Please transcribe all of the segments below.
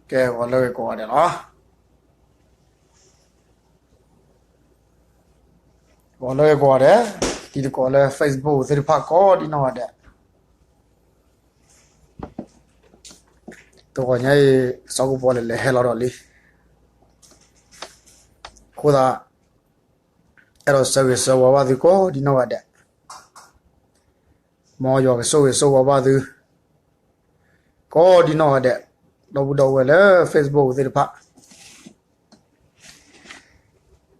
ကဲ ဂီၤလၢဂ့ၤကိးဂၤဒဲးလီၤ. ဂီၤလၢဂ့ၤကိးဂၤဒဲး, တံၤသကိးလၢ Facebook သ့ၣ်တဖၣ်ကိးဒ်နီၢ်ဂၤဒဲး, တဂီၤညါအံၤ စီၤကပီၤလဲၣ်လဲၣ်ဟဲလီၤဒီးလံ. အဃိသတး အဲၣ်ဒိးဆၢဂ့ၤဆၢဝါဘၣ်သုကိးဒ်နီၢ်ဂၤဒဲး, မ်ယွၤကဆိၣ်ဂ့ၤဆိၣ်ဝါဘၣ်သု ကိးဒ်နီၢ်ဂၤဒဲး, ဒီပုၢ်ဒီဝဲၢ်လၢ Facebook သ့ၣ်တဖၣ်,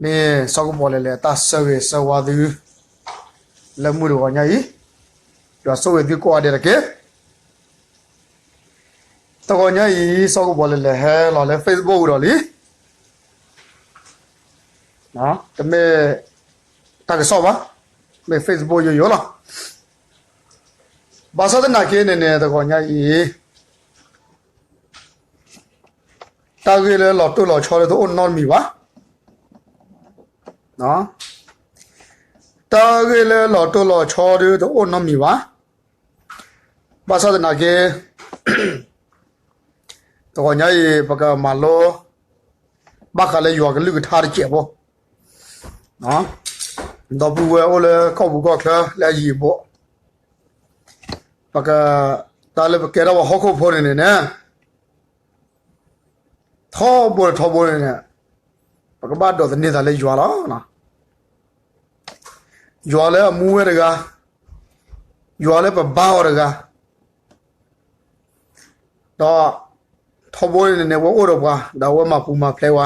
မ့ၢ်စီၤကပီၤလဲၣ်လဲၣ်အတၢ်ဆၢဂ့ၤဆၢဝါသု လၢမုၢ်တဂီၤညါအံၤ, ယွၤဆိၣ်ဂ့ၤသုကိးဂၤဒဲးတက့ၢ်. တဂီၤညါအံၤ စီၤကပီၤလဲၣ်လဲၣ်ဟဲလီၤလၢ Facebook ဒီးလံ. တမ့ၢ်တၢ်ကစီၣ်ဘၣ်, မ့ၢ် Facebook ယိယိလီၤ. ဘၣ်ဆၣ်သနာ်က့န့ၣ်န့ၣ် တဂီၤညါအံၤ တၢ်ဂ့ၢ်လၢလီၤတိၢ်လီၤဆီဒ်တအိၣ်နီတမံၤဘၣ်. တၢ်ဂ့ၢ်လၢလီၤတိၢ်လီၤဆီဒ်တအိၣ်နီတမံၤဘၣ်. ဘၣ်ဆၣ်သနာ်က့ တဂီၤညါအံၤ ပကမၤလိ ဘၣ်ဃးလၢယွၤကလုၢ်ကထါတစဲးဖိ, ဒီပုၢ်ဝဲၢ်အိၣ်လၢကီၢ်ပူၤကီၢ်ချၢလၢအယံၤအဘူး, ပက တၢ်လၢပကဲထီၣ်ပှၤဟီၣ်ခိၣ်ဖိန့ၣ်န့ၣ်န့ၣ် ထီဘိထီဘိန့ၣ်န့ၣ် ပကဘၣ်ဒိးသန့ၤသးလၢယွၤလီၤ. ယွၤလၢအမူဝဲတဂၤ, ယွၤလၢပဘါအီၤတဂၤ, ဒီးထီဘိန့ၣ်န့ၣ် အဝဲအိၣ်ဒီးပှၤ ဒီးအဝဲမၤပူၤမၤဖျဲးဝဲ,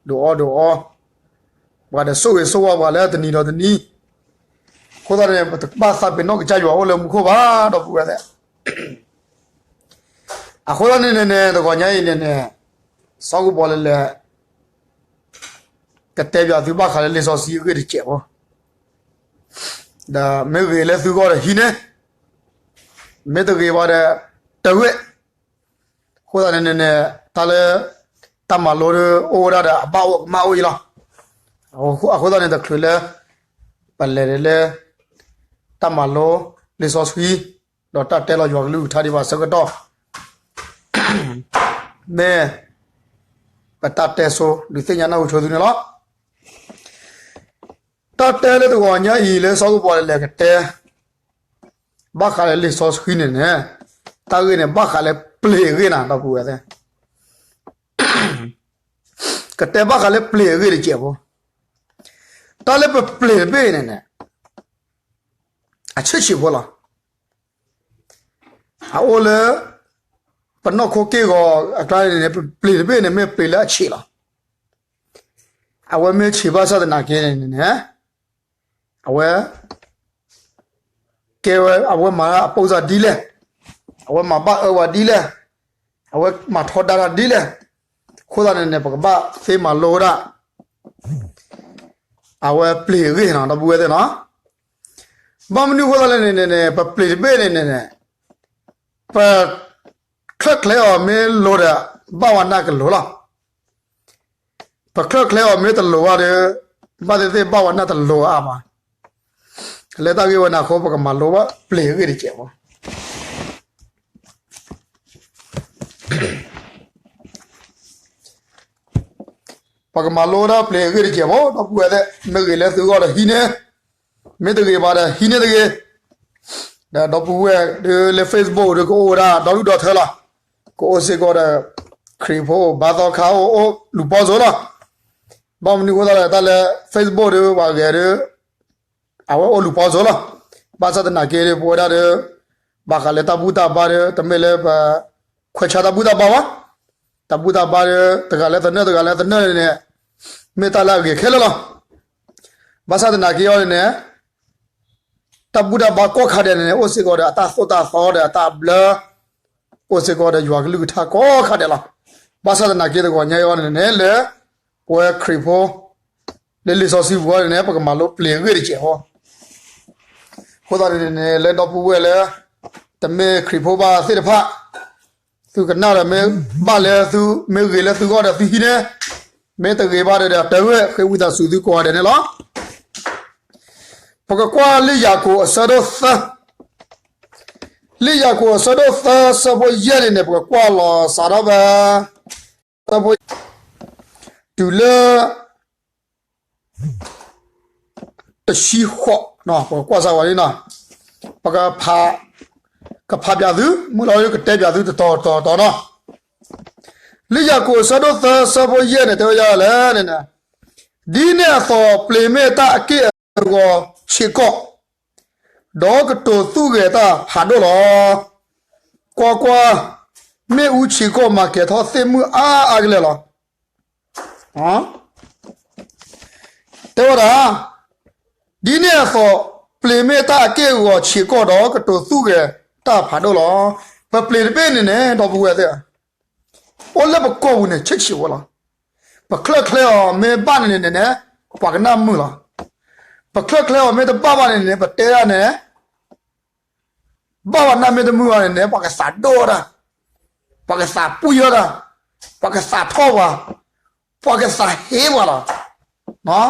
ဒုးအီၣ်ဒုးအီ, ပှၤဒီးဆိၣ်ဂ့ၤဆိၣ်ဝါပှၤလၢတနံၤဒီးတနံၤ, အဃိသတးန့ၣ် ပတဘၣ်သးပ့ၤနီၣ်ကစၢ်ယွၤအိၣ်လၢမူခိၣ်ဘၣ် ဒီပုၢ်ဝဲၢ်သ့ၣ် အဃိသတးန့ၣ်န့ၣ်န့ၣ် တဂီၤညါအံၤန့ၣ်န့ၣ် စီၤကပီၤလဲၣ်လဲၣ် ကတဲပၠးသုဘၣ်ဃးလၢလံာ်စီဆှံအဂ့ၢ်တစဲးဖိ, ဒီးမ့ၢ်ဂ့ၤလၢသုဂီၢ်ဒီးဟံးန့ၢ်, မ့ၢ်တဂ့ၤဘၣ်ဒီး တဂ့ၤ, အဃိသတးန့ၣ်န့ၣ်န့ၣ် တၢ်လၢ တၢ်မၤလိဒ်အိၣ်ဝဲဒၣ်ဒီးအဘၣ်အိၣ်ကမၣ်အိၣ်အံၤလီၤ. အဃိသတးန့ၣ် တချုးလၢ ပလဲၤဒီးလၢ တၢ်မၤလိ လံာ်စီဆှံ ဒီးတၢ်တဲလီၤယွၤကလုၢ်ကထါဒံးဘၣ်ဆၢကတီၢ် မ့ၢ် ပတၢ်တဲဆိ ဒုးသ့ၣ်ညါနၢ်ဟူဆိသုန့ၣ်လီၤ. တၢ်တဲလၢတဂီၤညါအံၤလၢစီၤကပီၤလဲၣ်လဲၣ်ကတဲ ဘၣ်ဃးလၢလံာ်စီဆှံန့ၣ်န့ၣ် တၢ်ဂ့ၢ်န့ၣ် ဘၣ်ဃးလၢပျ့ၤအဂ့ၢ်နၤ ဒီပုၢ်ဝဲၢ်သ့ၣ်, ကတဲဘၣ်ဃးလၢပျ့ၤအဂ့ၢ်တစဲးဖိ, တၢ်လၢပပျ့ၤတဘ့ၣ်န့ၣ်န့ၣ် အဆံးဆံးဖိလီၤ. အအိၣ်လၢ ပနီၢ်ခိက့ၢ်ဂီၤအကျါန့ၣ်န့ၣ် ပပျ့ၤတဘ့ၣ်န့ၣ် မ့ၢ်ပျ့ၤလၢအဆံးလီၤ. အဝဲမ့ၢ်ဆံးဘၣ်ဆၣ်သနာ်က့န့ၣ်န့ၣ် အဝဲ ကဲဝဲ အဝဲမၤအပိစၢ်ဒ်လဲၣ်, အဝဲမၤဘၣ်အၢဝဲဒ်လဲၣ်, အဝဲမၤထီဒါတၢ်ဒ်လဲၣ်, အဃိသတးန့ၣ်န့ၣ် ပကဘၣ်သ့မၤလိဝဲဒၣ် အဝဲပျ့ၤအဂ့ၢ်နီၤ ဒီပုၢ်ဝဲၢ်သ့ၣ်နီၤ. ဘၣ်မနုၤအဃိသတးလဲၣ်န့ၣ်န့ၣ် ပပျ့ၤတဘ့ၣ်န့ၣ်န့ၣ် ပချၢၣ်ချဲအီၤမ့ၢ်လိၤဒီး ဘၣ်ဝဲနၢ်ကလိၤလီၤ. ပချၢၣ်ချဲအီၤမ့ၢ်တလိၤဘၣ်ဒီး ဘၣ်သ့ၣ်သ့ၣ်ဘၣ်ဝဲနၢ်တလိၤအါမး. လၢတၢ်ဂ့ၢ်ဝဲန့ၣ်အဃိ ပကမၤလိဘၣ်ပျ့ၤအဂ့ၢ်တစဲးဖိ ပကမၤလိဝဲဒၣ်ပျ့ၤအဂ့ၢ်တစဲးဖိ ဒီပုၢ်ဝဲၢ်သ့ၣ် မ့ၢ်ဂ့ၤလၢသုဂီၢ်ဒီးဟံးန့ၢ်, မ့ၢ်တဂ့ၤဘၣ်ဒီးဟံးန့ၢ်တဂ့ၤ. ဒီးဒီပုၢ်ဝဲၢ်ဒ်လၢ Facebook ဒီးကအိၣ်ဝဲဒၣ်ဒီဒူၣ်ဒီထၢလီၤ. ကအိၣ်စ့ၢ်ကီးဒီး ခရံာ်ဖိ ဘါသီခါအိၣ်အိၣ်လူၤပီစိလီၤ. ဘၣ်မနုၤအဃိသတးလဲၣ် တၢ်လၢ Facebook ဒီးပှၤဂဲၤဒီး အဝဲအိၣ်လူၤပီစိလီၤ. ဘၣ်ဆၣ်သနာ်က့ဒီး ပဝဲဒၣ်ဒီး ဘၣ်ဃးလၢတၢ်ဘူၣ်တၢ်ဘါဒီး တမ့ၢ်လၢပခွဲးဆါတၢ်ဘူၣ်တၢ်ဘါဘၣ်. တၢ်ဘူၣ်တၢ်ဘါဒီး တဂၤလၢသနၢၣ် တဂၤလၢသနၢၣ်န့ၣ် မ့ၢ်တၢ်လၢအဂ့ၤခဲလၢာ်လီၤ. ဘၣ်ဆၣ်သနာ်က့အီၤန့ၣ်န့ၣ် တၢ်ဘူၣ်တၢ်ဘါကိးခါဒဲးန့ၣ်န့ၣ် အိၣ်စ့ၢ်ကီးဒီးအတၢ်သိၣ်တၢ်သီဒီးအတၢ်ဘျၢ အိၣ်စ့ၢ်ကီးဒီးယွၤကလုၢ်ကထါကိးခါဒဲးလီၤ. ဘၣ်ဆၣ်သနာ်က့တဂီၤညါအံၤအီၤန့ၣ်န့ၣ် လၢပဝဲခရံာ်ဖိ လၢလံာ်စီဆှံပူၤအီၤန့ၣ်န့ၣ် ပကမၤလိပျ့ၤအဂ့ၢ်တစဲးဖိ အဃိသတးန့ၣ်န့ၣ် လၢဒီပုၢ်ဝဲၢ်လၢ တမ့ၢ်ခရံာ်ဖိဘၣ်သ့ၣ်တဖၣ် သုကနၣ်ဒီးမ့ၢ်ဘၣ်လၢသု မ့ၢ်ဂ့ၤလၢသုဂီၢ်ဒီးသုဟံးန့ၢ်, မ့ၢ်တဂ့ၤဘၣ်ဒီး တၢ်ဂ့ၢ်ဃ့ဝံသးစူၤသုကိးဂၤဒဲးန့ၣ်လီၤ. ပကကွၢ်လံာ်ယၤကိာ်အဆၢဒိၣ်သၢ, လံာ်ယၤကိာ်အဆၢဒိၣ်သၢ ဆၢဖိယဲၢ်န့ၣ်န့ၣ် ပကကွၢ်လီၤစးထီၣ်ဖဲ ဆၢဖိ တုၤလၢ တဆံဃိး, ပကကွၢ်စၢ်ဝဲလံနီၤ, ပကဖး, ကဖးပၠးသု, မုၢ်လီၤကတဲပၠးသုတတီၤတတီၤတတီၤနီၤ. လံာ်ယၤကိာ်အဆၢဒိၣ်သၢဆၢဖိယဲၢ်န့ၣ် တဲဝဲဒ်လဲၣ်န့ၣ်, ဒ်န့ၣ်အသိးပျ့ၤမ့ၢ်တၢ်အက့ၢ်အဂီၤဆံးကီး, ဒီးကတိၤသူၣ်ဂဲၤတၢ်ဖးဒိၣ်လီၤ. ကွၢ်ကွၢ်, မ့ၣ်အူဆံးကီးမၤကဲၤထီၣ်သ့ၣ်မုၢ်အါအါကလဲာ်လီၤ. တဲဝဲဒၣ်, ဒ်န့ၣ်အသိးပျ့ၤမ့ၢ်တၢ်အက့ၢ်အဂီၤဆံးကီးဒီး ကတိၤသူၣ်ဂဲၤတၢ်ဖးဒိၣ်လီၤ. ပပျ့ၤတဘ့ၣ်န့ၣ်န့ၣ် ဒီပုၢ်ဝဲၢ်သ့ၣ်ဧၢ, အိၣ်လၢပကီၢ်ပူၤန့ၣ် ဆံးဆံးဖိလီၤ. ပချၢၣ်ချဲအီၤမ့ၢ်ဘၣ်န့ၣ်န့ၣ်န့ၣ်, ပှၤကနၣ်မုာ်လီၤ. ပချၢၣ်ချဲအီၤမ့ၢ်တဘၣ်ဘၣ်န့ၣ်န့ၣ် ပတဲဒၣ်န့ၣ် ဘၣ်ပှၤနၢ်မ့ၢ်တမုာ်ဘၣ်န့ၣ်န့ၣ် ပှၤကသးဒိၣ်တၢ်, ပှၤကသးပှံၢ်တၢ်, ပှၤကသးထီၣ်ပှၤ, ပှၤကသးဟ့ပှၤလီၤ.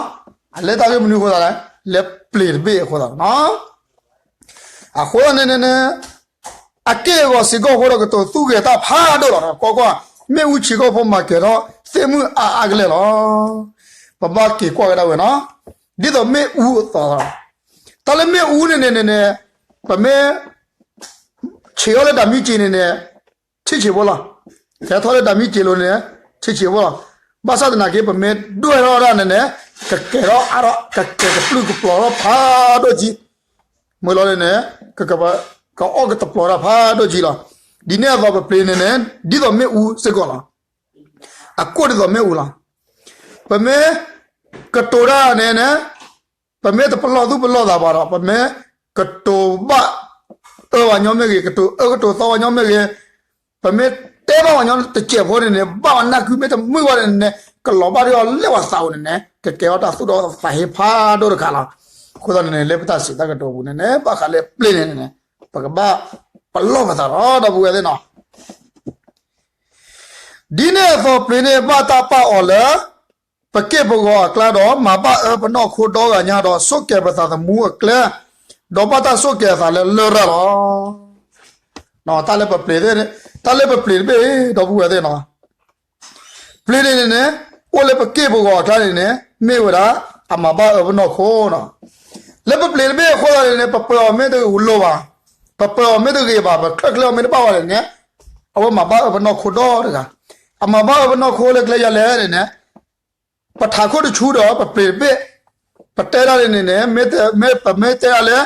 အလဲၤတၢ်ဂ့ၢ်မနုၤအဃိသတးလဲၣ်, လၢပျ့ၤတဘ့ၣ်အဃိသတးလီၤ. အဃိသတးန့ၣ်န့ၣ်န့ၣ်, အက့ၢ်အဂီၤဆံးကီးဖိဒီး ကတိၤသူၣ်ဂဲၤတၢ်ဖးဒိၣ်လီၤ. ကွၢ်ကွၢ်, မ့ၣ်အူဆံးကီးဖိမၤကဲၤထီၣ်သ့ၣ်မုၢ်အါအါကလဲာ်လီၤ. ပဘၣ်က့ၤကွၢ်ကဒါဝဲနီၤ, ဒ်သိးမ့ၣ်အူအသိး, တၢ်လၢမ့ၣ်အူန့ၣ်န့ၣ်န့ၣ်န့ၣ်, ပမ့ၢ် ဆံးအီၤလၢတၢ်မံစ့ၤန့ၣ်န့ၣ်, ဆံးဆံးဖိလီၤ. ကဲထီၣ်လၢတၢ်မံစ့ၤလိၤန့ၣ်, ဆံးဆံးဖိလီၤ. ဘၣ်ဆၣ်သနာ်က့ ပမ့ၢ်ဒွဲၣ်ထီၣ်ဒၣ်န့ၣ်န့ၣ်, ကကဲၤထီၣ်အါထီၣ်, ကကဲၤကပျုၢ်ကပျီၤထီၣ်ဖးဒိၣ်ကံ, မ့ၢ်လီၤန့ၣ်န့ၣ်, ကအီၣ်ကတပျီၤတၢ်ဖးဒိၣ်ကံလီၤ. ဒ်န့ၣ်အသိးပပျ့ၤန့ၣ်န့ၣ်, ဒ်သိးမ့ၣ်အူစ့ၢ်ကီးလီၤ. အကိၣ်ဒ်သိးမ့ၣ်အူလီၤ. ပမ့ၢ်ကတိၤတၢ်န့ၣ်န့ၣ်, ပမ့ၢ်တပလီၢ်သူၣ်ပလီၢ်သးဘၣ်ဒီး, ပမ့ၢ်ကတိၤဘၣ်အၢပှၤညီမ့ၢ်ဂ့ၤ, ကတိၤအၢကတိၤသီပှၤညီမ့ၢ်ဂ့ၤ, ပမ့ၢ်တဲဘၣ်ပှၤညီတစဲးဖိန့ၣ်န့ၣ်, ဘၣ်ပှၤနၢ်ကုမ့ၢ်တမုာ်ဘၣ်န့ၣ်န့ၣ်, ကလီၤဘၣ်ဒ်အီၤလၢပှၤသးအိၣ်န့ၣ်န့ၣ်, ကကဲထီၣ်တၢ်သူၣ်ဒီသးဟ့ဖးဒိၣ်တခါလီၤ. အဃိသတးန့ၣ်န့ၣ် လၢပတၢ်စံးတၢ်ကတိၤပူၤန့ၣ်န့ၣ်, ဘၣ်ဃးလၢပျ့ၤန့ၣ်န့ၣ်, ပကဘၣ်ပလီၢ်ပသးလီၤ ဒီပုၢ်ဝဲၢ်သ့ၣ်နီၤ. ဒ်န့ၣ်အသိးပျ့ၤန့ၣ် ဘၣ်တၢ်ပာ်အီၤလၢ ပက့ၢ်ပဂီၤအကျါဒီး မၤဘၣ်အၢပနီၢ်ခိဒီဂၤညါဒီး ဆိၣ်ကဲၤပသးသမူအကျဲ, ဒီးဘၣ်တၢ်ဆိၣ်ကဲၤအသးလၢလရာ်လီၤ. တၢ်လၢပပျ့ၤတဘ့ၣ်, တၢ်လၢပပျ့ၤတဘ့ၣ် ဒီပုၢ်ဝဲၢ်သ့ၣ်နီၤ, ပျ့ၤန့ၣ်န့ၣ်န့ၣ်, အိၣ်လၢပက့ၢ်ပဂီၤအကျါန့ၣ်န့ၣ်, မ့ၢ်ဝဲဒၣ် အမၤဘၣ်အၢပနီၢ်ခိနီၤ. လၢပပျ့ၤတဘ့ၣ်အဃိသတးန့ၣ်န့ၣ်, ပပၢၤအီၤမ့ၢ်တလိၤဘၣ်, ပပၢၤအီၤမ့ၢ်တဂ့ၤဘၣ်, ပချၢၣ်ချဲအီၤမ့ၢ်တဘၣ်ဘၣ်န့ၣ်န့ၣ်, အဝဲမၤဘၣ်အၢပနီၢ်ခိဒီတဂၤ. အမၤဘၣ်အၢပနီၢ်ခိလၢကျဲယၤလဲၣ်န့ၣ်န့ၣ်, ပထးခိၣ်တဆူဒီးပပျ့ၤတဘ့ၣ်, ပတဲဒၣ်န့ၣ်န့ၣ်န့ၣ်, မ့ၢ်ပမ့ၢ်တဲဒၣ်လၢ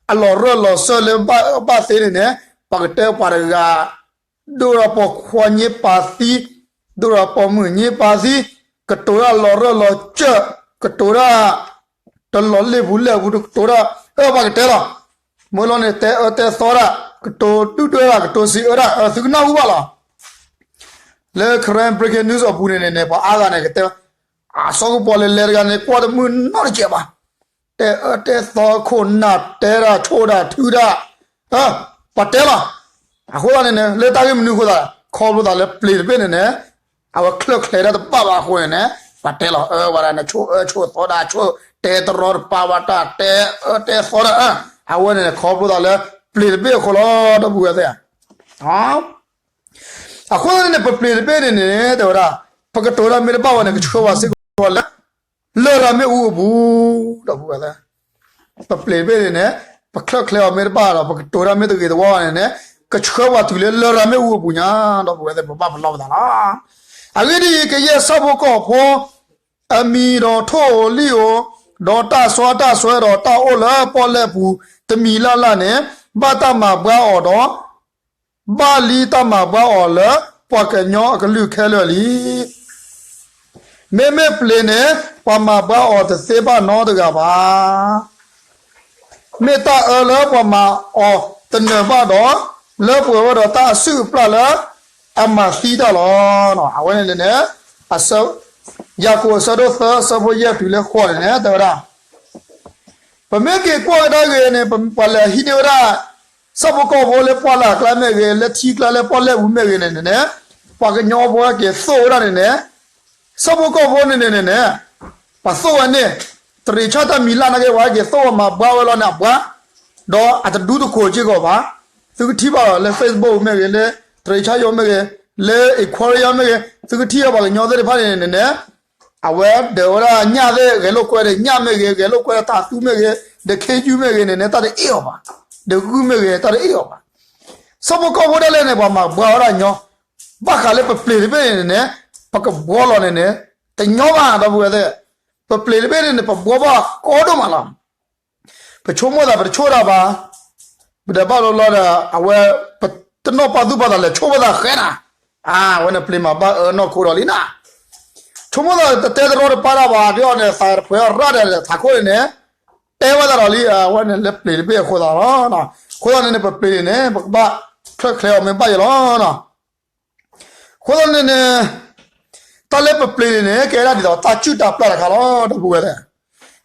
အလီၤရၢၢ်လီၤစၢၢ်လၢဘၣ်အၢဘၣ်သီန့ၣ်န့ၣ်, ပကတဲပှၤတဂၤ ဒိၣ်ဒီးပိာ်ခွါညိပာ်သံ, ဒိၣ်ဒီးပိာ်မုၣ်ညိပာ်သံ, ကတိၤတၢ်လီၤရၢၢ်လီၤစၢၢ်, ကတိၤတၢ် တလီၤလ့ၣ်ပူၤလဲၣ်ပူၤ ကတိၤတၢ်, အၢ ပှၤကတဲလီၤ. မ့ၢ်လီၤန့ၣ် တဲအၢတဲသီတၢ်, ကတိၤဒုၣ်ဒွဲၣ်တၢ်, ကတိၤစံးအၢတၢ်, အၢ သုကနၢ်ဟူဘၣ်လီၤ. လၢ Karen Breaking News အပူၤန့ၣ်န့ၣ်န့ၣ်, ပှၤအါဂၤန့ၣ်ကတဲ, အစီကပီၤလဲၤလဲၤတဂၤန့ၣ် ကွၢ်တမုာ်နီတစဲးဘၣ်. တဲအၢတဲသီခိၣ်နၢ်တဲတၢ်ဆိၣ်တၢ်ထုတၢ်, အၢ ပှၤတဲလီၤ. အဃိသတးန့ၣ်န့ၣ် လၢတၢ်ဂ့ၢ်မနုၤအဃိသတး, ခီဖျိသးလၢပျ့ၤတဘ့ၣ်န့ၣ်န့ၣ်, အဝဲချၢၣ်ချဲတၢ်တဘၣ်ဘၣ်အဃိန့ၣ်န့ၣ်, ပှၤတဲလီၤအၢဝဲဒၣ်န့ၣ် ဆိၣ်အၢဆိၣ်သီတၢ်, ဆိၣ်တဲတရီတပါဝဲတၢ်, တဲအၢတဲသီတၢ်, အဝဲန့ၣ်န့ၣ် ခီဖျိသးလၢပျ့ၤတဘ့ၣ်အဃိလီၤ ဒီပုၢ်ဝဲၢ်သ့ၣ်ဧၢ. အဃိသတးန့ၣ်န့ၣ် ပပျ့ၤတဘ့ၣ်န့ၣ်န့ၣ် တဲဝဲဒၣ်, ပကတိၤတၢ်မ့ၢ်တဘၣ်ဝဲန့ၣ် ကဆှၢပှၤစ့ၢ်ကီးလၢ လရာ်မ့ၣ်အူအပူၤ, ဒီပုၢ်ဝဲၢ်သ့ၣ်, ပပျ့ၤတဘ့ၣ်န့ၣ်န့ၣ်, ပချၢၣ်ချဲအီၤမ့ၢ်တဘၣ်ဒီး ပကတိၤတၢ်မ့ၢ်တဂ့ၤတဝါန့ၣ်န့ၣ်, ကဆှၢပှၤတုၤလၢလရာ်မ့ၣ်အူအပူၤညါ, ဒီပုၢ်ဝဲၢ်သ့ၣ် ပဘၣ်ပလီၢ်ပသးလီၤ. အဂ့ၢ်ဒ်အံၤ, ကယဲၢ်ဆၣ်ဖိကီၢ်ဖိ အမံၤဒီးထိၣ်ဧိၤလံၣ်ဧိၤ, ဒီးတၢ်စွါတၢ်စွဲဒီးတၢ်အိၣ်လၢပီၣ်လဲၣ်ပူၤ တမံၤလၢ်လၢ်န့ၣ်, ဘၣ်တၢ်မၤဘှါအီၤဒီး ဘၣ်လံတၢ်မၤဘှါအီၤလၢပှၤကညီအကလုာ်ခဲလၢာ်လံ. မ့မ့ၢ်ပျ့ၤန့ၣ် ပှၤမၤဘှါအီၤတသ့ဘၣ်နီတဂၤဘၣ်. မ့ၢ်တၢ်အၢလၢပှၤမၤအီၤတနၢၤဘၣ်ဒီး လၢပှဲၤဝဲဒီးတၢ်အစုၣ်အပျၢ်လၢအမၤသံတၢ်လီၤ. အဝဲန့ၣ်န့ၣ်, အဆၢ, ယၤကိာ်အဆၢဒိၣ်သၢ အဆၢဖိယဲၢ်တုၤလၢဃိးန့ၣ်န့ၣ် တဲဝဲဒၣ်, ပမ့ၢ်က့ၤကွၢ်ကဒါက့ၤန့ၣ် ပှၤလဲၤဟံးန့ၢ်ဝဲဒၣ် ဆၣ်ဖိကီၢ်ဖိလၢပှၢ်လၢ်အကျါမ့ၢ်ဂ့ၤ, လၢထံကျါလၢပီၣ်လဲၣ်ပူၤမ့ၢ်ဂ့ၤန့ၣ်န့ၣ်, ပှၤကညီဖိက့ၤသိၣ်ဝဲဒၣ်န့ၣ်န့ၣ်, ဆၣ်ဖိကီၢ်ဖိန့ၣ်န့ၣ်န့ၣ်, ပှၤသိၣ်ဝဲန့ၣ်, တရံးဆၣ်တၢ်မံၤလၢ်နာ်က့ ပှၤက့ၤသိၣ်ဝဲမၤဘှါဝဲလီၤန့ၣ် အဘှါ, ဒီးအတဒူတခိၣ်စ့ၢ်ကီးဘၣ်. သုကထံၣ်ဘၣ်လီၤလၢ Facebook မ့ၢ်ဂ့ၤ, လၢတရံးဆၣ်ယိမ့ၢ်ဂ့ၤ, လၢ Aquarium မ့ၢ်ဂ့ၤ, သုကထံၣ်အီၤပှၤကညီသ့ၣ်တဖၣ်န့ၣ်န့ၣ်န့ၣ် အဝဲဒၢးဝဲဒၣ်ညၣ်သ့ၣ် ဂဲၤလိာ်ကွဲဒီးညၣ်မ့ၢ်ဂ့ၤ, ဂဲၤလိာ်ကွဲဒီးတၤသူမ့ၢ်ဂ့ၤ, ဒီးခ့ယုၢ်မ့ၢ်ဂ့ၤန့ၣ်န့ၣ် တၢ်တအ့ၣ်အီၤဘၣ်, ဒီးဂုၢ်မ့ၢ်ဂ့ၤ တၢ်တအ့ၣ်အီၤဘၣ်. ဆၣ်ဖိကီၢ်ဖိဒၣ်လဲာ်န့ၣ် ပှၤမၤဘှါဝဲဒၣ်ညီ, ဘၣ်ဃးလၢပပျ့ၤတဘ့ၣ်န့ၣ်န့ၣ် ပကဘှီလီၤန့ၣ်န့ၣ် တညီဘၣ် ဒီပုၢ်ဝဲၢ်သ့ၣ်, ပပျ့ၤတဘ့ၣ်န့ၣ်န့ၣ် ပဘှီဘၣ်ကီဒိၣ်မးလီၤ. ပဆိကမိၣ်သး ပတဆိၣ်တၢ်ဘၣ်, ပဒီးဘၣ်လီၤလီၤဒီး အဝဲ ပတနီၣ်ပာ်သူၣ်ပာ်သးလဲၤဆိၣ်ပသးဃဲနၤ, အဝဲန့ၣ် ပျ့ၤမၤဘၣ်အၢနီၢ်ခိဒီးလံနၤ, ဆိကမိၣ်သးတတဲတရီတပါတၢ်ဘၣ်, ဒ်အီၤန့ၣ် သးတဖှဲးအီၤရၣ်ဒီး ထးခိၣ်န့ၣ်န့ၣ် တဲဝဲသးဒီးလံ, အဝဲန့ၣ်လၢပျ့ၤတဘ့ၣ်အဃိသးလီၤ. အဃိသတးန့ၣ်န့ၣ် ပပျ့ၤန့ၣ် ပကဘၣ်ချၢၣ်ချဲအီၤမ့ၢ်ဘၣ်ယဲလီၤ. အဃိသတးန့ၣ်န့ၣ် တၢ်လၢပပျ့ၤန့ၣ်န့ၣ် ကဲဒၣ်ဒ်သိးတၢ်စုၣ်တၢ်ပျၢ်တခါလီၤ ဒီပုၢ်ဝဲၢ်သ့ၣ်,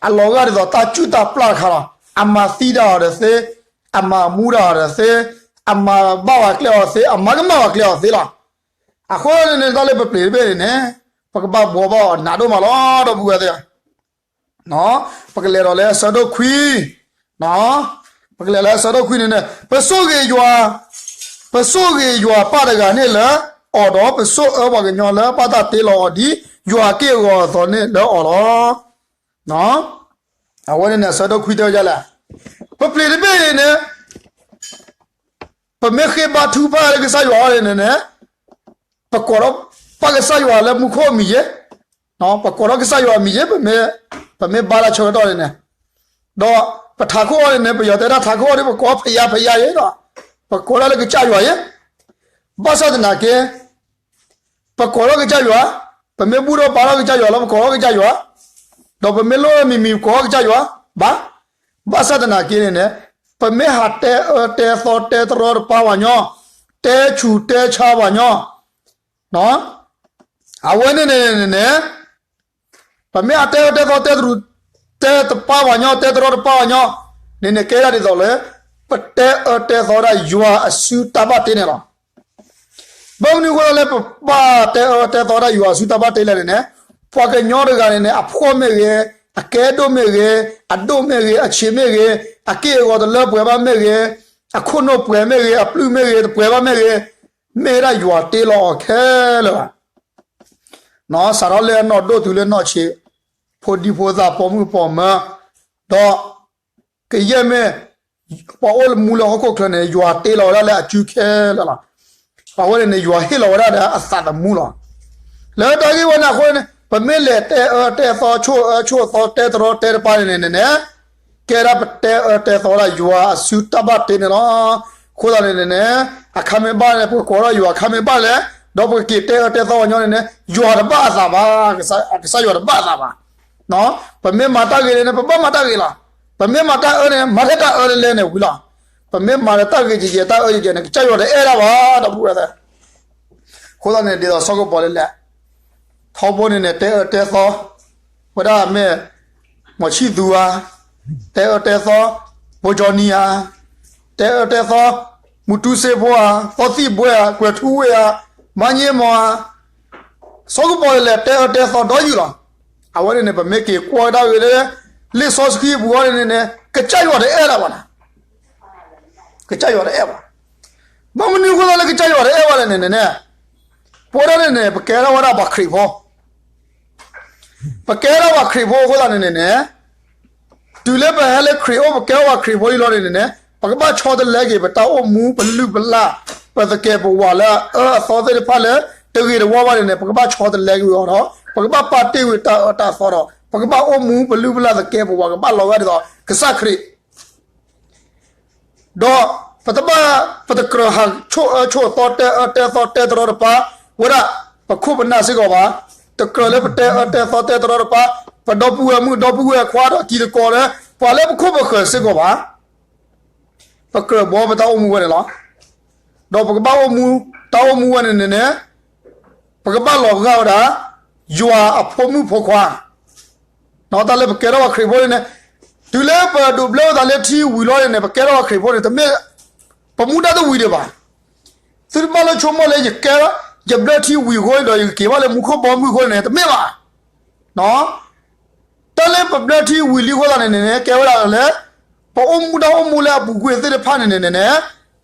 အလီၤဂာ်ဒ်သိးတၢ်စုၣ်တၢ်ပျၢ်တခါလီၤ. အမၤသံတၢ်အီၤဒီးသ့, အမၤမူတၢ်အီၤဒီးသ့, အမၤဘၣ်ဝဲကျဲအီၤသ့, အမၤကမၣ်ဝဲကျဲအီၤသ့လီၤ. အဃိသတးန့ၣ်န့ၣ် တၢ်လၢပပျ့ၤတဘ့ၣ်န့ၣ်န့ၣ် ပကဘၣ်ဘှီဘၣ်အီၤနးဒိၣ်မးလီၤ ဒီပုၢ်ဝဲၢ်သ့ၣ် ပကလဲၤဒီးလၢအဆၢဒိၣ်ခွံ, ပကလဲၤလၢအဆၢဒိၣ်ခွံန့ၣ်န့ၣ် ပဆိၣ်ဂ့ၤယွၤ, ပဆိၣ်ဂ့ၤယွၤပၢ်တဂၤန့ၣ်လၢအီၤဒီး ပဆိၣ်အၢပှၤကညီလၢဘၣ်တၢ်တ့လီၤအီၤဒ်ယွၤအက့ၢ်အဂီၤအသိးန့ၣ်လၢအီၤလီၤ. အဝဲန့ၣ်န့ၣ် အဆၢဒိၣ်ခွံတဲဝဲဒ်လဲၣ်, ပပျ့ၤတဘ့ၣ်န့ၣ်န့ၣ် ပမ့ၢ်ဃ့ဘါထုကဖၣ်လၢကစၢ်ယွၤအအိၣ်န့ၣ်န့ၣ် ပကိးထီၣ်ပၢ်ကစၢ်ယွၤလၢမူခိၣ်အမံၤယဲ, ပကိးထီၣ်ကစၢ်ယွၤအမံၤယဲ, ပမ့ၢ်, ပမ့ၢ်ဘါတၢ်ဆၢကတီၢ်န့ၣ်န့ၣ်, ဒီးပထးခိၣ်အီၤန့ၣ်န့ၣ် ပယီၤတဲဒၣ်ထးခိၣ်အီၤဒီး ပကိးဖယါဖယါယဲဒီး ပကိးဒၣ်လၢကစၢ်ယွၤယဲ, ဘၣ်ဆၣ်သနာ်က့ ပကိးထီၣ်ကစၢ်ယွၤ, ပမ့ၢ်ဘူၣ်ထီၣ်ဘါထီၣ်ကစၢ်ယွၤလီၤ ပကိးထီၣ်ကစၢ်ယွၤ, ဒီးပမ့ၢ်လိၣ်မံၤမံၤ ပကိးထီၣ်ကစၢ်ယွၤ, ဘၣ်, ဘၣ်ဆၣ်သနာ်က့န့ၣ်န့ၣ် ပမ့ၢ်ဟးတဲအၢတဲသီတဲတရီတပါပှၤညီ, တဲဆူးတဲဆါပှၤညီ, အဝဲန့ၣ်န့ၣ်န့ၣ်န့ၣ် ပမ့ၢ်အတဲအၢတဲသီတဲတရူး, တဲတပါပှၤညီ, တဲတရီတပါပှၤညီ, န့ၣ်န့ၣ်ကဲဒၣ်ဒ်သိးလၢ ပတဲအၢတဲသီဒၣ်ယွၤအစုတၢ်ဘၣ်တ့န့ၣ်လီၤ. ဘၣ်မနုၤအဃိလၢပဘၣ်တဲအၢတဲသီဒၣ်ယွၤအစုတၢ်ဘၣ်တ့လဲၣ်န့ၣ်န့ၣ်, ပှၤကညီတဂၤန့ၣ်န့ၣ် အဖှီၣ်မ့ၢ်ဂ့ၤ, အကဲဒိၣ်မ့ၢ်ဂ့ၤ, အဒိၣ်မ့ၢ်ဂ့ၤ, အဆံးမ့ၢ်ဂ့ၤ, အက့ၢ်အဂီၤတလၢပှဲၤဘၣ်မ့ၢ်ဂ့ၤ, အခိၣ်နူာ်ပှဲၤမ့ၢ်ဂ့ၤ, အပျုၢ်မ့ၢ်ဂ့ၤ, တပှဲၤဘၣ်မ့ၢ်ဂ့ၤ, မ့ၢ်ဒၣ်ယွၤတ့လီၤအီၤခဲလၢာ်ဘၣ်. စးထီၣ်လၢအနီၢ်ဒိၣ်တုၤလၢနီၢ်ဆံး, ဖိဒံဖိသၣ် ပိာ်မုၣ်ပိာ်မၢၤ, ဒီး ကယဲၢ်မ့ၢ် ပှၤအိၣ်မူလၢဟီၣ်ခိၣ်ချၢန့ၣ် ယွၤတ့လီၤဝဲဒၣ်လၢအစုခဲလၢာ်လီၤ. အဝဲန့ၣ်န့ၣ် ယွၤဟ့ၣ်လီၤဝဲဒၣ်ဒီးအသးသမူလီၤ. လၢတၢ်ဂ့ၢ်ဝဲန့ၣ်အဃိန့ၣ် ပမ့ၢ်လဲၤတဲအၢတဲသီ ဆိၣ်အၢဆိၣ်သီ တဲတရီတဲတပါန့ၣ်န့ၣ်န့ၣ် ကဲဒၣ်ပတဲအၢတဲသီဒၣ်ယွၤအစုတၢ်ဘၣ်တ့န့ၣ်လီၤ. အဃိသတးန့ၣ်န့ၣ် အခါမ့ၢ်ဘၣ်န့ၣ် ပကကိးထီၣ်ယွၤ အခါမ့ၢ်ဘၣ်လဲၣ်, ဒီးပကက့ၤတဲအၢတဲသီပှၤညီန့ၣ်န့ၣ် ယွၤတဘၣ်အသးဘၣ်, ကစၢ်ယွၤတဘၣ်အသးဘၣ်. ပမ့ၢ်မၤတၢ်ဂ့ၤန့ၣ် ပဘၣ်မၤတၢ်ဂ့ၤလီၤ. ပမ့ၢ်မၤတၢ်အၢန့ၣ် မၤထဲတၢ်အၢလဲၣ်န့ၣ်ဝံၤလီၤ. ပမ့ၢ်မၤလၢတၢ်ဂ့ၤယဲၢ်ယဲၢ် တၢ်အၢယဲၢ်ယဲၢ်န့ၣ် ကစၢ်ယွၤတအဲၣ်ဒၣ်ဘၣ် ဒီပုၢ်ဝဲၢ်သ့ၣ်. အဃိသတးန့ၣ် ဒ်သိးစီၤကပီၤလဲၣ်လဲၣ် ထီဘိန့ၣ်န့ၣ် တဲအၢတဲသီ ဝဲဒၣ်မ့ၢ် မီၤဆံၣ်သူဧါ, တဲအၢတဲသီ ဘိကၠီနံၤဧါ, တဲအၢတဲသီ မူတူစ့ဖိဧါ, သီသံၣ်ဘှဲဧါ, ကွဲၤထူဝ့ၢ်ဧါ, မါည့မီၤဧါ, စီၤကပီၤလဲၣ်လဲၣ် တဲအၢတဲသီဒီယုၢ်လီၤ. အဝဲန့ၣ်န့ၣ် ပမ့ၢ်က့ၤကွၢ်ကဒါက့ၤလၢ လံာ်စီဆှံအပူၤအီၤန့ၣ်န့ၣ် ကစၢ်ယွၤတအဲၣ်ဒၣ်ဘၣ်နၤ ကစၢ်ယွၤတအဲၣ်ဘၣ်. ဘၣ်မနုၤအဃိသတးလၢကစၢ်ယွၤတအဲၣ်ဘၣ်လဲၣ်န့ၣ်န့ၣ်န့ၣ်, ပဝဲဒၣ်န့ၣ်န့ၣ် ပကဲထီၣ်ဝဲဒၣ်ပှၤခရံာ်ဖိ, ပကဲထီၣ်ပှၤခရံာ်ဖိအဃိသတးန့ၣ်န့ၣ်န့ၣ်, တုၤလၢပဟဲလၢခရံာ်အအိၣ် ပကဲထီၣ်ပှၤခရံာ်ဖိလံလီၤန့ၣ်န့ၣ်န့ၣ်, ပကဘၣ်ဆီတလဲက့ၤ ပတၢ်အိၣ်မူ ပလုၢ်ပလၢ် ပသကဲးပဝးလၢအအၢအသီသ့ၣ်တဖၣ်လၢ တဂ့ၤတဝါဘၣ်န့ၣ်န့ၣ် ပကဘၣ်ဆီတလဲက့ၤအီၤဒီး ပကဘၣ်ပာ်တ့ၢ်ဝံၤတၢ်အၢတၢ်သီဒီး ပကဘၣ်အိၣ်မူပလုၢ်ပလၢ်သကဲးပဝး ကဘၣ်လီၤဂာ်ဒ်သိးကစၢ်ခရံာ် ဒီးပတဘၣ် ပတကြၢးဟးဆိၣ်အၢဆိၣ်သီ တဲအၢတဲသီ တဲတရီတပါ ဝဲဒၣ်ပခိၣ်ပနၢ်စ့ၢ်ကီးဘၣ်. တကြၢးလၢပတဲအၢတဲသီ တဲတရီတပါ ပဒီပုၢ်ဝဲၢ်မုၣ် ဒီပုၢ်ဝဲၢ်ခွါ ဒီးတံၤသကိးလၢ ပှၤလၢပခိၣ်ပဃၢၤစ့ၢ်ကီးဘၣ်. ပကြၢးဘှီပတၢ်အိၣ်မူဝဲန့ၣ်လီၤ. ဒီးပကဘၣ်အိၣ်မူ တၢ်အိၣ်မူဝဲန့ၣ်န့ၣ်န့ၣ် ပကဘၣ်လီၤဂာ်ဝဲဒၣ် ယွၤအဖိမုၣ်ဖိခွါ တၢ်လၢပကဲထီၣ်ပှၤခရံာ်ဖိန့ၣ်န့ၣ်, တုၤလၢပဒိးဘျၢသးလၢထံဝံၤလီၤန့ၣ်န့ၣ် ပကဲထီၣ်ပှၤခရံာ်ဖိန့ၣ် တမ့ၢ် ပမူဒါတဝံၤဒံးဘၣ်. သုတဘၣ်လၢဆိကမိၣ်လၢယကဲ ယဘျၢထံဝံၤအဃိဒီး ယကက့ၤဘၣ်လၢမူခိၣ်ဘီမုၢ်အဃိန့ၣ် တမ့ၢ်ဘၣ်. တၢ်လၢပဘျၢထံဝံၤလံအဃိသတးန့ၣ်န့ၣ်န့ၣ် ကဲဝဲဒၣ်လၢ ပအိၣ်မူတၢ်အိၣ်မူလၢအပူၤကွံာ်သ့ၣ်တဖၣ်န့ၣ်န့ၣ်န့ၣ်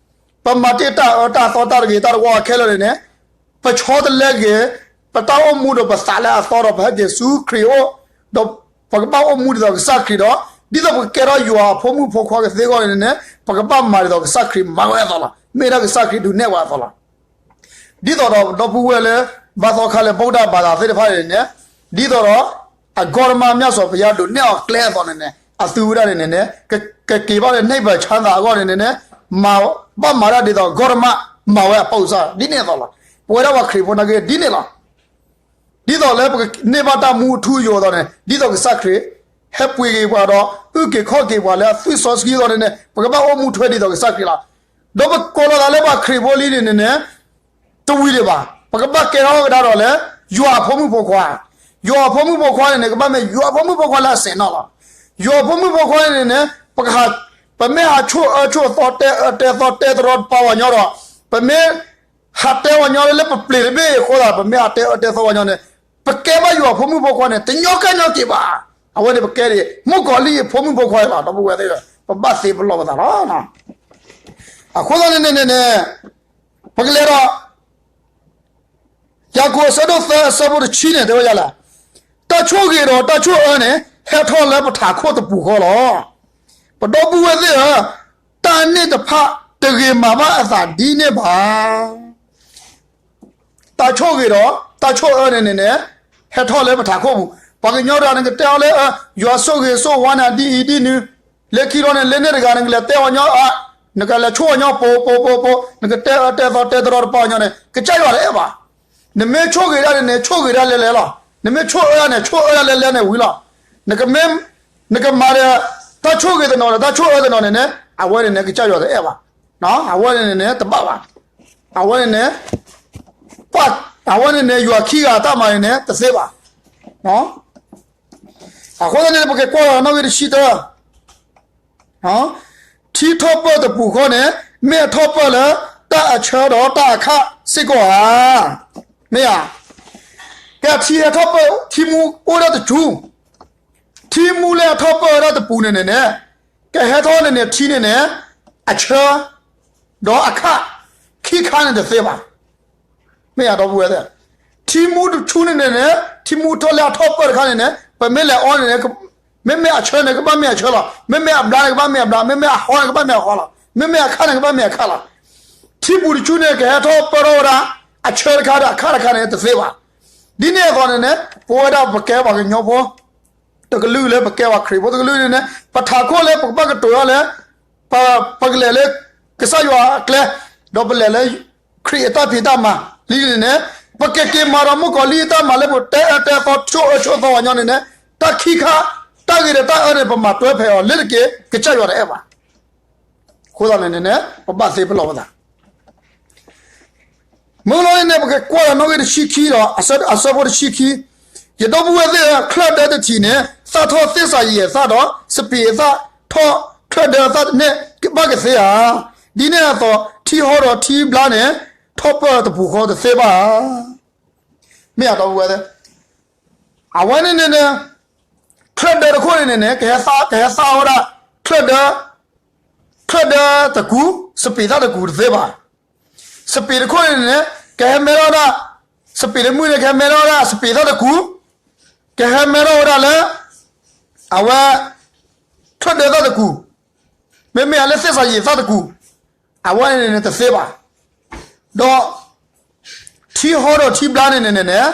ပမၤတ့ၢ်တၢ်အၢတၢ်သီတၢ်တဂ့ၤတၢ်တဝါခဲလၢာ်န့ၣ်န့ၣ် ပဆီတလဲက့ၤ ပတၢ်အိၣ်မူဒီးပသးလၢအသီဒီး ပဟဲက့ၤဆူခရံာ်အအိၣ်, ဒီးပကဘၣ်အိၣ်မူဒ်သိးကစၢ်ခရံာ်ဒီး, ဒ်သိးပကကဲထီၣ်ယွၤအဖိမုၣ်ဖိခွါကသ့အဂီၢ်န့ၣ်န့ၣ်, ပကဘၣ်မၤဒ်သိးကစၢ်ခရံာ်မၤဝဲအသိးလီၤ. မ့ၢ်ဒၣ်ကစၢ်ခရံာ်ဒုးနဲၣ်ပှၤအသိးလီၤ. ဒ်သိးဒီးဒီပုၢ်ဝဲၢ်လၢ ဘါသီခါလၢ ဗုဒ္ဓဘာသာ သ့ၣ်တဖၣ်န့ၣ်န့ၣ်, ဒ်သိးဒီး အဂီၢ်တမၣ်မြတ်စွာဘုရားဒုးနဲၣ်အီၤကျဲအသိးန့ၣ်န့ၣ်, အသုဝဲဒၣ်န့ၣ်န့ၣ်, ကက့ၤဘၣ်လၢ နိဗ္ဗာန်ချမ်းသာ အဂီၢ်န့ၣ်န့ၣ်, ဘၣ်မၤဒၣ်ဒ်သိး ဂေါတမ မၤဝဲအပိာ်စၢ် ဒ်န့ၣ်အသိးလီၤ. ပဝဲဒၣ်ပှၤခရံာ်ဖိနာ်က့ဒ်န့ၣ်လီၤ. ဒ်သိးလၢပကန့ၢ်ဘၣ်တၢ်မူအထူအယိာ်အသိးန့ၣ်, ဒ်သိးကစၢ်ခရံာ် ဟဲပှ့ၤက့ၤပှၤဒီး အုၣ်က့ၤခီၣ်က့ၤပှၤလၢအသွံၣ်စီဆှံအသိးန့ၣ်န့ၣ်, ပကဘၣ်အိၣ်မူထွဲဒ်သိးကစၢ်ခရံာ်လီၤ. ဒီးပကိးလီၤသးလၢပှၤခရံာ်ဖိလံန့ၣ်န့ၣ်န့ၣ်, တဝံၤဒံးဘၣ်. ပကဘၣ်ကဲထီၣ်ကဒါဒီးလၢ ယွၤအဖိမုၣ်ဖိခွါ, ယွၤအဖိမုၣ်ဖိခွါန့ၣ်န့ၣ် ကဘၣ်မ့ၢ်ယွၤအဖိမုၣ်ဖိခွါလၢအဆဲးနီၣ်လီၤ. ယွၤအဖိမုၣ်ဖိခွါန့ၣ်န့ၣ်, ပမ့ၢ်ဟးဆိၣ်အၢဆိၣ်သီ တဲအၢတဲသီ တဲတရီတပါပှၤညီဒီး, ပမ့ၢ်ဟးတဲပှၤညီလၢ လၢပပျ့ၤတဘ့ၣ်အဃိသတး ပမ့ၢ်ဟးတဲအၢတဲသီပှၤညီန့ၣ်, ပကဲဘၣ်ယွၤအဖိမုၣ်ဖိခွါန့ၣ် တညီကဲညီက့ၤဘၣ်. အဝဲန့ၣ်ပကဲဒ် မုၣ်ကီၤလံၢ်အဖိမုၣ်ဖိခွါလီၤ. ဒီပုၢ်ဝဲၢ်သ့ၣ်ဧၢ, ပဘၣ်သ့ပလီၢ်ပသးလီၤ. အဃိသတးန့ၣ်န့ၣ်န့ၣ်, ပကလဲၤဒီး ယၤကိာ်အဆၢဒိၣ်သၢအဆၢဖိတဆံန့ၣ် တဲဝဲဒ်လဲၣ်, တၢ်ဆိၣ်ဂ့ၤဒီးတၢ်ဆိၣ်အၢန့ၣ် ဟဲထီၣ်လၢပထးခိၣ်တပူၤဃီလီၤ. ပဒီပုၢ်ဝဲၢ်သ့ၣ်ဧၢ, တၢ်န့ၣ်တဖၣ်တဂ့ၤမၤဘၣ်အသးဒ်န့ၣ်ဘၣ်. တၢ်ဆိၣ်ဂ့ၤဒီး တၢ်ဆိၣ်အၢန့ၣ်န့ၣ်န့ၣ်, ဟဲထီၣ်လၢပထးခိၣ်ပူၤ, ပှၤကညီတဂၤနကတဲအီၤလၢ ယွၤဆိၣ်ဂ့ၤဆိၣ်ဝါနၤဒ်အံၤဒ်နုၤ, လၢခံလီၤန့ၣ် လၢန့ၣ်တဂၤနကလဲၤတဲအီၤညီအၢ, နကလဲၤဆိၣ်အီၤညီပိပိပိပိ, နကတဲအၢတဲသီတဲတရီတပါအီၤညီန့ၣ် ကစၢ်ယွၤတအဲၣ်ဘၣ်. နမ့ၢ်ဆိၣ်ဂ့ၤဒၣ်န့ၣ်န့ၣ် ဆိၣ်ဂ့ၤဒၣ်လဲၤလဲၤလီၤ. နမ့ၢ်ဆိၣ်အၢဒၣ်န့ၣ် ဆိၣ်အၢဒၣ်လဲၤလဲၤန့ၣ်ဝံၤလီၤ. နကမ့ၢ်, နကမၤဒီး တၢ်ဆိၣ်ဂ့ၤတနီၤဒီး တၢ်ဆိၣ်အၢတနီၤန့ၣ်န့ၣ် အဝဲန့ၣ်န့ၣ် ကစၢ်ယွၤတအဲၣ်ဘၣ်. အဝဲန့ၣ်န့ၣ် တဘၣ်ဘၣ်. အဝဲန့ၣ်န့ၣ် အဝဲန့ၣ်န့ၣ် ယွၤခံဂၤအတၢ်မၤန့ၣ်န့ၣ် တသ့ဘၣ်. အဃိသတးန့ၣ် ပကကွၢ်လီၤနီၣ်ဂံၢ်တဆံတၢ, ထံထီၣ်ပၢၢ်တပူၤဃီန့ၣ် မ့ၢ်အထီၣ်ပၢၢ်လၢတၢ်အဆၢဒီးတၢ်အခၣ်စ့ၢ်ကီးဧါ. မ့ၢ်ဧါ. ကဲထံဟဲထီၣ်ပၢၢ် ထံမူအိၣ်ဒၣ်တစူၤ, ထံမူလၢအထီၣ်ပၢၢ်ဝဲဒၣ်တပူၤန့ၣ်န့ၣ်န့ၣ်, ကဟဲထီၣ်န့ၣ်န့ၣ် ထံန့ၣ်န့ၣ် အဆၢ ဒီးအခၣ် ခံခါန့ၣ်တသ့ဘၣ်. မ့ၢ်ဧါ ဒီပုၢ်ဝဲၢ်သ့ၣ်, ထံမူတဆူန့ၣ်န့ၣ်န့ၣ် ထံမူထီၣ်လၢအထီၣ်ပၢၢ်တခါန့ၣ်န့ၣ် ပမ့ၢ်လဲၤအီန့ၣ်န့ၣ် မ့မ့ၢ်အဆၢန့ၣ် ကဘၣ်မ့ၢ်အဆၢလီၤ. မ့မ့ၢ်အဘျါန့ၣ် ကဘၣ်မ့ၢ်အဘျါ, မ့မ့ၢ်အဟီန့ၣ် ကဘၣ်မ့ၢ်အဟီလီၤ. မ့မ့ၢ်အခၣ်န့ၣ် ကဘၣ်မ့ၢ်အခၣ်လီၤ. ထံပူၤတဆူန့ၣ် ကဟဲထီၣ်ပၢၢ်ထီၣ်ဝဲဒၣ် အဆၢတခါဒီးအခၣ်တခါန့ၣ် တသ့ဘၣ်. ဒ်န့ၣ်အသိးန့ၣ်န့ၣ် ပဝဲဒၣ်ပကဲပှၤကညီဖိ တကလုာ်လၢပကဲပှၤခရံာ်ဖိတကလုာ်န့ၣ်န့ၣ် ပထးခိၣ်လၢပကဘၣ်ကတိၤထီၣ်လၢ ပကလဲၤလၢကစၢ်ယွၤအကျဲ, ဒီးပလဲၤလၢခရံာ်အတၢ်ဖံးတၢ်မၤလံန့ၣ်န့ၣ်, ပကက့ၤမၤဒီးမုၣ်ကီၤလံၢ်အတၢ်မၤလၢပတဲအၢတဲသီဆိၣ်အၢဆိၣ်သီပှၤညီန့ၣ်န့ၣ်, တၢ်ခံခါ တၢ်ဂ့ၤဒီးတၢ်အၢန့ၣ် ပမၤတွဲဖဲအီၤလၢတက့ၢ် ကစၢ်ယွၤတအဲၣ်ဘၣ်. အဃိသတးန့ၣ်န့ၣ်န့ၣ် ပဘၣ်သ့ပလီၢ်ပသး မုၢ်လီၤန့ၣ်န့ၣ် ပကကွၢ်လီၤနီၣ်ဂံၢ်တဆံခံဒီး အဆၢဖိတဆံခံ, ယဒီပုၢ်ဝဲၢ်သ့ၣ်ဧၢ, ချၢၣ်ဒၢတထံးန့ၣ် သၣ်ထီၣ်သ့ၣ်စၤယံၤအသၣ်ဒီး စပံးအသၣ်ထီၣ်ချၢၣ်ဒၢအသၣ်န့ၣ် ဘၣ်ကသ့ဧါ. ဒ်န့ၣ်အသိး ထံဟီဒီးထံဘျါန့ၣ် ထီၣ်ပၢၢ်တပူၤဃီတသ့ဘၣ်ဧါ. မ့ၢ်ဧါ ဒီပုၢ်ဝဲၢ်သ့ၣ်, အဝဲန့ၣ်န့ၣ်န့ၣ် ချၢၣ်ဒၢတခိၣ်န့ၣ်န့ၣ်န့ၣ် ကဟဲသၣ်, ကဟဲသၣ်ဝဲဒၣ် ချၢၣ်ဒၢ ချၢၣ်ဒၢတကူး, စပံးသၣ်တကူးတသ့ဘၣ်. စပံးတခိၣ်န့ၣ်န့ၣ် ကဟဲမဲထီၣ်ဝဲဒၣ်, စပံးတမုၢ်န့ၣ် ကဟဲမဲထီၣ်ဝဲဒၣ် စပံးသၣ်တကူး, ကဟဲမဲထီၣ်ဝဲဒၣ်လၢ အဝဲ ချၢၣ်ဒၢသၣ်တကူး, မ့မ့ၢ်လၢသ့ၣ်စၤယံၤသၣ်တကူး, အဝဲန့ၣ်န့ၣ်တသ့ဘၣ်. ဒီး ထံဟီဒီးထံဘျါန့ၣ်န့ၣ်န့ၣ်န့ၣ်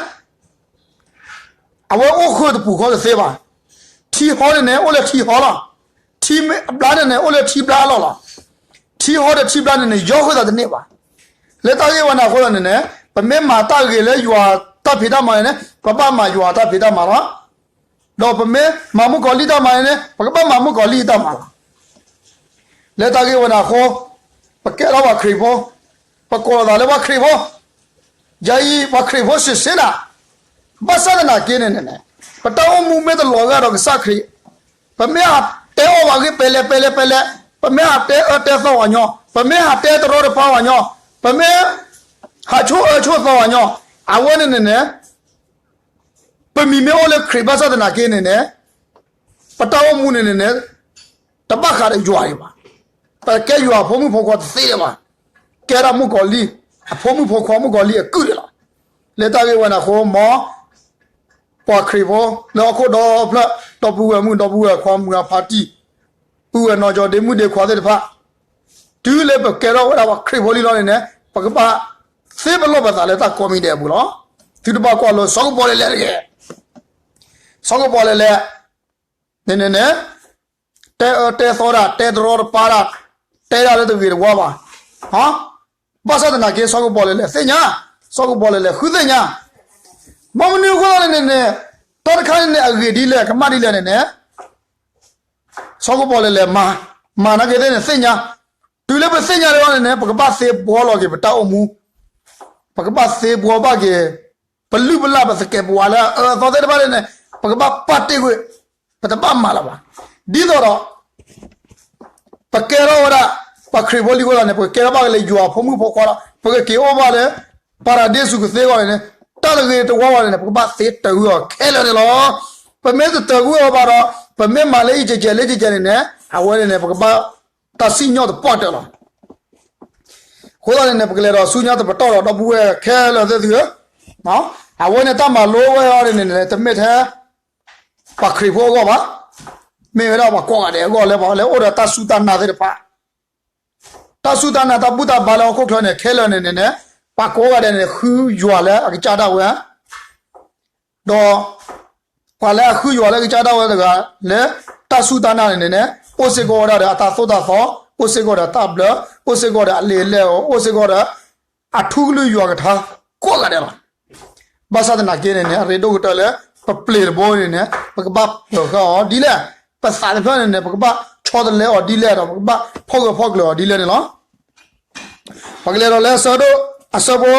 အဝဲအိၣ်ဃုာ်တပူၤဃီတသ့ဘၣ်. ထံဟီန့ၣ်န့ၣ် အိၣ်လၢထံဟီလီၤ. ထံဘျါန့ၣ်န့ၣ် အိၣ်လၢထံဘျါအလီၢ်လီၤ. ထံဟီဒီးထံဘျါန့ၣ်န့ၣ် ယီဃုာ်သးတန့ၢ်ဘၣ်. လၢတၢ်ဂ့ၢ်ဝဲန့ၣ်အဃိသတးန့ၣ်န့ၣ် ပမ့ၢ်မၤတၢ်ဂ့ၤလၢယွၤတၢ်ဖံးတၢ်မၤန့ၣ်န့ၣ် ပဘၣ်မၤယွၤတၢ်ဖံးတၢ်မၤလီၤ. ဒီးပမ့ၢ်မၤမုၣ်ကီၤလံၢ်တၢ်မၤန့ၣ်န့ၣ် ပကဘၣ်မၤမုၣ်ကီၤလံၢ်တၢ်မၤလီၤ. လၢတၢ်ဂ့ၢ်ဝဲန့ၣ်အဃိ ပကဲထီၣ်ပှၤခရံာ်ဖိ, ပကိးလီၤသးလၢပှၤခရံာ်ဖိ, ယၤအံၤပှၤခရံာ်ဖိစံးဆ့နၤ, ဘၣ်ဆၣ်သနာ်က့န့ၣ်န့ၣ် ပတၢ်အိၣ်မူမ့ၢ်တလီၤဂာ်ဒီးကစၢ်ခရံာ်, ပမ့ၢ်ဟးတဲအီၣ်ပှၤဂ့ၢ်ပဲလဲပဲလဲပဲလဲ, ပမ့ၢ်ဟးတဲအၢတဲသီပှၤညီ, ပမ့ၢ်ဟးတဲတရီတပါပှၤညီ, ပမ့ၢ်ဟးဆိၣ်အၢဆိၣ်သီပှၤညီ, အဝဲန့ၣ်န့ၣ်န့ၣ် ပမံၤမ့ၢ်အိၣ်လၢခရံာ်ဘၣ်ဆၣ်သနာ်က့န့ၣ်န့ၣ် ပတၢ်အိၣ်မူန့ၣ်န့ၣ်န့ၣ် တဘၣ်ဃးဒီးယွၤဒံးဘၣ်. ပကဲယွၤအဖိမုၣ်ဖိခွါတသ့ဒံးဘၣ်. ကဲဒၣ်မုၣ်ကီၤလံၢ်အဖိမုၣ်ဖိခွါ မုၣ်ကီၤလံၢ်အကုၢ်ဒံးလီၤ. လၢတၢ်ဂ့ၢ်ဝဲန့ၣ်အဃိ မ်ပှၤခရံာ်ဖိ လၢဟီၣ်ခိၣ်ဒီဖျၢၣ် ဒီပုၢ်ဝဲၢ်မုၣ် ဒီပုၢ်ဝဲၢ်ခွါ မုၢ်ဂၤဖါတံၢ် ပုၢ်ဝဲၢ်နီၢ်ကၠီ ဒ့မုၣ်ဒ့ခွါသ့ၣ်တဖၣ် တုၤလၢပကဲထီၣ်ဝဲဒၣ်ပှၤခရံာ်ဖိလံလီၤန့ၣ်န့ၣ် ပကဘၣ်သ့ပလီၢ်ပသးလၢတၢ်ကိးမံၤဒဲးအပူၤလီၤ. သုတဘၣ်ကွၢ်လိ စီၤကပီၤလဲၣ်လဲၣ်တဂ့ၤ. စီၤကပီၤလဲၣ်လဲၣ် န့ၣ်န့ၣ်န့ၣ် တဲအၢတဲသီတၢ် တဲတရီတပါတၢ် တဲဒၣ်လၢတဂ့ၤတဝါဘၣ်. ဘၣ်ဆၣ်သနာ်က့ စီၤကပီၤလဲၣ်လဲၣ်သ့ၣ်ညါ, စီၤကပီၤလဲၣ်လဲၣ်ဃုသ့ၣ်ညါ. ဘၣ်မနုၤအဃိလဲၣ်န့ၣ်န့ၣ် တၢ်တခါန့ၣ်န့ၣ် အဂ့ၢ်ဒ်လဲၣ် ကမၣ်ဒ်လဲၣ်န့ၣ်န့ၣ် စီၤကပီၤလဲၣ်လဲၣ်မၤ, မၤနာ်က့သ့ၣ်န့ၣ်သ့ၣ်ညါ. တုၤလၢပသ့ၣ်ညါလီၤန့ၣ်န့ၣ် ပကဘၣ်သ့ဘှီလီၤက့ၤပတၢ်အိၣ်မူ, ပကဘၣ်သ့ဘှီဘၣ်က့ၤ ပလုၢ်ပလၢ်ပသကဲးပဝးလၢအအၢအသီသ့ၣ်တဖၣ်န့ၣ်န့ၣ် ပကဘၣ်ပာ်တ့ၢ်ကွံာ် ပတဘၣ်မၤလၢၤဘၣ်. ဒ်သိးဒီး ပကဲထီၣ်ဝဲဒၣ် ပှၤခရံာ်ဖိလံအဃိသတးန့ၣ် ပကကဲထီၣ်ဘၣ်က့ၤလၢယွၤဖိမုၣ်ဖိခွါလီၤ. ပကက့ၤအိၣ်ဘၣ်လၢ ပၤရဒ့စူၤကသ့အဂီၢ်န့ၣ်န့ၣ် တၢ်တဂ့ၤတဝါဘၣ်န့ၣ်န့ၣ် ပကဘၣ်သ့တၢ်ဂုၤအီၤခဲလၢာ်န့ၣ်လီၤ. ပမ့ၢ်တတၢ်ဂုၤအီၤဘၣ်ဒီး ပမ့ၢ်မၤလၢအံၤကဲးကဲးလၢကဲးကဲးန့ၣ်န့ၣ် အဝဲန့ၣ်န့ၣ် ပကဘၣ်တၢ်စံၣ်ညီၣ်တပှၢ်တၢၢ်လီၤ. အဃိသတးန့ၣ်န့ၣ် ပကလဲၤဒီးဆူညါတပတီၢ်ဒီး ဒီပုၢ်ဝဲၢ်ခဲလၢာ်သ့ၣ်သုဧၢ, အဝဲန့ၣ်တၢ်မၤလိဝဲအီၤန့ၣ်န့ၣ် တမ့ၢ်ထဲ ပှၤခရံာ်ဖိအဂီၢ်ဘၣ်, မ့ၢ်ဝဲဒၣ်ပှၤကိးဂၤဒဲးအဂီၢ်လၢပှၤလၢအိၣ်ဒီးတၢ်စူၢ်တၢ်နာ်သ့ၣ်တဖၣ်, တၢ်စူၢ်တၢ်နာ်တၢ်ဘူၣ်တၢ်ဘါလၢဟီၣ်ခိၣ်ချၢန့ၣ် ခဲလၢာ်န့ၣ်န့ၣ်န့ၣ် ပှၤကိးဂၤဒဲးန့ၣ် ဃုယွၤလၢအကစၢ်ဒၣ်ဝဲ ဒီး ပှၤလၢအဃုယွၤလၢအကစၢ်ဒၣ်ဝဲတဂၤ လၢတၢ်စူၢ်တၢ်နာ်န့ၣ်န့ၣ်န့ၣ် အိၣ်စ့ၢ်ကီးဝဲဒၣ်ဒီးအတၢ်သိၣ်တၢ်သီ, အိၣ်စ့ၢ်ကီးဒီးတၢ်ဘျၢ, အိၣ်စ့ၢ်ကီးဒီးအလံာ်အလဲၢ်, အိၣ်စ့ၢ်ကီးဒီး အထူကလုၢ်ယွၤကထါ ကိးဂၤဒဲးလီၤ. ဘၣ်ဆၣ်သနာ်က့န့ၣ်န့ၣ် အရ့ဒိၣ်ကတၢၢ်လၢ ပပျ့ၤတဘိန့ၣ်န့ၣ် ပကဘၣ်ပၢၤဃာ်အီၤဒ်လဲၣ်, ပသးတဖျၢၣ်န့ၣ်န့ၣ် ပကဘၣ်ဆီတလဲအီၤဒ်လဲၣ်ဒီး ပကဘၣ်ဖီၣ်ဂၢၢ်ဖီၣ်ကျၢၤအီၤဒ်လဲၣ်န့ၣ်လီၤ. ပကလဲၤဒီးလၢအဆၢဒိၣ် အဆၢဖိ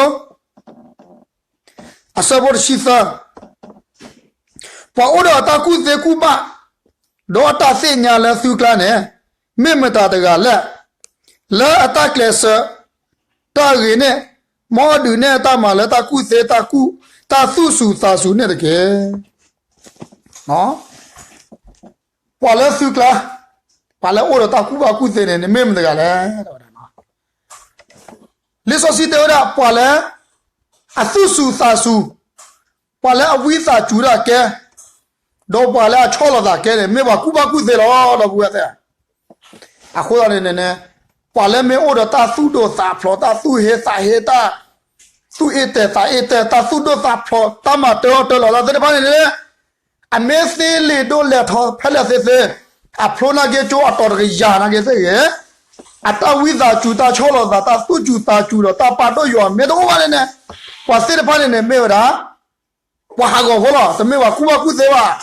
အဆၢဖိတဆံသၢ, ပှၤအိၣ်ဒီးအတၢ်ကူၣ်သ့ကူၣ်ဘၣ် ဒီးအတၢ်သ့ၣ်ညါလၢသုကျါန့ၣ် မ့ၢ်မတၤတဂၤလဲၣ်. လၢအတၢ်ကျဲးစၢးတၢ်ဂ့ၤန့ၣ် မ်အဒုးနဲၣ်အတၢ်မၤလၢတၢ်ကူၣ်သ့ တၢ်သူၣ်စူၤသးစူၤန့ၣ်တက့ၢ်. ပှၤလၢသုကျါ, ပှၤလၢအိၣ်ဒီးတၢ်ကူၣ်ဘၣ်ကူၣ်သ့န့ၣ် နမ့ၢ်မတၤတဂၤလဲၣ်. လံာ်စီဆှံတဲဝဲဒၣ် ပှၤလၢ အသူၣ်စူၤသးစူၤ, ပှၤလၢအဝံသးစူၤတၢ်ကဲ, ဒီးပှၤလၢအဆီၣ်လီၤသးကဲန့ၣ် မ့ၢ်ပှၤကူၣ်ဘၣ်ကူၣ်သ့လီၤ ဒီပုၢ်ဝဲၢ်သ့ၣ်ဧၢ. အဃိသတးန့ၣ်န့ၣ် ပှၤလၢမ့ၢ်အိၣ်ဒီးတၢ်သူၣ်ဒိၣ်သးဖျိး တၢ်သူၣ်ဟ့သးဟ့ တၢ်သူၣ်အ့ၣ်တဲာ်သးအ့ၣ်တဲာ် တၢ်သူၣ်ဒိၣ်သးဖျိး တၢ်မၤတၢ်အီၣ်တၢ်လီၤသ့ၣ်တဖၣ်န့ၣ်န့ၣ် အမ့ၢ်သ့လ့ၣ်ဒိၣ်လဲၢ်ထီဖဲလဲၣ်သ့ၣ်သ့ၣ်, အဖျိနာ်က့ကၠိအတီၤတကယၤနာ်က့သ့ၣ်ဂ့ၤ, အတၢ်ဝံသးစူၤ တၢ်ဆီၣ်လီၤသး တၢ်သူၣ်စူၤသးစူၤဒီးတၢ်ပာ်ဒိၣ်ယွၤမ့ၢ်တအိၣ်ဘၣ်န့ၣ်န့ၣ် ပှၤသ့ၣ်တဖၣ်န့ၣ်န့ၣ် မ့ၢ်ဝဲဒၣ် ပှၤဟးဂီၤဖိလီၤ. တမ့ၢ်ပှၤကူၣ်ဘၣ်ကူၣ်သ့ဘၣ်.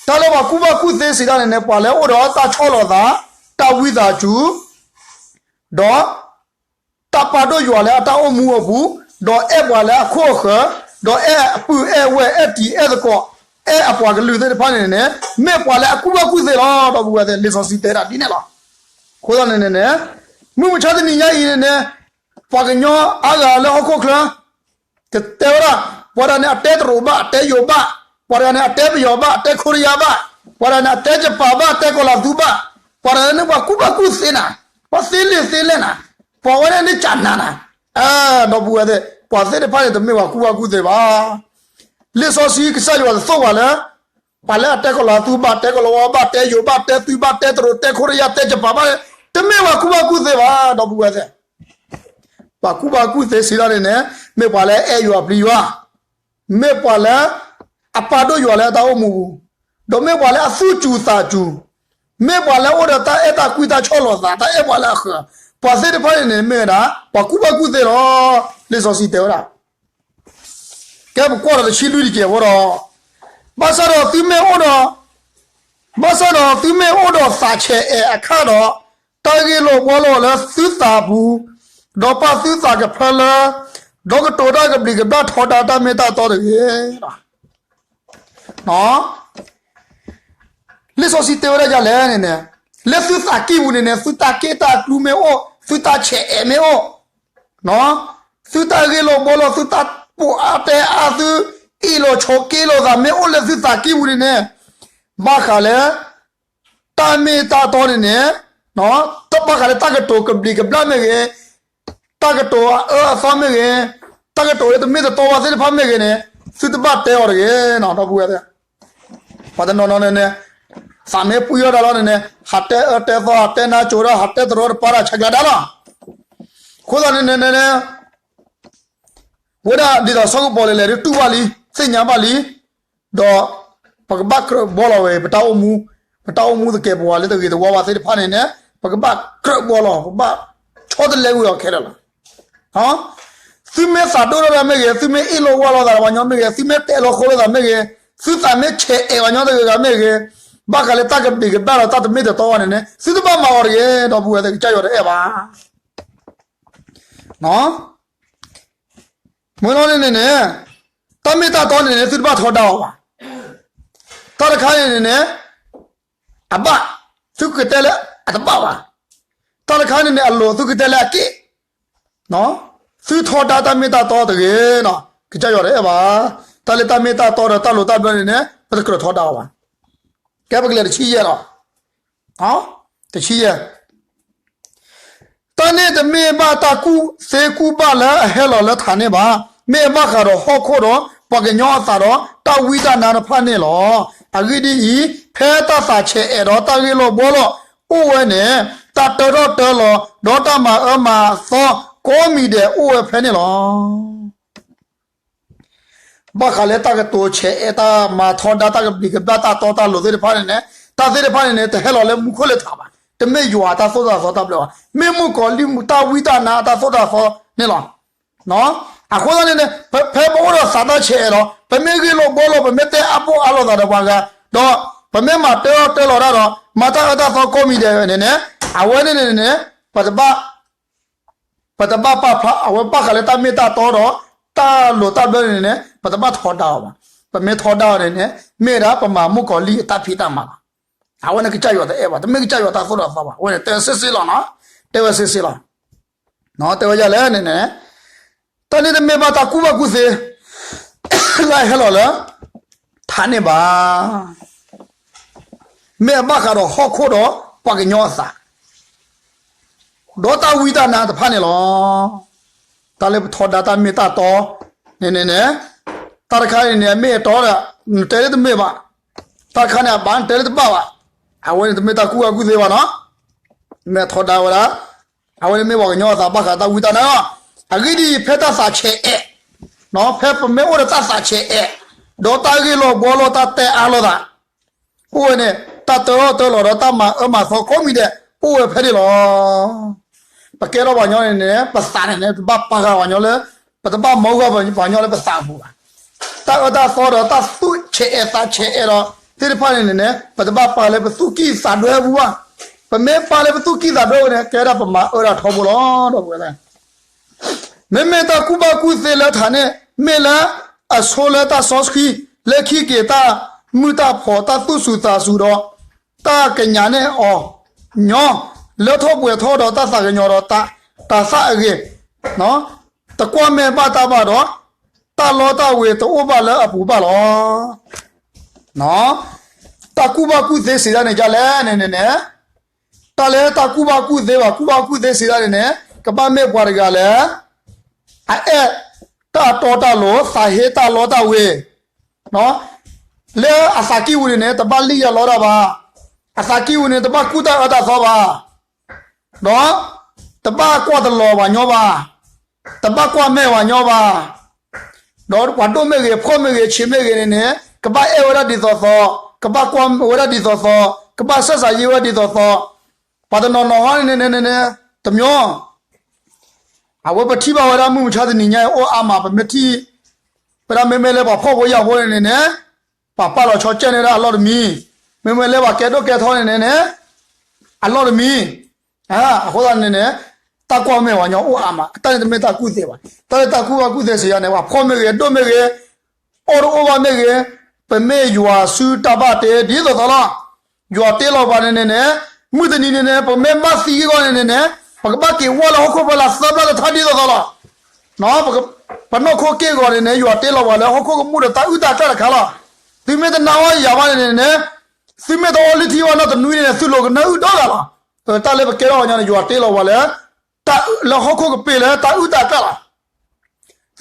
တၢ်လၢပှၤကူၣ်ဘၣ်ကူၣ်သ့စံးဒၣ်န့ၣ်န့ၣ် ပှၤလၢအိၣ်ဒီးတၢ်ဆီၣ်လီၤသး, တၢ်ဝံသးစူၤ ဒီး တၢ်ပာ်ဒိၣ်ယွၤလၢအတၢ်အိၣ်မူအပူၤ, ဒီးအဲၣ်ပှၤလၢအခိၣ်အဃၢၤ, ဒီးအဲၣ်အပုၢ်အဲၣ်ဝဲၢ် အဲၣ်တံၤအဲၣ်သကိး, အဲၣ်အပှၤကလုာ်သ့ၣ်တဖၣ်န့ၣ်န့ၣ် မ့ၢ်ပှၤလၢအကူၣ်ဘၣ်ကူၣ်သ့လီၤ. ဒီပုၢ်ဝဲၢ်သ့ၣ် လံာ်စီဆှံတဲဒၣ်ဒ်န့ၣ်လီၤ. အဃိသတးန့ၣ်န့ၣ် မုၢ်မဆါတနံၤညါအံၤန့ၣ်န့ၣ် ပှၤကညီအါဂၤလၢဟီၣ်ခိၣ်ချၢ ကတဲဝဲဒၣ် ပှၤတဂၤန့ၣ် အတဲတရူးဘၣ် အတဲယိၤဘၣ်, ပှၤတဂၤန့ၣ် အတဲပယီၤဘၣ် အတဲခိရံယါဘၣ်, ပှၤတဂၤန့ၣ် အတဲကပၤဘၣ် အတဲကီၤလၤသူဘၣ်, ပှၤတဂၤန့ၣ် ပှၤကူၣ်ဘၣ်ကူၣ်သ့နၤ, ပှၤသ့လ့ၣ်သ့လဲၣ်နၤ, ပှၤဝဲန့ၣ်န့ၣ်ကနၤနၤ, ဒီပုၢ်ဝဲၢ်သ့ၣ် ပှၤသ့ၣ်တဖၣ်န့ၣ် တမ့ၢ်ပှၤကူၣ်ဘၣ်ကူၣ်သ့ဘၣ်. လံာ်စီဆှံကစၢ်ယွၤတသိၣ်ပှၤလၢ ပှၤလၢအတဲကီၤလၤသူဘၣ် တဲကီၤလၤဝါဘၣ် တဲယိၤဘၣ် တဲသုးဘၣ် တဲတရူး တဲခိရံယါ တဲကပၤဘၣ် တမ့ၢ်ပှၤကူၣ်ဘၣ်ကူၣ်သ့ဘၣ် ဒီပုၢ်ဝဲၢ်သ့ၣ် ပှၤကူၣ်ဘၣ်ကူၣ်သ့စံးဒၣ်န့ၣ်န့ၣ် မ့ၢ်ပှၤလၢအအဲၣ်ယွၤပျံၤယွၤ, မ့ၢ်ပှၤလၢ အပာ်ဒိၣ်ယွၤလၢအတၢ်အိၣ်မူပူၤ, ဒီးမ့ၢ်ပှၤလၢအသူၣ်စူၤသးစူၤ, မ့ၢ်ပှၤလၢအိၣ်ဒီးတၢ်အဲၣ်တၢ်ကွံတၢ်ဆီၣ်လီၤသး တၢ်အဲၣ်ပှၤလၢအဃၢၤ, ပှၤသ့ၣ်တဖၣ်န့ၣ်န့ၣ် မ့ၢ်ဝဲဒၣ် ပှၤကူၣ်ဘၣ်ကူၣ်သ့လီၤ. လံာ်စီဆှံတဲဝဲဒၣ် ကဲပကွၢ်ဒီးတဆံလွံၢ်တကဲးဖိဒီး, ဘၣ်ဆၣ်ဒီးသုမ့ၢ်အိၣ်ဒီး, ဘၣ်ဆၣ်ဒီးသုမ့ၢ်အိၣ်ဒီးသးဆဲးအဲးအခါဒီး, တၢ်ဂ့ၢ်လိာ်ဘှီလိာ်လၢသုသးပူၤ, ဒီးပာ်သုသးကဖၢလၢ, ဒီးကတိၤတၢ်ကဘျံးကဘျၣ်ထီဒါတၢ်မ့ၢ်တၢ်တီတဂ့ၤ. လံာ်စီဆှံတဲဝဲဒၣ်ဒ်လဲၣ်န့ၣ်န့ၣ်, လၢသုသးကံၢ်ပူၤန့ၣ်န့ၣ် သုတၢ်က့ၣ်တၢ်ကျူမ့ၢ်အိၣ်, သုတၢ်ဆဲးအဲးမ့ၢ်အိၣ်, သုတၢ်ဂ့ၢ်လိာ်ဘှီလိာ် သုတၢ်ပိာ်အါတဲအါ သုအ့ၣ်လိာ်ဆိးက့လိာ်သးမ့ၢ်အိၣ်လၢသုသးကံၢ်ပူၤန့ၣ်န့ၣ်, ဘၣ်ဃးလၢ တၢ်မ့ၢ်တၢ်တီန့ၣ်န့ၣ်, တၢ်ဘၣ်ဃးလၢတၢ်ကတိၤကဘျံးကဘျၣ်မ့ၢ်ဂ့ၤ, တၢ်ကတိၤအအၢအသီမ့ၢ်ဂ့ၤ, တၢ်ကတိၤလၢတမ့ၢ်တတီဘၣ်သ့ၣ်တဖၣ်မ့ၢ်ဂ့ၤန့ၣ်, သုတဘၣ်တဲအီၤတဂ့ၤနီၤ ဒီပုၢ်ဝဲၢ်သ့ၣ်. ပှၤတနီၤနီၤန့ၣ်န့ၣ်, သးမ့ၢ်ပှံၢ်ထီၣ်တၢ်လီၤန့ၣ်န့ၣ်, ဟးတဲအၢတဲသီ ဟးတဲနါစိၤဒီး ဟးတဲတရီတပါတၢ်ဆဲးကျိးဒါလီၤ. အဃိသတးန့ၣ်န့ၣ်န့ၣ် ဝဲဒၣ်ဒ်သိးစီၤကပီၤလဲၤလဲၤဒုးတူၢ်ဘၣ်လံ, သ့ၣ်ညါဘၣ်လံ, ဒီး ပကဘၣ်ကြၢးဘှီလီၤဝဲ ပတၢ်အိၣ်မူ, ပတၢ်အိၣ်မူသကဲးပဝးလၢတဂ့ၤတဝါဘၣ်သ့ၣ်တဖၣ်န့ၣ်န့ၣ်, ပကဘၣ်ကြၢးဘှီလီၤ, ပဘၣ်ဆီတလဲကွံာ်အီၤခဲလၢာ်လီၤ. သုမ့ၢ်သးဒိၣ်ထီၣ်တၢ်မ့ၢ်ဂ့ၤ, သုမ့ၢ်အ့ၣ်လိာ်ဝါလိာ်သးပှၤညီမ့ၢ်ဂ့ၤ, သုမ့ၢ်တဲလီၤဃိလိာ်သးမ့ၢ်ဂ့ၤ, သုသးမ့ၢ်ဆဲးအဲးပှၤညီတဂၤဂၤမ့ၢ်ဂ့ၤ, ဘၣ်ဃးလၢတၢ်ကဘျံးကဘျၣ်ဒီးတၢ်တမ့ၢ်တတီဘၣ်န့ၣ်န့ၣ်, သုတဘၣ်မၤအီၤတဂ့ၤ, ဒီပုၢ်ဝဲၢ်သ့ၣ် ကစၢ်ယွၤတအဲၣ်ဘၣ်. မ့ၢ်လီၤန့ၣ်န့ၣ်န့ၣ်, တၢ်မ့ၢ်တၢ်တီန့ၣ်န့ၣ် သုတဘၣ်ထီဒါအီၤဘၣ်. တၢ်တခါန့ၣ်န့ၣ်န့ၣ်, အဘၣ်, သုကတဲလၢအတဘၣ်ဘၣ်. တၢ်တခါန့ၣ်န့ၣ် အလိၤ သုကတဲလၢအက့ၣ်, သုထီဒါတၢ်မ့ၢ်တၢ်တီတဂ့ၤ, ကစၢ်ယွၤတအဲၣ်ဘၣ်. တၢ်လၢတၢ်မ့ၢ်တၢ်တီဒီးတၢ်လိၤတၢ်ဘျၢန့ၣ်န့ၣ် ပတကြၢးထီဒါအီၤဘၣ်. ကဲပကလဲၤတဆံယဲၢ်လီၤ. တဆံယဲၢ် တၢ်န့ၣ်တမ့ၢ်ဘၣ်တၢ်ကူၣ်သ့ကူၣ်ဘၣ်လၢအဟဲလီၤလၢထးန့ၣ်ဘၣ်. မ့ၢ်အဘၣ်ဃးဒီးဟီၣ်ခိၣ်ဒီး ပှၤကညီအသးဒီး တၢ်ဝံတၢ်နါတဖၣ်န့ၣ်လီၤ. အဂ့ၢ်ဒ်အံၤ, ဖဲတၢ်သးဆဲးအဲးဒီးတၢ်ဂ့ၢ်လိာ်ဘှီလိာ်အိၣ်ဝဲန့ၣ်, တၢ်တၢထီၣ်တၢလီၤ ဒီးတၢ်မၤအၢမၤသီကိးမံၤဒဲးအိၣ်ဝဲဖဲန့ၣ်လီၤ. ဘၣ်ဃးလၢတၢ်ကတိၤဆဲးအဲး တၢ်မၤထီဒါ တၢ်ကဘျံးကဘျၣ် တၢ်တီတၢ်လိၤသ့ၣ်တဖၣ်န့ၣ်န့ၣ်, တၢ်သ့ၣ်တဖၣ်န့ၣ်န့ၣ် တဟဲလီၤလၢမူခိၣ်လၢထးဘၣ်. တမ့ၢ်ယွၤအတၢ်သိၣ်တၢ်သီတၢ်ဘျၢဘၣ်. မ့ၢ်မုၣ်ကီၤလံၢ်တၢ်ဝံတၢ်နါအတၢ်သိၣ်တၢ်သီန့ၣ်လီၤ. အဃိသတးန့ၣ်န့ၣ်, ဖဲပအိၣ်ဒီးသးတၢ်ဆဲးအဲးဒီး ပမ့ၢ်ဂ့ၢ်လိာ်ဘှီလိာ် ပမ့ၢ်တဲအါဘိၣ်အါလိာ်သးဒီးပှၤဂၤ, ဒီးပမ့ၢ်မၤတၢထီၣ်တၢလီၤတၢ်ဒီး မၤတၢ်အၢတၢ်သီကိးမံၤဒဲးန့ၣ်န့ၣ်, အဝဲန့ၣ်န့ၣ်န့ၣ်, ပတဘၣ် ပတဘၣ်ပာ်ဖျါ အဝဲဘၣ်ဃးလၢတၢ်မ့ၢ်တၢ်တီဒီး တၢ်လိၤတၢ်ဘျၢန့ၣ်န့ၣ် ပတဘၣ်ထီဒါအီၤဘၣ်. ပမ့ၢ်ထီဒါအီၤန့ၣ်န့ၣ် မ့ၢ်ဒၣ်ပမၤမုၣ်ကီၤလံၢ်အတၢ်ဖံးတၢ်မၤဘၣ်. အဝဲန့ၣ်ကစၢ်ယွၤတအဲၣ်ဘၣ်, တမ့ၢ်ကစၢ်ယွၤတၢ်သိၣ်တၢ်သီဘၣ်. အဝဲန့ၣ်တဲဝဲစ့စ့လီၤနီၤ, တဲဝဲစ့စ့လီၤ. တဲဝဲဒ်လဲၣ်န့ၣ်န့ၣ်, တၢ်န့ၣ်တမ့ၢ်ဘၣ်တၢ်ကူၣ်ဘၣ်ကူၣ်သ့ လၢအဟဲလီၤလၢ ထးန့ၣ်ဘၣ်. မ့ၢ်အဘၣ်ဃးဒီးဟီၣ်ခိၣ်ဒီးပှၤကညီအသး ဒီးတၢ်ဝံတၢ်နါတဖၣ်န့ၣ်လီၤ. တၢ်လၢပထီဒါတၢ်မ့ၢ်တၢ်တီန့ၣ်န့ၣ်န့ၣ်, တၢ်တခါန့ၣ်န့ၣ် အမ့ၢ်အတီဒီး နတဲလၢတမ့ၢ်ဘၣ်, တၢ်တခါန့ၣ် အဘၣ်နတဲလၢတဘၣ်ဘၣ်. အဝဲန့ၣ်တမ့ၢ်တၢ်ကူၣ်ဘၣ်ကူၣ်သ့ဘၣ်နီၤ. မ့ၢ်ထီဒါဝဲဒၣ်, အဝဲန့ၣ်မ့ၢ်ပှၤကညီအသးဘၣ်ဃးတၢ်ဝံတၢ်နါလီၤ. အဂ့ၢ်ဒ်အံၤ, ဖဲတၢ်သးဆဲးအဲး, ဖဲပမ့ၢ်အိၣ်ဒီးတၢ်သးဆဲးအဲး, ဒီးတၢ်ဂ့ၢ်လိာ်ဘှီလိာ်တၢ်တဲအါလိာ်သး အိၣ်ဝဲန့ၣ်, တၢ်တၢထီၣ်တၢလီၤဒီးတၢ်မၤအၢမၤသီကိးမံၤဒဲး အိၣ်ဝဲဖဲန့ၣ်လီၤ. ပကဲထီၣ်ပှၤကညီန့ၣ်န့ၣ် ပသးန့ၣ်န့ၣ် ပတဘၣ်ပာ်ဃာ်ပှၤကညီလၢ, ပတဘၣ်မၤဃာ်ပှၤကညီလၢပသးအပူၤဘၣ်. တၢ်အၢတၢ်သီဒီးတၢ်သူၣ်ဆဲးအဲးသးဆဲးအဲးဒီးသ့ၣ်တဖၣ်န့ၣ်န့ၣ်န့ၣ် ပတဘၣ်ပာ်လၢပသူၣ်ကံၢ်သးဒွဲအပူၤဘၣ်. ပမ့ၢ်ပာ်လၢပသူၣ်ကံၢ်သးဒွဲဝဲန့ၣ် ကဲဒၣ်ပမၤအၢဒၣ်ထီဘိလီၤ ဒီပုၢ်ဝဲၢ် မ့မ့ၢ်တၢ်ကူၣ်ဘၣ်ကူၣ်သ့လၢထးန့ၣ် မ့ၢ်လၢအဆိလၢတၢ်စီဆှံ, လၢခံက့ၤတၢ်မုၢ်တၢ်ဖှီၣ် တၢ်သူၣ်စူၤသးစူၤဒီး တၢ်ကညးန့ၢ်အီၤညီ, လၢထီၣ်ပှဲၤထီၣ်ဒီးတၢ်သးကညီၤဒီးတၢ်သၣ်အဂ့ၤ, တကွၢ်မဲာ်ဘၣ်တၢ်ဘၣ်ဒီး တၢ်လီတၢ်ဝ့ၤတအိၣ်ဘၣ်လၢအပူၤဘၣ်လီၤ. တၢ်ကူၣ်ဘၣ်ကူၣ်သ့စံးဒ်န့ၣ်ဒ်လဲၣ်န့ၣ်န့ၣ်န့ၣ်, တၢ်လၢတၢ်ကူၣ်ဘၣ်ကူၣ်သ့ဘၣ်, ကူၣ်ဘၣ်ကူၣ်သ့စံးဒ်န့ၣ်န့ၣ် ကဘၣ်မ့ၢ်ပှၤတဂၤလၢ အအဲၣ်တၢ်တီတၢ်လိၤ, သးဟ့တၢ်လီတၢ်ဝ့ၤ, လၢအသးကံၢ်ပူၤန့ၣ်န့ၣ် တဘၣ်လံၣ်ယၤလီတၢ်ဘၣ်, အသးကံၢ်ပူၤန့ၣ် တဘၣ်ကူၣ်တၢ်အၢတၢ်သီဘၣ်, ဒီးတဘၣ်ကွၢ်တလီၤပှၤညီဘၣ်, တဘၣ်ကွၢ်မဲာ်ပှၤညီဘၣ်, ဒီးပှၤဒိၣ်မ့ၢ်ဂ့ၤ, ဖှီၣ်မ့ၢ်ဂ့ၤ, ဆံးမ့ၢ်ဂ့ၤန့ၣ်န့ၣ် ကဘၣ်အဲၣ်ဝဲဒၣ်ဒ်သိးသိး, ကဘၣ်ကွၢ်ဝဲဒၣ်ဒ်သိးသိး, ကဘၣ်ဆှၢစးယံၤဝဲဒၣ်ဒ်သိးသိး, ပှၤတနီၤနီၤဟီန့ၣ်န့ၣ်န့ၣ် တမံၤ အဝဲပထံၣ်ဘၣ်ဝဲဒၣ်မုၢ်မဆါတနံၤညါအံၤအိၣ်အါမး, ပမ့ၢ်ထံၣ်ဝဲဒၣ် မ့မ့ၢ်လၢပှၤဖှီၣ်ဖိယာ်ဖိန့ၣ်န့ၣ်န့ၣ်, ပှၤပာ်လီၤဆီကဲန့ၣ်ဒၣ်အလီၢ်တမံၤ, မ့မ့ၢ်လၢပှၤကဲဒိၣ်ကဲထီန့ၣ်န့ၣ်န့ၣ် အလီၢ်တမံၤ, အဃိသတးန့ၣ်န့ၣ် တၢ်ကွၢ်မဲာ်ပှၤညီအိၣ်အါမး, တၢ်န့ၣ်တမ့ၢ်တၢ်ကူၣ်သ့ဘၣ်. တၢ်လၢတၢ်ကူၣ်ဘၣ်ကူၣ်သ့စံးဒ်န့ၣ် ပှၤဖှီၣ်မ့ၢ်ဂ့ၤ, ဒိၣ်မ့ၢ်ဂ့ၤ, အိၣ်တအိၣ်ဘၣ်မ့ၢ်ဂ့ၤ, ပမ့ၢ်ယွၤစုတၢ်ဘၣ်တ့ဒ်သိးသိးလီၤ. ယွၤတ့လီၤပှၤန့ၣ်န့ၣ်န့ၣ်, မုၢ်တနံၤန့ၣ်န့ၣ် ပမ့ၢ်ဘၣ်သံအဂီၢ်န့ၣ်န့ၣ်န့ၣ်, ပကဘၣ်က့ၤဝါလၢဟီၣ်ခိၣ်ဖဲလၢသၢဘျၣ်တထါဒ်သိးသိးလီၤ. ပနီၢ်ခိက့ၢ်ဂီၤန့ၣ်န့ၣ် ယွၤတ့လီၤပှၤလၢဟီၣ်ခိၣ်ကမူၣ်ဒီးတၢ်အုၣ်တၢ်ကျၢၢ်တခါလီၤ. သုမ့ၢ်တနါဝဲယၤဘၣ်န့ၣ်န့ၣ်န့ၣ်, သုမ့ၢ်တအီလံထံဝဲနီတနွံန့ၣ်န့ၣ် သုလိၤကနၢအုၣ်ဒီဂၤလီၤ. တၢ်လၢပကဲထီၣ်ပှၤကညီန့ၣ် ယွၤတ့လီၤပှၤလၢ လၢဟီၣ်ခိၣ်ကပ့ၤလၢတၢ်အုၣ်တၢ်ကျၢၢ်လီၤ.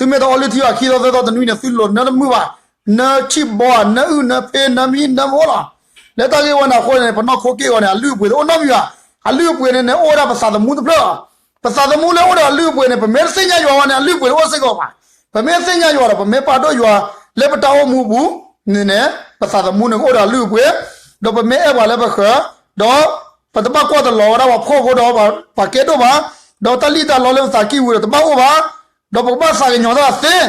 သုမ့ၢ်တအီလုၢ်ထံဘၣ် ခံသီသၢသီတနွံန့ၣ် သုလိာ်နၢတမုာ်ဘၣ်, နၢဆံၣ်ဘီဧါ, နၢအုၣ်နၢဖ့ နၢမံနၢမိလီၤ. လၢတၢ်ဂ့ၢ်ဝဲန့ၣ်အဃိန့ၣ် ပနီၢ်ခိက့ၢ်ဂီၤန့ၣ် အလုၢ်အပှ့ၤတအိၣ်နီတမံၤဘၣ်. အလုၢ်အပှ့ၤန့ၣ်န့ၣ် အိၣ်ဝဲဒၣ်ပသးသမူတဖျၢၣ်လီၤ. ပသးသမူလၢအိၣ်ဒီးအလုၢ်အပှ့ၤန့ၣ် ပမ့ၢ်တသ့ၣ်ညါယွၤဝဲန့ၣ် အလုၢ်အပှ့ၤတအိၣ်စ့ၢ်ကီးဘၣ်. ပမ့ၢ်သ့ၣ်ညါယွၤဒီး ပမ့ၢ်ပာ်ဒိၣ်ယွၤလၢပတၢ်အိၣ်မူအပူၤန့ၣ်န့ၣ် ပသးသမူန့ၣ်ကအိၣ်ဒီးအလုၢ်အပှ့ၤ, ဒီးပမ့ၢ်အဲၣ်ပှၤလၢပဃၢၤ, ဒီးပတဘၣ်ကွၢ်တလီၤဝဲဒၣ်ပှၤဖှီၣ်ဖိဒီးပှၤကဲဒိၣ်ဘၣ်, ဒီးတၢ်လံၣ်တၢ်လီလၢပသးကံၢ်ပူၤဒီးတဘၣ်အိၣ်ဘၣ်, ဒီးပကဘၣ်သးကညီၤတၢ်သ့,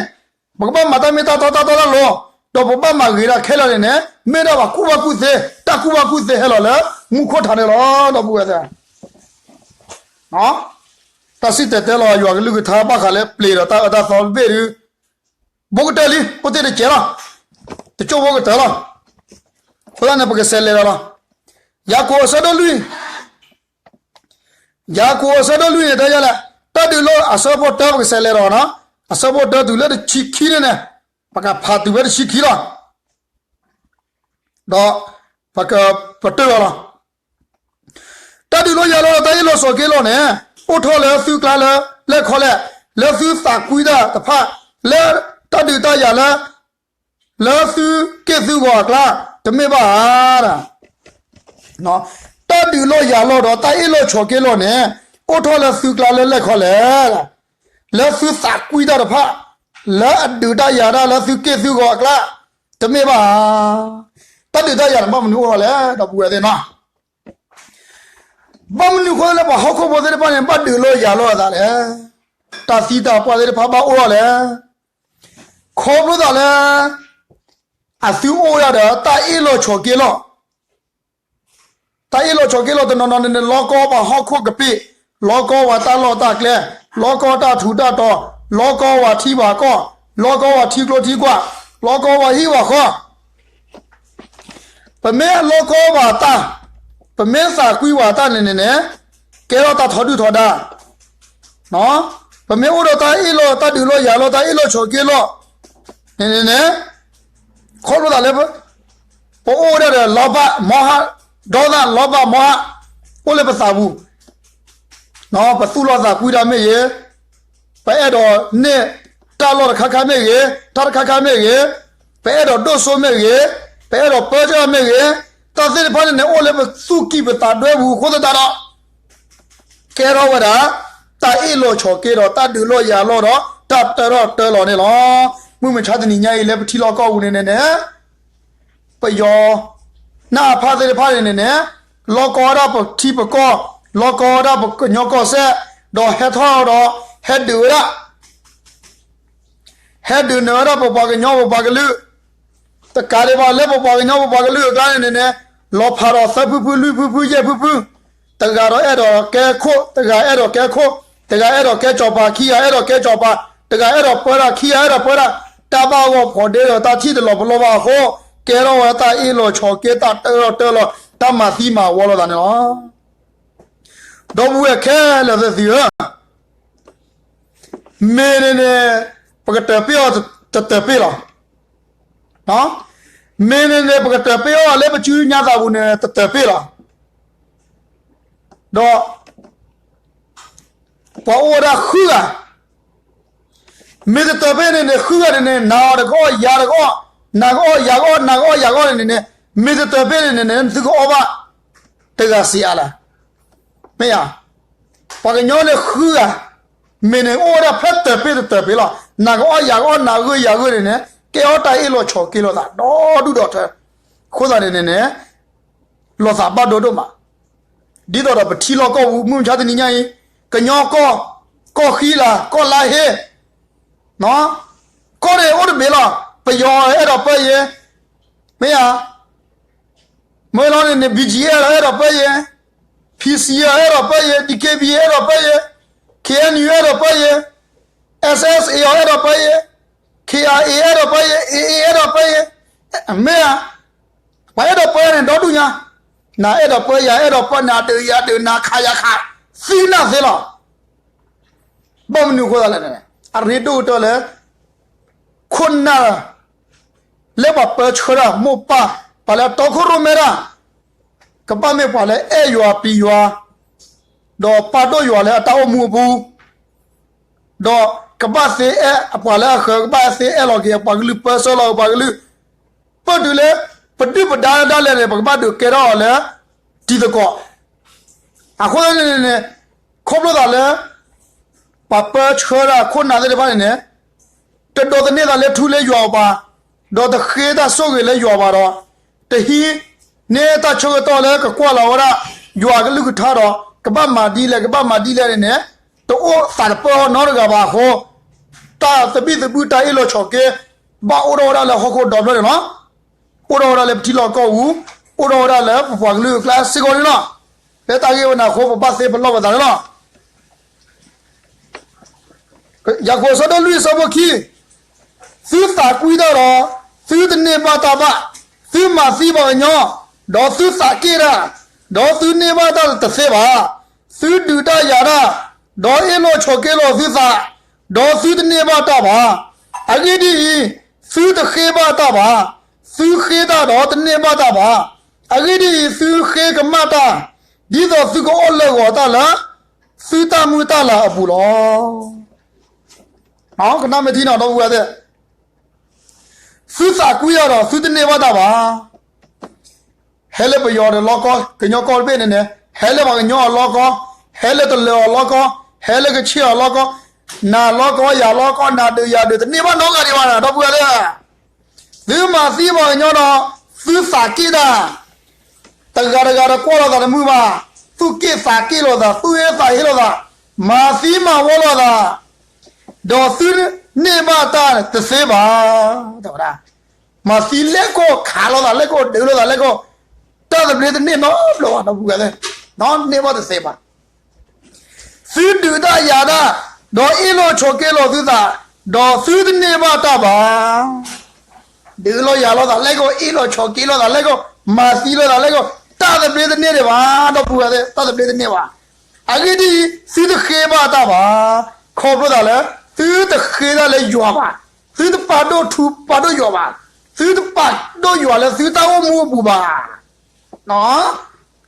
ပကဘၣ်မၤတၢ်မ့ၢ်တၢ်တီတၢ်တီတၢ်လိၤ, ဒီးပကဘၣ်မၤဂ့ၤတၢ်ခဲလၢာ်န့ၣ်န့ၣ် မ့ၢ်ဒၣ်ပှၤကူၣ်ဘၣ်ကူၣ်သ့, တၢ်ကူၣ်ဘၣ်ကူၣ်သ့ဟဲလီၤလၢမူခိၣ်ထးန့ၣ်လီၤ. ဒီပုၢ်ဝဲၢ်သ့ၣ် တၢ်စံၣ်တဲၤတဲလီၤယွၤကလုၢ်ကထါဘၣ်ဃးလၢပျ့ၤဒီးတၢ်အၢတၢ်သီတဘ့ၣ်ဒုး ဘိကတၢၢ်လံ အိၣ်တ့ၢ်တကဲးလီၤ. တကၠိၢ်ဘိကတၢၢ်လီၤ. အဃိသတးန့ၣ် ပကဆဲးလဲၤဒီးလီၤ. ယၤကိာ်အဆၢဒိၣ်လွံၢ်, ယၤကိာ်အဆၢဒိၣ်လွံၢ်န့ၣ် တဲယလဲၣ်, တၢ်ဒုးလိၣ်အဆၢဖိတၢ ပကဆဲးလဲၤဒီးနီၤ, အဆၢဖိတၢတုၤလၢတဆံခံန့ၣ်န့ၣ်, ပကဖးတုၤဝဲတဆံခံလီၤ. ဒီးပကပတုာ်အီၤလီၤ. တၢ်ဒုးလိၣ်ယၤလီၤ တၢ်အ့ၣ်လိာ်ဆိးက့လိာ်န့ၣ် အိၣ်ထီၣ်လၢသုကျါလၢလဲၣ်ခီလဲၣ်, လၢသုသးကွံတၢ်တဖၣ်, လၢတၢ်ဒုးတၢ်ယၤလၢ လၢသုက့ၣ်သုဂီၤအကျါ, တမ့ၢ်ဘၣ်ဧါ. တၢ်ဒုးလိၣ်ယၤလီၤဒီးတၢ်အ့ၣ်လိာ်ဆိးက့လိာ်န့ၣ် အိၣ်ထီၣ်လၢသုကျါလၢလဲၣ်ခီလဲၣ်, လၢသုသးကွံတၢ်တဖၣ်, လၢအဒုးတၢ်ယၤတၢ်လၢသုက့ၣ်သုဂီၤအကျါ, တမ့ၢ်ဘၣ်ဧါ. တၢ်ဒုးတၢ်ယၤန့ၣ် ဘၣ်မနုၤအိၣ်ထီၣ်လဲၣ် ဒီပုၢ်ဝဲၢ်သ့ၣ်နီၤ. ဘၣ်မနုၤအဃိလၢပှၤဟီၣ်ခိၣ်ဖိသ့ၣ်တဖၣ်န့ၣ် ဘၣ်ဒုးလိၣ်ယၤလိာ်အသးလဲၣ်. တၢ်သံတၢ်ပှၢ်သ့ၣ်တဖၣ်ဘၣ်အိၣ်ထီၣ်လဲၣ်. ခီဖျိသးလၢ အသုအိၣ်ဝဲဒၣ်ဒီးတၢ်အ့ၣ်လိာ်ဆိးက့လိာ်, တၢ်အ့ၣ်လိာ်ဆိးက့လိာ်တနီၤနီၤန့ၣ်န့ၣ် လီၤကီပှၤဟီၣ်ခိၣ်ကပ့ၢ်, လီၤကီပှၤတၢ်လီၢ်တၢ်ကျဲ, လီၤကီတၢ်ထူးတၢ်တီၤ, လီၤကီပှၤထံပှၤကီၢ်, လီၤကီပှၤထံကျိထံကွၢ်, လီၤကီပှၤဟံၣ်ပှၤဃီ ပမ့ၢ်လီၤကီပှၤတၢ်, ပမ့ၢ်သးကွံပှၤတၢ်န့ၣ်န့ၣ်န့ၣ်, ကဲထီၣ်တၢ်ထီဒုၣ်ထီဒါ, ပမ့ၢ်အိၣ်ဒီးတၢ်အ့ၣ်လိာ် တၢ်ဒုးလိာ်ယၤလိာ် တၢ်အ့ၣ်လိာ်ဆိးက့လိာ်န့ၣ်န့ၣ်န့ၣ်, ခီဖျိသးလၢ ပအိၣ်ဝဲဒၣ်ဒီး လောဘ မောဟ, ဒေါသ လောဘ မောဟ အိၣ်လၢပသးပူၤ, ပသူၣ်လီၤသးကွံတၢ်မ့ၢ်ဂ့ၤ, ပအဲၣ်ဒိးန့ၢ်တၢ်လီၢ်တခါခါမ့ၢ်ဂ့ၤ, တၢ်တခါခါမ့ၢ်ဂ့ၤ, ပအဲၣ်ဒိးဒိၣ်စိမ့ၢ်ဂ့ၤ, ပအဲၣ်ဒိးပၢဆှၢမ့ၢ်ဂ့ၤ, တၢ်သ့ၣ်တဖၣ်န့ၣ်န့ၣ် အိၣ်လၢပသူၣ်ကံၢ်ပသးဒွဲပူၤအဃိသတးဒီး ကဲထီၣ်ဝဲဒၣ် တၢ်အ့ၣ်လိာ်ဆိးက့ဒီး တၢ်ဒုးလိာ်ယၤလိာ်ဒီး တၢ်တၢထီၣ်တၢလီၤန့ၣ်လီၤ. မုၢ်မဆါတနံၤညါအံၤ လၢပထံလီၢ်ကီၢ်ပူၤန့ၣ်န့ၣ်န့ၣ် ပယီၤနၢ်အဖၣ်သ့ၣ်တဖၣ်န့ၣ်န့ၣ်န့ၣ် လီၤကီဝဲဒၣ်ပထံပကီၢ်, လီၤကီဝဲဒၣ်ပကညီကီၢ်စဲၣ်, ဒီးဟဲထီၣ်ဒီး ဟဲဒုးဝဲဒၣ် ဟဲဒုးနၢၤဝဲဒၣ်ပပှၤကညီပပှၤကလုာ်, တကးဒံးဘၣ်လၢပပှၤကညီပပှၤကလုာ်အကျါန့ၣ်န့ၣ်န့ၣ် လီၤဖးဒီးသၢဖုဖု လွံၢ်ဖုဖု ယဲၢ်ဖုဖု, တဂၤဒီးအဲၣ်ဒိးကဲခိၣ်, တဂၤအဲၣ်ဒိးကဲခိၣ်, တဂၤအဲၣ်ဒိးကဲစီၤပၤ, ခံဂၤအဲၣ်ဒိးကဲစီၤပၤ, တဂၤအဲၣ်ဒိးပၢတၢ်, ခံဂၤအဲၣ်ဒိးပၢတၢ်, တၢ်ဘၣ်ဂီၢ်ဖီဒ့ဒီးတၢ်ထံၣ်တလီၤပလိာ်ဘၣ်အဃိ, ကဲထီၣ်ဝဲတၢ်အ့ၣ်လိာ်ဆိးက့ တၢ်တၢထီၣ်တၢလီၤ တၢ်မၤသံမၤဝီလိာ်သးန့ၣ်လီၤ. ဒီပုၢ်ဝဲၢ်ခဲလၢာ်သ့ၣ်သုဧၢ, မ့ၢ်န့ၣ်န့ၣ် ပကတၢၢ်ပ့ၢ်အီၤတတၢၢ်ပ့ၢ်လီၤ. မ့ၢ်န့ၣ်န့ၣ် ပကတၢၢ်ပ့ၢ်အီၤလၢပစုညါသးပူၤန့ၣ် တတၢၢ်ပ့ၢ်လီၤ. ဒီး ပှၤအိၣ်ဝဲဒၣ်ဃုဂၤ, မ့ၢ်တတၢၢ်ပ့ၢ်န့ၣ်န့ၣ် ဃုဂၤန့ၣ်န့ၣ် နၤအီၤတကအီၣ် ယၤတကအီၣ်, နၤကအီၣ်ယၤကအီၣ် နၤကအီၣ်ယၤကအီၣ်န့ၣ်န့ၣ်န့ၣ် မ့ၢ်တတၢၢ်ပ့ၢ်န့ၣ်န့ၣ်န့ၣ် သုကအီၣ်ဘၣ် တဂၤစံးအါလၢ မ့ၢ်ဧါ. ပှၤကညီန့ၣ်ဃုဂၤ, မ့ၢ်န့ၣ်အိၣ်ဝဲဒၣ်ဖဲတၢၢ်ပ့ၢ်တတၢၢ်ပ့ၢ်လီၤ. နၤကအီၣ်ယၤကအီၣ် နၤဂုာ်ယၤဂုာ်န့ၣ်န့ၣ် ကဲအီၣ်တၢ်အ့ၣ်လိာ်ဆိးက့လိာ်သး ဒီဒူၣ်ဒီထၢ. အဃိသတးန့ၣ်န့ၣ်န့ၣ် လိာ်သးဘၣ်ဒိဒိၣ်မး, ဒ်သိးဒီးပထံလီၢ်ကီၢ်ပူၤ မုၢ်မဆါတနံၤညါအံၤ ကညီကီၢ်, ကီၢ်ဃံလၤ, ကီၢ်လါဟ့, ကီၢ်န့ၣ်အိၣ်တဘ့ၣ်လီၤ. ပယီၤအဲၣ်ဒိးပၢယဲ, မ့ၢ်ဧါ. မ့ၢ်လီၤန့ၣ်န့ၣ် ဘီၣ်ကၠံၣ်အၣ် အဲၣ်ဒိးပၢယဲ, ဖံစံၣ်အၣ် အဲၣ်ဒိးပၢယဲ, ဒံၣ်က့ဘံၣ် အဲၣ်ဒိးပၢယဲ, ခ့ၣ်အဲၣ်ယူၣ် အဲၣ်ဒိးပၢယဲ, အ့ၣ်အ့ၣ် အဲၣ်ဒိးပၢယဲ, ခ့ၣ်အါအ့ၣ် အဲၣ်ဒိးပၢယဲ, အ့ၣ်အ့ၣ် အဲၣ်ဒိးပၢယဲ, မ့ၢ်ဧါ. ပှၤအဲၣ်ဒိးပၢန့ၣ် ဒီဒူၣ်ညါ, နၤအဲၣ်ဒိးပၢယၤအဲၣ်ဒိးပၢ နၤဒုးယၤဒုး နၤခးယၤခး, သံနၢ်သ့လီၤ. ဘၣ်မနုၤအဃိသတးလဲၣ်န့ၣ် အရ့ဒိၣ်ကတၢၢ်လၢ ခိၣ်နၢ် လၢပှၤပၢဆှၢတၢ်မိၢ်ပၢ် ပှၤလၢအတီခိၣ်ရိၣ်မဲတၢ် ကဘၣ်မ့ၢ်ပှၤလၢအဲၣ်ယွၤပျံၤယွၤ ဒီးပာ်ဒိၣ်ယွၤလၢအတၢ်အိၣ်မူအပူၤ ဒီး ကဘၣ်သ့အဲၣ်အပှၤလၢအဃၢၤ, ကဘၣ်သ့အဲၣ်လီၤက့ၤအပှၤကလုာ်, ပၢဆှၢလီၤက့ၤပှၤကလုာ်, ပတုၤလၢ ပဒုၣ်ပဒါဒၣ်လဲာ်န့ၣ် ပကဘၣ်ဒုးကဲထီၣ်အီၤလၢ တံၤသကိး. အဃိသတးန့ၣ်န့ၣ် ခီဖျိသးလၢ ပှၤပၢဆှၢတၢ်ခိၣ်နၢ်သ့ၣ်တဖၣ်န့ၣ်န့ၣ် တဒိးသန့ၤသးလၢထူလၢယွၤအပူၤဘၣ်, ဒီးတဃ့တၢ်ဆိၣ်ဂ့ၤလၢယွၤဘၣ်ဒီး, တဟံးန့ၢ်တၢ်ဆၢကတီၢ်လၢကကွၢ်လီၤဝဲဒၣ် ယွၤကလုၢ်ကထါဒီး ကဘၣ်မၤဒ်လဲၣ် ကဘၣ်မၤဒ်လဲၣ်န့ၣ်န့ၣ် တအိၣ်သးတပၢၢ်နီတဂၤဘၣ်အဃိ, တၢ်သဘံၣ်သဘုၣ် တၢ်အ့ၣ်လိာ်ဆိးက့ ဘၣ်အိၣ်ထီၣ်ဝဲဒၣ်လၢဟီၣ်ခိၣ်ဒီဖျၢၣ်န့ၣ်လီၤ. အိၣ်ထီၣ်ဝဲဒၣ်လၢပထံလီၢ်ကီၢ်ပူၤ, အိၣ်ထီၣ်ဝဲဒၣ်လၢပပှၤကလုာ်အကျါစ့ၢ်ကီးန့ၣ်လီၤ. ဖဲတၢ်ဂ့ၢ်ဝဲန့ၣ်အဃိ ပဘၣ်သ့ပလီၢ်ပသးန့ၣ်လီၤ. ယၤကိာ်အဆၢဒိၣ်လွံၢ်အဆၢဖိခံ, သုသးကွံတၢ်ဒီး သုတန့ၢ်ဘၣ်တၢ်ဘၣ်, သုမၤသံပှၤကညီ, ဒီးသုသးက့ၣ်တၢ်, ဒီးသုန့ၢ်ဘၣ်တၢ်တသ့ဘၣ်. သုဒုးတၢ်ယၤတၢ်, ဒီးအ့ၣ်လိာ်ဆိးက့လိာ်သုသး, ဒီးသုတန့ၢ်ဘၣ်တၢ်ဘၣ်. အဂ့ၢ်ဒ်အံၤ, သုတဃ့ဘၣ်တၢ်ဘၣ်. သုဃ့တၢ်ဒီးတန့ၢ်ဘၣ်တၢ်ဘၣ်. အဂ့ၢ်ဒ်အံၤ, သုဃ့ကမၣ်တၢ်, ဒ်သိးသုကအီၣ်လၢဂီၤတၢ်လၢ သုတၢ်မုၢ်တၢ်လၤအပူၤလီၤ. ကနၣ်မ့ၢ်ထံနီၤ ဒီပုၢ်ဝဲၢ်သ့ၣ်, သုသးကွံတၢ်ဒီး သုတန့ၢ်ဘၣ်တၢ်ဘၣ်. ဟဲလၢပယီၤဒီးလီကီ, ကညီကီၢ်တဘ့ၣ်န့ၣ်န့ၣ်, ဟဲလၢပှၤကညီအလီကီ, ဟဲလၢတလၢၤအလီကီ, ဟဲလၢကဆ့ၣ်အလီကီ, နၤလီကီ ယၤလီကီ နၤဒုးယၤဒုး တန့ၢ်ဘၣ်နီတဂၤဒံးဘၣ် ဒီပုၢ်ဝဲၢ်သ့ၣ်. သုမၤသံပှၤကညီဒီး သုသးက့ၣ်တၢ်, တဂၤတဂၤဒီးကွၢ်လိာ်သးတမုာ်ဘၣ်, သူၣ်က့ၣ်သးက့ၣ်လိာ်သး, သူၣ်ဟ့သးဟ့လိာ်သး, မၤသံမၤဝီလိာ်သး, ဒီးသုန့ၢ်ဘၣ်တၢ်တသ့ဘၣ်. မၤသံလဲၣ်ကိၢ်ခးလိာ်သး, လဲၣ်ကိၢ်ဒုးလိာ်သး, လဲၣ်ကိၢ်, တၢ်သဘျ့တန့ၢ်နီတဘျီဘၣ် ဒီပုၢ်ဝဲၢ်သ့ၣ်, န့ၢ်ဘၣ်တသ့ဘၣ်. သုဒုးတၢ်ယၤတၢ်, ဒီးအ့ၣ်လိာ်ဆိးက့လိာ်သုသး, ဒီးသုတန့ၢ်ဘၣ်တၢ်ဘၣ်. ဒုးလိာ်ယၤလိာ်သး လဲၣ်ကိၢ်, အ့ၣ်လိာ်ဆိးက့လိာ်သး လဲၣ်ကိၢ်, မၤသံလိာ်သး လဲၣ်ကိၢ်, တၢ်သဘျ့တန့ၢ်ဒံးဘၣ် ဒီပုၢ်ဝဲၢ်သ့ၣ်, တၢ်သဘျ့တန့ၢ်ဘၣ်. အဂ့ၢ်ဒ်အံၤ, သုတဃ့ဘၣ်တၢ်ဘၣ်. ခီဖျိသးလၢ သုတဃ့တၢ်လၢယွၤဘၣ်, သုတပာ်ဒိၣ်ထူပာ်ဒိၣ်ယွၤဘၣ်, သုတပာ်ဒိၣ်ယွၤလၢသုတၢ်အိၣ်မူအပူၤဘၣ်.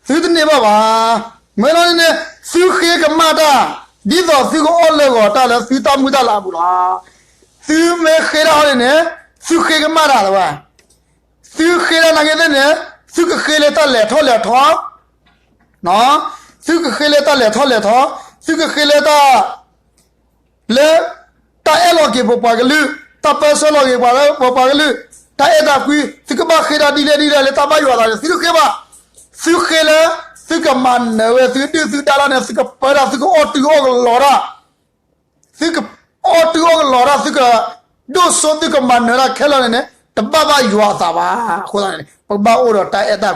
သုတန့ၢ်ဘၣ်ဘၣ်. မ့ၢ်လီၤန့ၣ်န့ၣ် သုဃ့ကမၣ်တၢ်, ဒ်သိးသုကအီၣ်လၢဂီၤတၢ်လၢသုတၢ်မုၢ်တၢ်လၤအပူၤလီၤ. သုမ့ၢ်ဃ့တၢ်ဟီန့ၣ်န့ၣ်, သုဃ့ကမၣ်တၢ်လၢၤဘၣ်. သုဃ့တၢ်နာ်က့သ့ၣ်န့ၣ်, သုကဃ့လၢတၢ်လဲၤထီၣ်လဲၤထီ, သုကဃ့လၢတၢ်လဲၤထီၣ်လဲၤထီ, သုကဃ့လၢတၢ် လၢ တၢ်အဲၣ်လီၤက့ၤပပှၤကလုာ်, တၢ်ပၢဆှၢလီၤက့ၤပပှၤကလုာ်, တၢ်အဲၣ်တၢ်ကွံ, သုကဘၣ်ဃ့တၢ်ဒ်လဲၣ်ဒ်လဲၣ်လၢတၢ်ဘၣ်ယွၤအသးန့ၣ် သုတဃ့ဘၣ်. သုဃ့လၢ သုကမၤနၢၤဝဲ သုဒုၣ်သုဒါတၢ်န့ၣ် သုကပၢတၢ် သုကအီၣ်တုၤအီၣ်ကလီတၢ်, သုကအီၣ်တုၤအီၣ်ကလီတၢ်, သုကဒိၣ်စိ သုကမၤနၢၤတၢ်ခဲလၢာ်န့ၣ်န့ၣ် တဘၣ်ဘၣ်ယွၤအသးဘၣ်. အဃိသတးန့ၣ် ပကဘၣ်အိၣ်ဒီးတၢ်အဲၣ်တၢ်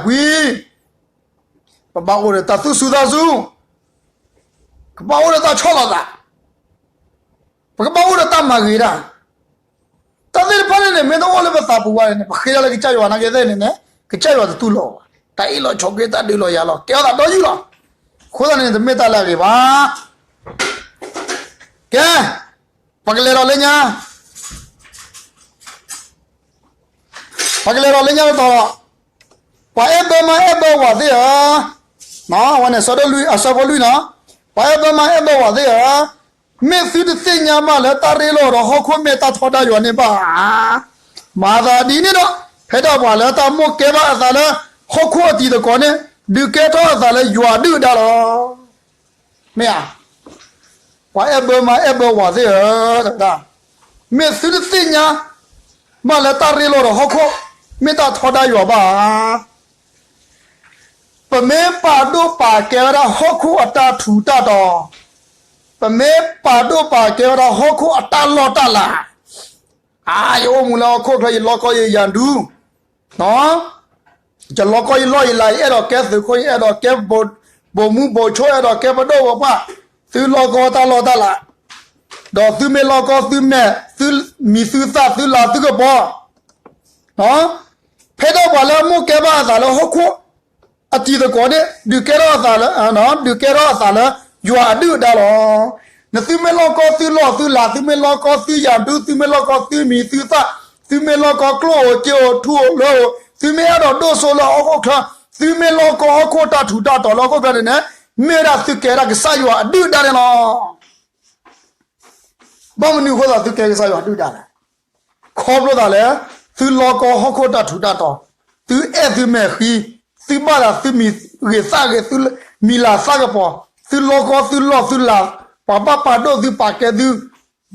ကွံ ပဘၣ်အိၣ်ဒီးတၢ်သူၣ်စူၤသးစူၤ, ကဘၣ်အိၣ်ဒီးတၢ်ဆီၣ်လီၤသး, ပကဘၣ်အိၣ်ဒီးတၢ်မၤဂ့ၤတၢ်, တၢ်သ့ၣ်တဖၣ်န့ၣ်န့ၣ် မ့ၢ်တအိၣ်လၢပသးပူၤဘၣ်န့ၣ် ပဃ့တၢ်လၢကစၢ်ယွၤနာ်က့သ့ၣ်န့ၣ်န့ၣ် ကစၢ်ယွၤတတူၢ်လိာ်ဘၣ်. တၢ်အ့ၣ်လိာ်ဆိးက့ တၢ်ဒုးလိာ်ယၤလိာ် ကဲထီၣ်သးဒီယုၢ်လီၤ. အဃိသတးန့ၣ် တမ့ၢ်တၢ်လၢအဂ့ၤဘၣ်. ကဲ, ပှၤကလဲၤဒီးလၢညါ ပှၤကလဲၤဒီးလၢညါတတီၤ, ပှၤအဲၣ်ဘၢမါအဲၣ်ဘၢဝၤသ့ၣ်ဧၢ, အဝဲန့ၣ် အဆၢဒိၣ်လွံၢ် အဆၢဖိလွံၢ်နီၤ, ပှၤအဲၣ်ဘၢမါအဲၣ်ဘၢဝၤသ့ၣ်ဧၢ, မ့ၢ်သုတသ့ၣ်ညါဘၣ်လၢတၢ်ရ့လိာ်ဒီးဟီၣ်ခိၣ်မ့ၢ်တၢ်ထီဒါယွၤန့ၣ်ဘၣ်ဧါ. မၤသးဒ်န့ၣ်ဒီး ဖဲဒၣ်ပှၤလၢတၢ်မိၣ်ကဲဘၣ်အသးလၢဟီၣ်ခိၣ်အတံၤသကိးန့ၣ် ဒုးကဲထီၣ်အသးလၢယွၤအဒုၣ်အဒါလီၤ. မ့ၢ်ဧါ. ပှၤအဲၣ်ဘၢမါအဲၣ်ဘၢဝၤသ့ၣ်ဧၢ, မ့ၢ်သုတသ့ၣ်ညါဘၣ်လၢတၢ်ရ့လိာ်ဒီးဟီၣ်ခိၣ် မ့ၢ်တၢ်ထီဒါယွၤဘၣ်ဧါ. ပမ့ၢ်ပာ်ဒိၣ်ပာ်ကဲဝဲဒၣ်ဟီၣ်ခိၣ်အတၢ်ထူးတၢ်တီၤ, ပမ့ၢ်ပာ်ဒိၣ်ပာ်ကဲဝဲဒၣ်ဟီၣ်ခိၣ်အတၢ်လီၢ်တၢ်လၤ, အါ ယအိၣ်မူလၢဟီၣ်ခိၣ်ချၢ ယလီၢ်ကီယရၤဒူ ယလီၢ်ကီယလီၢ်ယလၤ ယအဲၣ်ဒိးကဲသုးခိၣ် ယအဲၣ်ဒိးကဲ ဗိုလ်မှူး ဗိုလ်ချုပ် အဲၣ်ဒိးကဲပဒိၣ်ပပှၢ်, သုလီၢ်ကီတၢ်လီၢ်တၢ်လၤ, ဒီးသုမ့ၢ်လီၢ်ကီသုမဲာ် သုမံၤသုသၣ် သုလၤသုကပီၤ, ဖဲဒၣ်ပှၤလၢအမိၣ်ကဲဘၣ်အသးလၢဟီၣ်ခိၣ် အတံၤသကိးန့ၣ် ဒုးကဲထီၣ်အသးလၢ ဒုးကဲထီၣ်အသးလၢ ယွၤအဒုၣ်အဒါလီၤ. နသုမ့ၢ်လီၢ်ကီသုလီၢ်သုလၤ သုမ့ၢ်လီၢ်ကီသုရၤဒူ သုမ့ၢ်လီၢ်ကီသုမံၤသုသၣ် သုမ့ၢ်လီၢ်ကီကျိၣ်ဧိၤစ့ဧိၤ ထူဧိၤလၢဧိၤ သုမ့ၢ်အဲၣ်ဒိးဒိၣ်စိလၢဟီၣ်ခိၣ်ချၢ သုမ့ၢ်လီၢ်ကီဟီၣ်ခိၣ်တၢ်ထူးတၢ်တီၤလၢဟီၣ်ခိၣ်ချၢန့ၣ်န့ၣ် မ့ၢ်ဝဲဒၣ်သုကဲဒၣ်ကစၢ်ယွၤအဒုၣ်အဒါန့ၣ်လီၤ. ဘၣ်မနုၤအဃိသတး သုကဲကစၢ်ယွၤဒုၣ်ဒါလဲၣ်. ခီဖျိသးလၢ သုလီကီဟီၣ်ခိၣ်တၢ်ထူးတၢ်တီၤ, သုအဲၣ်သုမဲာ်ဃံ, သုဘၣ်သးသုမံၤဂ့ၤသၣ်ဂ့ၤ, သုမံၤလၤသၣ်ကပီၤ, သုလီကီသုလီၢ်သုလၤ, ပှၤဘၣ်ပာ်ဒိၣ်သုပာ်ကဲသု,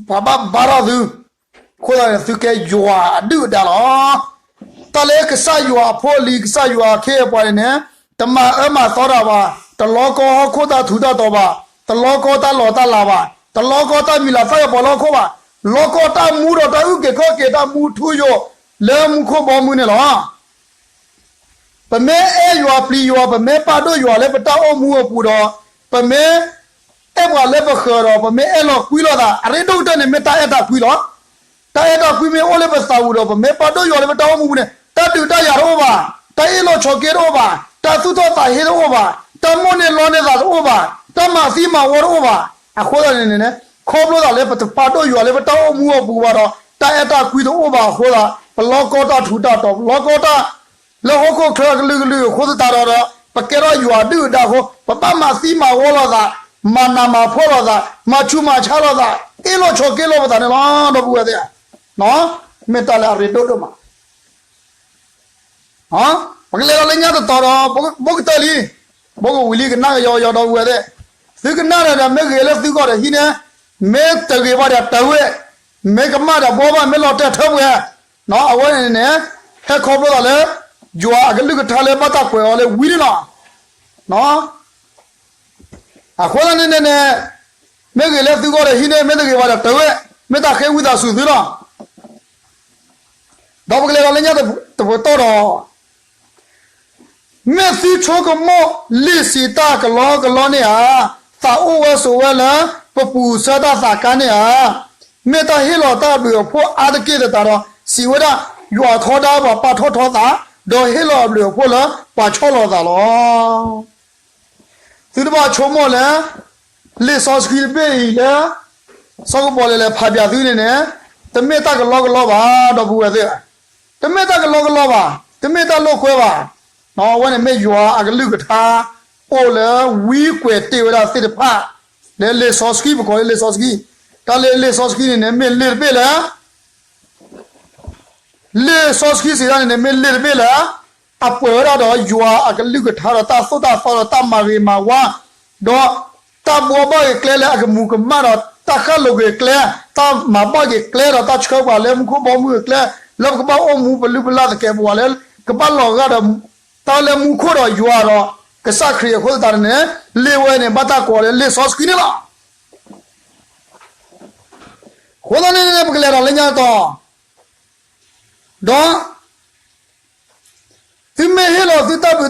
ပှၤဘၣ်ဘါထီၣ်သု, အဃိသတးန့ၣ် သုကဲယွၤအဒုၣ်အဒါလီၤ. တၢ်လၢကစၢ်ယွၤအဖိအလံၤ ကစၢ်ယွၤအခ့အပှၤန့ၣ်န့ၣ်, တမၤအၢမၤသီတၢ်ဘၣ်, တလီကီဟီၣ်ခိၣ်တၢ်ထူးတၢ်တီၤဘၣ်, တလီကီတၢ်လီၤတၢ်လၤဘၣ်, တလီကီတၢ်မံၤလၤသၣ်ကပီၤလၢဟီၣ်ခိၣ်ဘၣ်, လီကီတၢ်မူဒီးတၢ်အုၣ်က့ၤခီၣ်က့ၤတၢ်မူထူယိာ်လၢမူခိၣ်ဘီမုၢ်န့ၣ်လီၤ. ပမ့ၢ်အဲၣ်ယွၤပျံၤယွၤ ပမ့ၢ်ပာ်ဒိၣ်ယွၤလၢပတၢ်အိၣ်မူအပူၤဒီး, ပမ့ၢ်အဲၣ်ပှၤလၢပဃၢၤဒီး ပမ့ၢ်အဲၣ်လီၤကွံလီၤသး အရ့ဒိၣ်ကတၢၢ်န့ၣ် မ့ၢ်တၢ်အဲၣ်တၢ်ကွံလီၤ. တၢ်အဲၣ်တၢ်ကွံမ့ၢ်အိၣ်လၢပသးပူၤဒီး ပမ့ၢ်ပာ်ဒိၣ်ယွၤလၢပတၢ်အိၣ်မူပူၤန့ၣ် တၢ်ဒုးတၢ်ယၤတအိၣ်ဘၣ်, တၢ်အ့ၣ်လိာ်ဆိးက့တအိၣ်ဘၣ်, တၢ်သူၣ်ထီၣ်သးဟ့တအိၣ်ဘၣ်, တၢ်မိၣ်န့ၢ်လီန့ၢ်သးတအိၣ်ဘၣ်, တၢ်မၤသံမၤဝီတအိၣ်ဘၣ်. အဃိသတးန့ၣ်န့ၣ် ခီဖျိသးလၢပတပာ်ဒိၣ်ယွၤလၢပတၢ်အိၣ်မူအပူၤဘၣ်ဒီး တၢ်အဲၣ်တၢ်ကွံတအိၣ်ဘၣ်အဃိသတး ပလီကီတၢ်ထူးတၢ်တီၤ ပလီကီတၢ် လၢဟီၣ်ခိၣ်ချၢအကလုာ်ကလုာ်အဃိသတးဒီး ပကဲထီၣ်ယွၤဒုၣ်ဒါအဃိ ပဘၣ်မၤသံမၤဝီလိာ်သး, မၤနးမၤဖှီၣ်လိာ်သး, မၤဆူးမၤဆါလိာ်သး, အ့ၣ်လိာ်ဆိးက့လိာ်ပသးန့ၣ်လီၤ ဒီပုၢ်ဝဲၢ်သ့ၣ်ဧၢ. မ့ၢ်တၢ်လၢအရ့ဒိၣ်ဒိၣ်မး ပကလဲၤဒီးလၢညါတတီၤဒီး ဘိကတၢၢ်လံ, ဘိကဝံၤလံ ကနၣ်ကယီကယီ ဒီပုၢ်ဝဲၢ်သ့ၣ်, သုကနၣ်ဒီး မ့ၢ်ဂ့ၤလၢသုဂီၢ်ဒီးဟံးန့ၢ်, မ့ၢ်တဂ့ၤဘၣ်ဒီးတဝဲၢ်, မ့ၢ်ကမၣ်ဒီးဘှီဘၣ် မ့ၢ်လီၤတဲာ်ထၢပှဲၤ, အဝဲန့ၣ်န့ၣ် ဟဲခီဖျိသးလၢ ယွၤအကလုၢ်ကထါလၢဘၣ်တၢ်ကွဲးအီၤလၢဝံၤန့ၣ်လီၤ. အဃိသတးန့ၣ်န့ၣ်န့ၣ် မ့ၢ်ဂ့ၤလၢသုဂီၢ်ဒီးဟံးန့ၢ်, မ့ၢ်တဂ့ၤဘၣ်ဒီးတဝဲၢ်, မ့ၢ်တၢ်ဃ့ဝံသးစူၤသုလီၤ. ဒီးပကလဲၤဒီးလၢညါတပတီၢ်ဒီး, မ့ၢ်သုဆိကမိၣ်လံာ်စံးတၢ်ကလီကလီန့ၣ်ဧါ, သးအိၣ်ဝဲဆိးဝဲလၢ ပပူၤဆၢတၢ်သးကါန့ၣ်ဧါ. မ့ၢ်တၢ်ဟ့ၣ်လီၤတၢ်အဘျုးအဖှိၣ်အါတက့ၢ်သတးဒီး စံးဝဲဒၣ်, ယွၤထီဒါပှၤပာ်ထီၣ်ထီသး, ဒီးဟ့ၣ်လီၤအဘျုးအဖှိၣ်လၢပှၤဆီၣ်လီၤသးလီၤ. သုတဘၣ်ဆိကမိၣ်လၢ လံာ်စီဆှံတဘ့ၣ်အံၤလၢ စီၤကပီၤလဲၤလဲၤဖးပၠးသုန့ၣ်န့ၣ် တမ့ၢ်တၢ်ကလီကလီဘၣ် ဒီပုၢ်ဝဲၢ်သ့ၣ်ဧၢ, တမ့ၢ်တၢ်ကလီကလီဘၣ်, တမ့ၢ်တၢ်လိာ်ကွဲဘၣ်. အဝဲန့ၣ်မ့ၢ်ယွၤအကလုၢ်ကထါ အိၣ်လၢဝံကွဲးတ့ၢ်ဝဲဒၣ်သ့ၣ်တဖၣ် လၢလံာ်စီဆှံ ပကိးလၢလံာ်စီဆှံ, တၢ်လၢလံာ်စီဆှံန့ၣ်န့ၣ် မ့ၢ်လံာ်တဘ့ၣ်လၢ လံာ်စီဆှံစံးတၢ်န့ၣ်န့ၣ် မ့ၢ်လံာ်တဘ့ၣ်လၢ အပှဲၤဝဲဒၣ်ဒီးယွၤအကလုၢ်ကထါဒီးတၢ်သိၣ်တၢ်သီဒီးတၢ်မၤဂ့ၤမၤဝါ, ဒီးတၢ်ဘှီဘၣ်ဂ့ၤကျဲလၢအကမူၤကမၣ်ဒီး တၢ်ဃၣ်လိၤက့ၤကျဲ, တၢ်မၤဘၣ်ဂ့ၤကျဲဒီးတၢ်ဆှၢပှၤလၢမူခိၣ်ဘီမုၢ်အကျဲ, လၢပကဘၣ်အိၣ်မူပလုၢ်ပလၢ်သကဲးပဝးလၢ ကဘၣ်လီၤဂာ်ဒီး တၢ်လၢမူခိၣ်ဒီးယွၤဒီး ကစၢ်ခရံာ်အဃိသတးန့ၣ်န့ၣ် လံာ်ဝဲန့ၣ် ဘၣ်တၢ်ကိးလၢလံာ်စီဆှံန့ၣ်လီၤ. အဃိသတးန့ၣ်န့ၣ် ပကလဲၤဒီးလၢညါတတီၤ, ဒီး သုမ့ၢ်ဟ့ၣ်လီၤသုတၢ်ဘျုးတၢ်ဖှိၣ်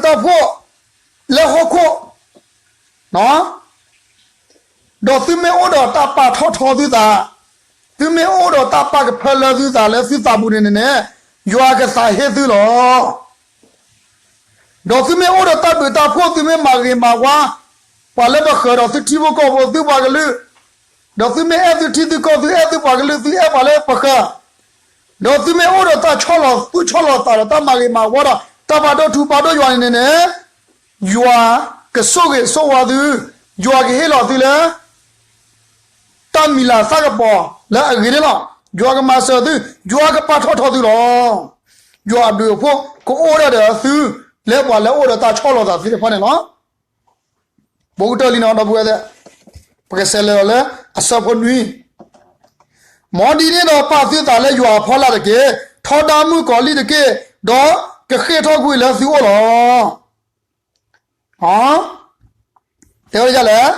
လၢဟီၣ်ခိၣ်, ဒီးသုမ့ၢ်အိၣ်ဒီးတၢ်ပာ်ထီၣ်ထီသုသး, သုမ့ၢ်အိၣ်ဒီးတၢ်ပာ်ကဖၢလၢသုသးလၢသုသးပူၤန့ၣ်န့ၣ်န့ၣ်, ယွၤကသးဟ့သုလီၤ. ဒီးသုမ့ၢ်အိၣ်ဒီးတၢ်ဘျုးတၢ်ဖှိၣ် သုမ့ၢ်မၤဂ့ၤမၤဝါ ပှၤလၢပဃၢၤဒီးသုထံဖိကီၢ်ဖိ သုပှၤကလုာ်, ဒီးသုမ့ၢ်အဲၣ်သုထံသုကီၢ် သုအဲၣ်သုပှၤကလုာ် သုအဲၣ်ပှၤလၢပဃၢၤ, ဒီးသုမ့ၢ်အိၣ်ဒီးတၢ်ဆီၣ်လီၤသူၣ်ဆီၣ်လီၤသးဒီးတၢ်မၤဂ့ၤမၤဝါဒီး တၢ်ပာ်ဒိၣ်ထူပာ်ဒိၣ်ယွၤန့ၣ်န့ၣ်န့ၣ်, ယွၤကဆိၣ်ဂ့ၤဆိၣ်ဝါသု, ယွၤကဟ့ၣ်လီၤသုလၢ တၢ်မံၤလၤသၣ်ကပီၤလၢအဂ့ၤန့ၣ်လီၤ. ယွၤကမၤစၢၤသု, ယွၤကပာ်ထီၣ်ထီသုလီၤ. ယွၤအဘျုးအဖှိၣ်ကအိၣ်ဒၣ်ဒီးသု လၢပှၤလၢအအိၣ်ဒီးတၢ်ဆီၣ်လီၤသးသ့ၣ်တဖၣ်န့ၣ်လီၤ. ဘိကတၢၢ်လံနီၤ ဒီပုၢ်ဝဲၢ်သ့ၣ်, ပကဆဲးလဲၤဒီးလၢအဆၢဖိနွံ, မ်ဒ်န့ၣ်ဒီးပာ်သုသးလၢယွၤအဖီလာ်တက့ၢ်. ထီဒါမုၣ်ကီၤလံၢ်တက့ၢ်, ဒီးကဃ့ၢ်ထီၣ်ကွံာ်လၢသုအိၣ်လီၤ. တဲဝဲဒ်လဲၣ်,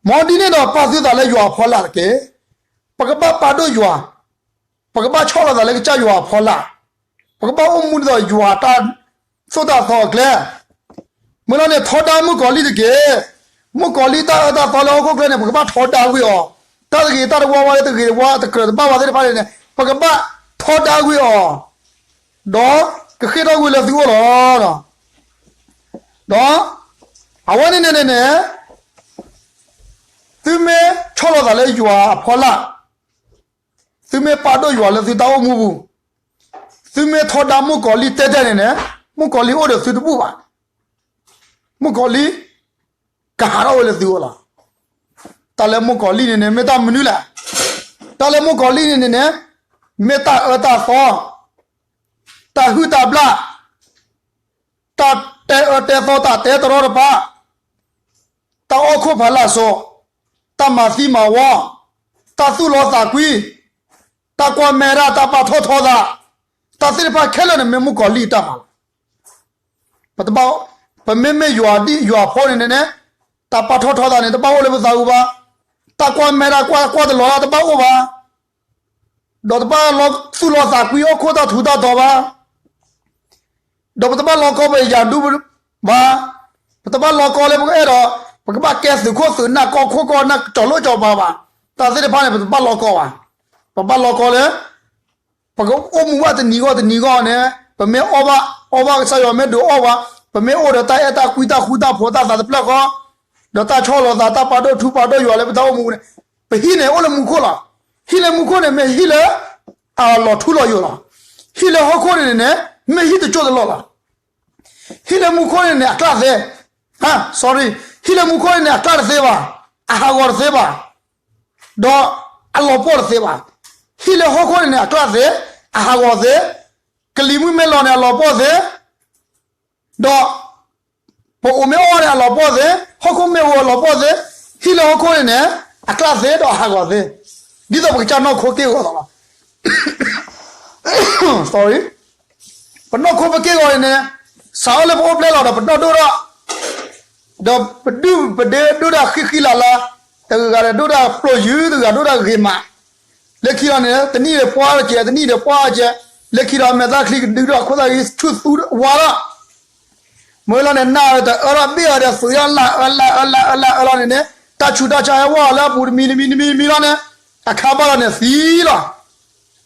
မ်ဒ်န့ၣ်ဒီးပာ်သုသးလၢယွၤအဖီလာ်တက့ၢ်. ပကဘၣ်ပာ်ဒိၣ်ယွၤ, ပကဘၣ်ဆီၣ်လီၤသးလၢကစၢ်ယွၤအဖီလာ်, ပကဘၣ်အိၣ်မူဒ်သိးယွၤတၢ်သိၣ်တၢ်သီအကျဲ. မ့ၢ်လီၤန့ၣ် ထီဒါမုၣ်ကီၤလံၢ်တက့ၢ်. မုၣ်ကီၤလံၢ်တၢ်အၢတၢ်သီလၢဟီၣ်ခိၣ်ချၢန့ၣ် ပကဘၣ်ထီဒါကွံာ်အီၤ, တၢ်တဂ့ၤတၢ်တဝါဝါလၢတဂ့ၤတဝါ တကြၢးတဘၣ်ဝဲသ့ၣ်တဖၣ်န့ၣ် ပကဘၣ်ထီဒါကွံာ်အီၤ, ဒီးကဃ့ၢ်ထီၣ်ကွံာ်လၢသုအိၣ်လီၤ. ဒီးအဝဲန့ၣ်န့ၣ်န့ၣ်န့ၣ် သုမ့ၢ်ဆီၣ်လီၤသးလၢယွၤအဖီလာ်, သုမ့ၢ်ပာ်ဒိၣ်ယွၤလၢသုတၢ်အိၣ်မူပူၤ, သုမ့ၢ်ထီဒါမုၣ်ကီၤလံၢ်တဲတဲန့ၣ်န့ၣ်, မုၣ်ကီၤလံၢ်အိၣ်ဒီးသုတဘူၣ်ဘၣ်. မုၣ်ကီၤလံၢ် ကဟးထီၣ်ဝဲလၢသုအိၣ်လီၤ. တၢ်လၢမုၣ်ကီၤလံၢ်န့ၣ်န့ၣ် မ့ၢ်တၢ်မနုၤလဲၣ်. တၢ်လၢမုၣ်ကီၤလံၢ်န့ၣ်န့ၣ်န့ၣ် မ့ၢ်တၢ်အၢတၢ်သီ, တၢ်ဟုၣ်တၢ်ဘျၣ်, တၢ်တဲအၢတဲသီ တၢ်တဲတရီတပါ, တၢ်အီၣ်ခိၣ်ဖးလၢ်စိး, တၢ်မၤသံမၤဝီ, တၢ်သူၣ်လီသးကွံ, တၢ်ကွၢ်မဲဒၣ် တၢ်ပာ်ထီၣ်ထီသး, တၢ်သ့ၣ်တဖၣ်ခဲလၢာ်န့ၣ် မ့ၢ်မုၣ်ကီၤလံၢ်အတၢ်မၤလီၤ. ပတဘၣ်, ပမ့မ့ၢ်ယွၤဒ်ယွၤဖိန့ၣ်န့ၣ်န့ၣ်, တၢ်ပာ်ထီၣ်ထီသးန့ၣ် တဘၣ်အိၣ်လၢပသးပူၤဘၣ်. တၢ်ကွၢ်မဲဒၣ် ကွၢ်ကွၢ်တလီၤဒၣ် တဘၣ်အိၣ်ဘၣ်. ဒီးတဘၣ်လီၤသူၣ်လီၤသးကွံ အီၣ်ခိၣ်တၢ်ထူးတၢ်တီၤဘၣ်. ဒီးပတဘၣ်လီၤကီပယၢ်ဒူဘၣ်. ပတဘၣ်လီၤကီလၢပကအဲၣ်ဒိး, ပကဘၣ်ကဲသုးခိၣ်သုးနၢ် ကီၢ်ခိၣ်ကီၢ်နၢ် ကၠီၤလိၣ်ကၠီၤပၤဘၣ်. တၢ်သ့ၣ်တဖၣ်န့ၣ် ပတဘၣ်လီၤကီဘၣ်. ပဘၣ်လီၤကီလၢ ပကအိၣ်မူဘၣ်တနံၤဂီၢ်တနံၤဂီၢ်န့ၣ်, ပမ့ၢ်အီၣ်ဘၣ်, အီၣ်ဘၣ်ကစၢ်ယွၤမ့ၢ်ဒုးအီၣ်ဘၣ်, ပမ့ၢ်အိၣ်ဒီးတၢ်အဲၣ်တၢ်ကွံ တၢ်ဃူတၢ်ဖိး တၢ်သးတဖျၢၣ်ဃီ, ဒီးတၢ်ဆီၣ်လီၤသး တၢ်ပာ်ဒိၣ်ထူပာ်ဒိၣ်ယွၤလၢပတၢ်အိၣ်မူန့ၣ်, ပဟံၣ်န့ၣ်အိၣ်လၢမူခိၣ်လီၤ. ဟံၣ်လၢမူခိၣ်န့ၣ် မ့ၢ်ဟံၣ်လၢအလီၤထူလီၤယိာ်လီၤ. ဟံၣ်လၢဟီၣ်ခိၣ်န့ၣ်န့ၣ် မ့ၢ်ဟံၣ်တစိၢ်တလီၢ်လီၤ. ဟံၣ်လၢမူခိၣ်န့ၣ်န့ၣ် အကျၣ်သ့, ဟါ, sorry, ဟံၣ်လၢမူခိၣ်န့ၣ်န့ၣ် အကျၣ်တသ့ဘၣ်, အဟးဂီၤတသ့ဘၣ်, ဒီးအလီၤပှီၢ်တသ့ဘၣ်. ဟံၣ်လၢဟီၣ်ခိၣ်န့ၣ်န့ၣ် အကျၣ်သ့, အဟးဂီၤသ့, ကလံၤမုၢ်မ့ၢ်လီၤန့ၣ် အလီၤပှီၢ်သ့, ဒီးပအိၣ်မ့ၢ်အီၣ်န့ၣ် အလီၤပှီၢ်သ့, ဟီၣ်ခိၣ်မ့ၢ်အိၣ်အလီၤပှီၢ်သ့, ဟံၣ်လၢဟီၣ်ခိၣ်န့ၣ်န့ၣ် အကျၣ်သ့ဒီးအဟးဂီၤသ့, ဒ်သိးပကစၢ်နီၢ်ခိက့ၢ်ဂီၤလီၤလီၤ. Sorry, ပနီၢ်ခိပက့ၢ်ဂီၤန့ၣ်န့ၣ်, စးထီၣ်လၢပအိၣ်ဖျဲၣ်လီၤဒီးပနီၢ်ဒိၣ်ထီၣ်, ဒီးပဒုၣ်ပဒါဒိၣ်တၢ်ဃံဃံလၤလၤ, တဂၤဒီးဒိၣ်တၢ်ပျိၤယုၢ် တဂၤဒိၣ်တၢ်ဂ့ၤမး, လၢခံလီၤန့ၣ် တနံၣ်ဒီးပှၢ်ကဲး တနံၣ်ဒီးပှၢ်ကဲး, လၢခံလီၤမဲာ်သၣ်ချံကဒုဒီးအခိၣ်သၣ်ဂံၢ်ဆူၣ်သူဝါလီၤ. မ့ၢ်လီၤန့ၣ် နၢ်တအၢလီၤဘ့ၣ်အီၤဒီး သုးလၢ်လၢ်အၢလၢ်အၢလၢ်အၢလၢ်အၢလီၤန့ၣ်န့ၣ် တၢ်ဆူးတၢ်ဆါဟဲဝဲအီၤလၢအပူၤတမံၤတမံၤတမံၤတမံၤလီၤန့ၣ်, အခါဘၣ်လီၤန့ၣ်သံလီၤ.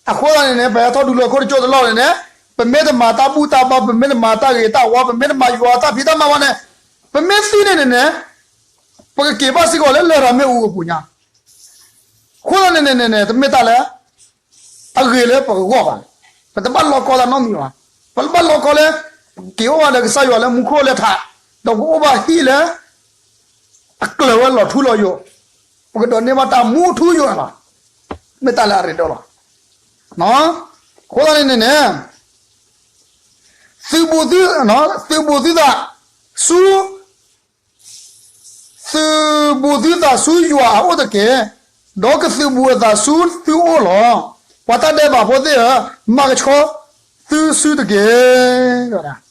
အဃိသတးန့ၣ်န့ၣ် ပဟဲထီၣ်ဒူလၢခိၣ်တစိၢ်တလီၢ်န့ၣ်န့ၣ်, ပမ့ၢ်တမၤတၢ်ဘူၣ်တၢ်ဘါ ပမ့ၢ်တမၤတၢ်ဂ့ၤတၢ်ဝါ ပမ့ၢ်တမၤယွၤတၢ်ဖံးတၢ်မၤဘၣ်န့ၣ်, ပမ့ၢ်သံန့ၣ်န့ၣ်န့ၣ်, ပကက့ၤဘၣ်စ့ၢ်ကီးလၢလရာ်မ့ၣ်အူအပူၤညါ. အဃိသတးန့ၣ်န့ၣ်န့ၣ် တမ့ၢ်တၢ်လၢ အဂ့ၤလၢပကဂီၢ်ဘၣ်. ပတဘၣ်လီၤကီတၢ်နီတမံၤဘၣ်. ပဘၣ်လီၤကီလၢ က့ၤအိၣ်ဘၣ်ဒီးကစၢ်ယွၤလၢမူခိၣ်လဲၤထး, ဒီးကအိၣ်ဘၣ်ဟံၣ်လၢ အကျၢၤဝဲလီၤထူလီၤယိာ်, ပကဒိးန့ၢ်ဘၣ်တၢ်မူထူယိာ်လီၤ. မ့ၢ်တၢ်လၢအရ့ဒိၣ်လီၤ. အဃိသတးန့ၣ်န့ၣ်န့ၣ် သုးဘူးသု, သုးဘူးသုသးဆူ သုးဘူးသုသးဆူယွၤအအိၣ်တက့ၢ်, ဒီးကသုးဘူးအသးဆူသုအိၣ်လီၤ. ပှၤတၢ်ဒဲးဘးဖိသ့ၣ်ဧၢ, မၤကဆှီသုစုတက့ၢ်.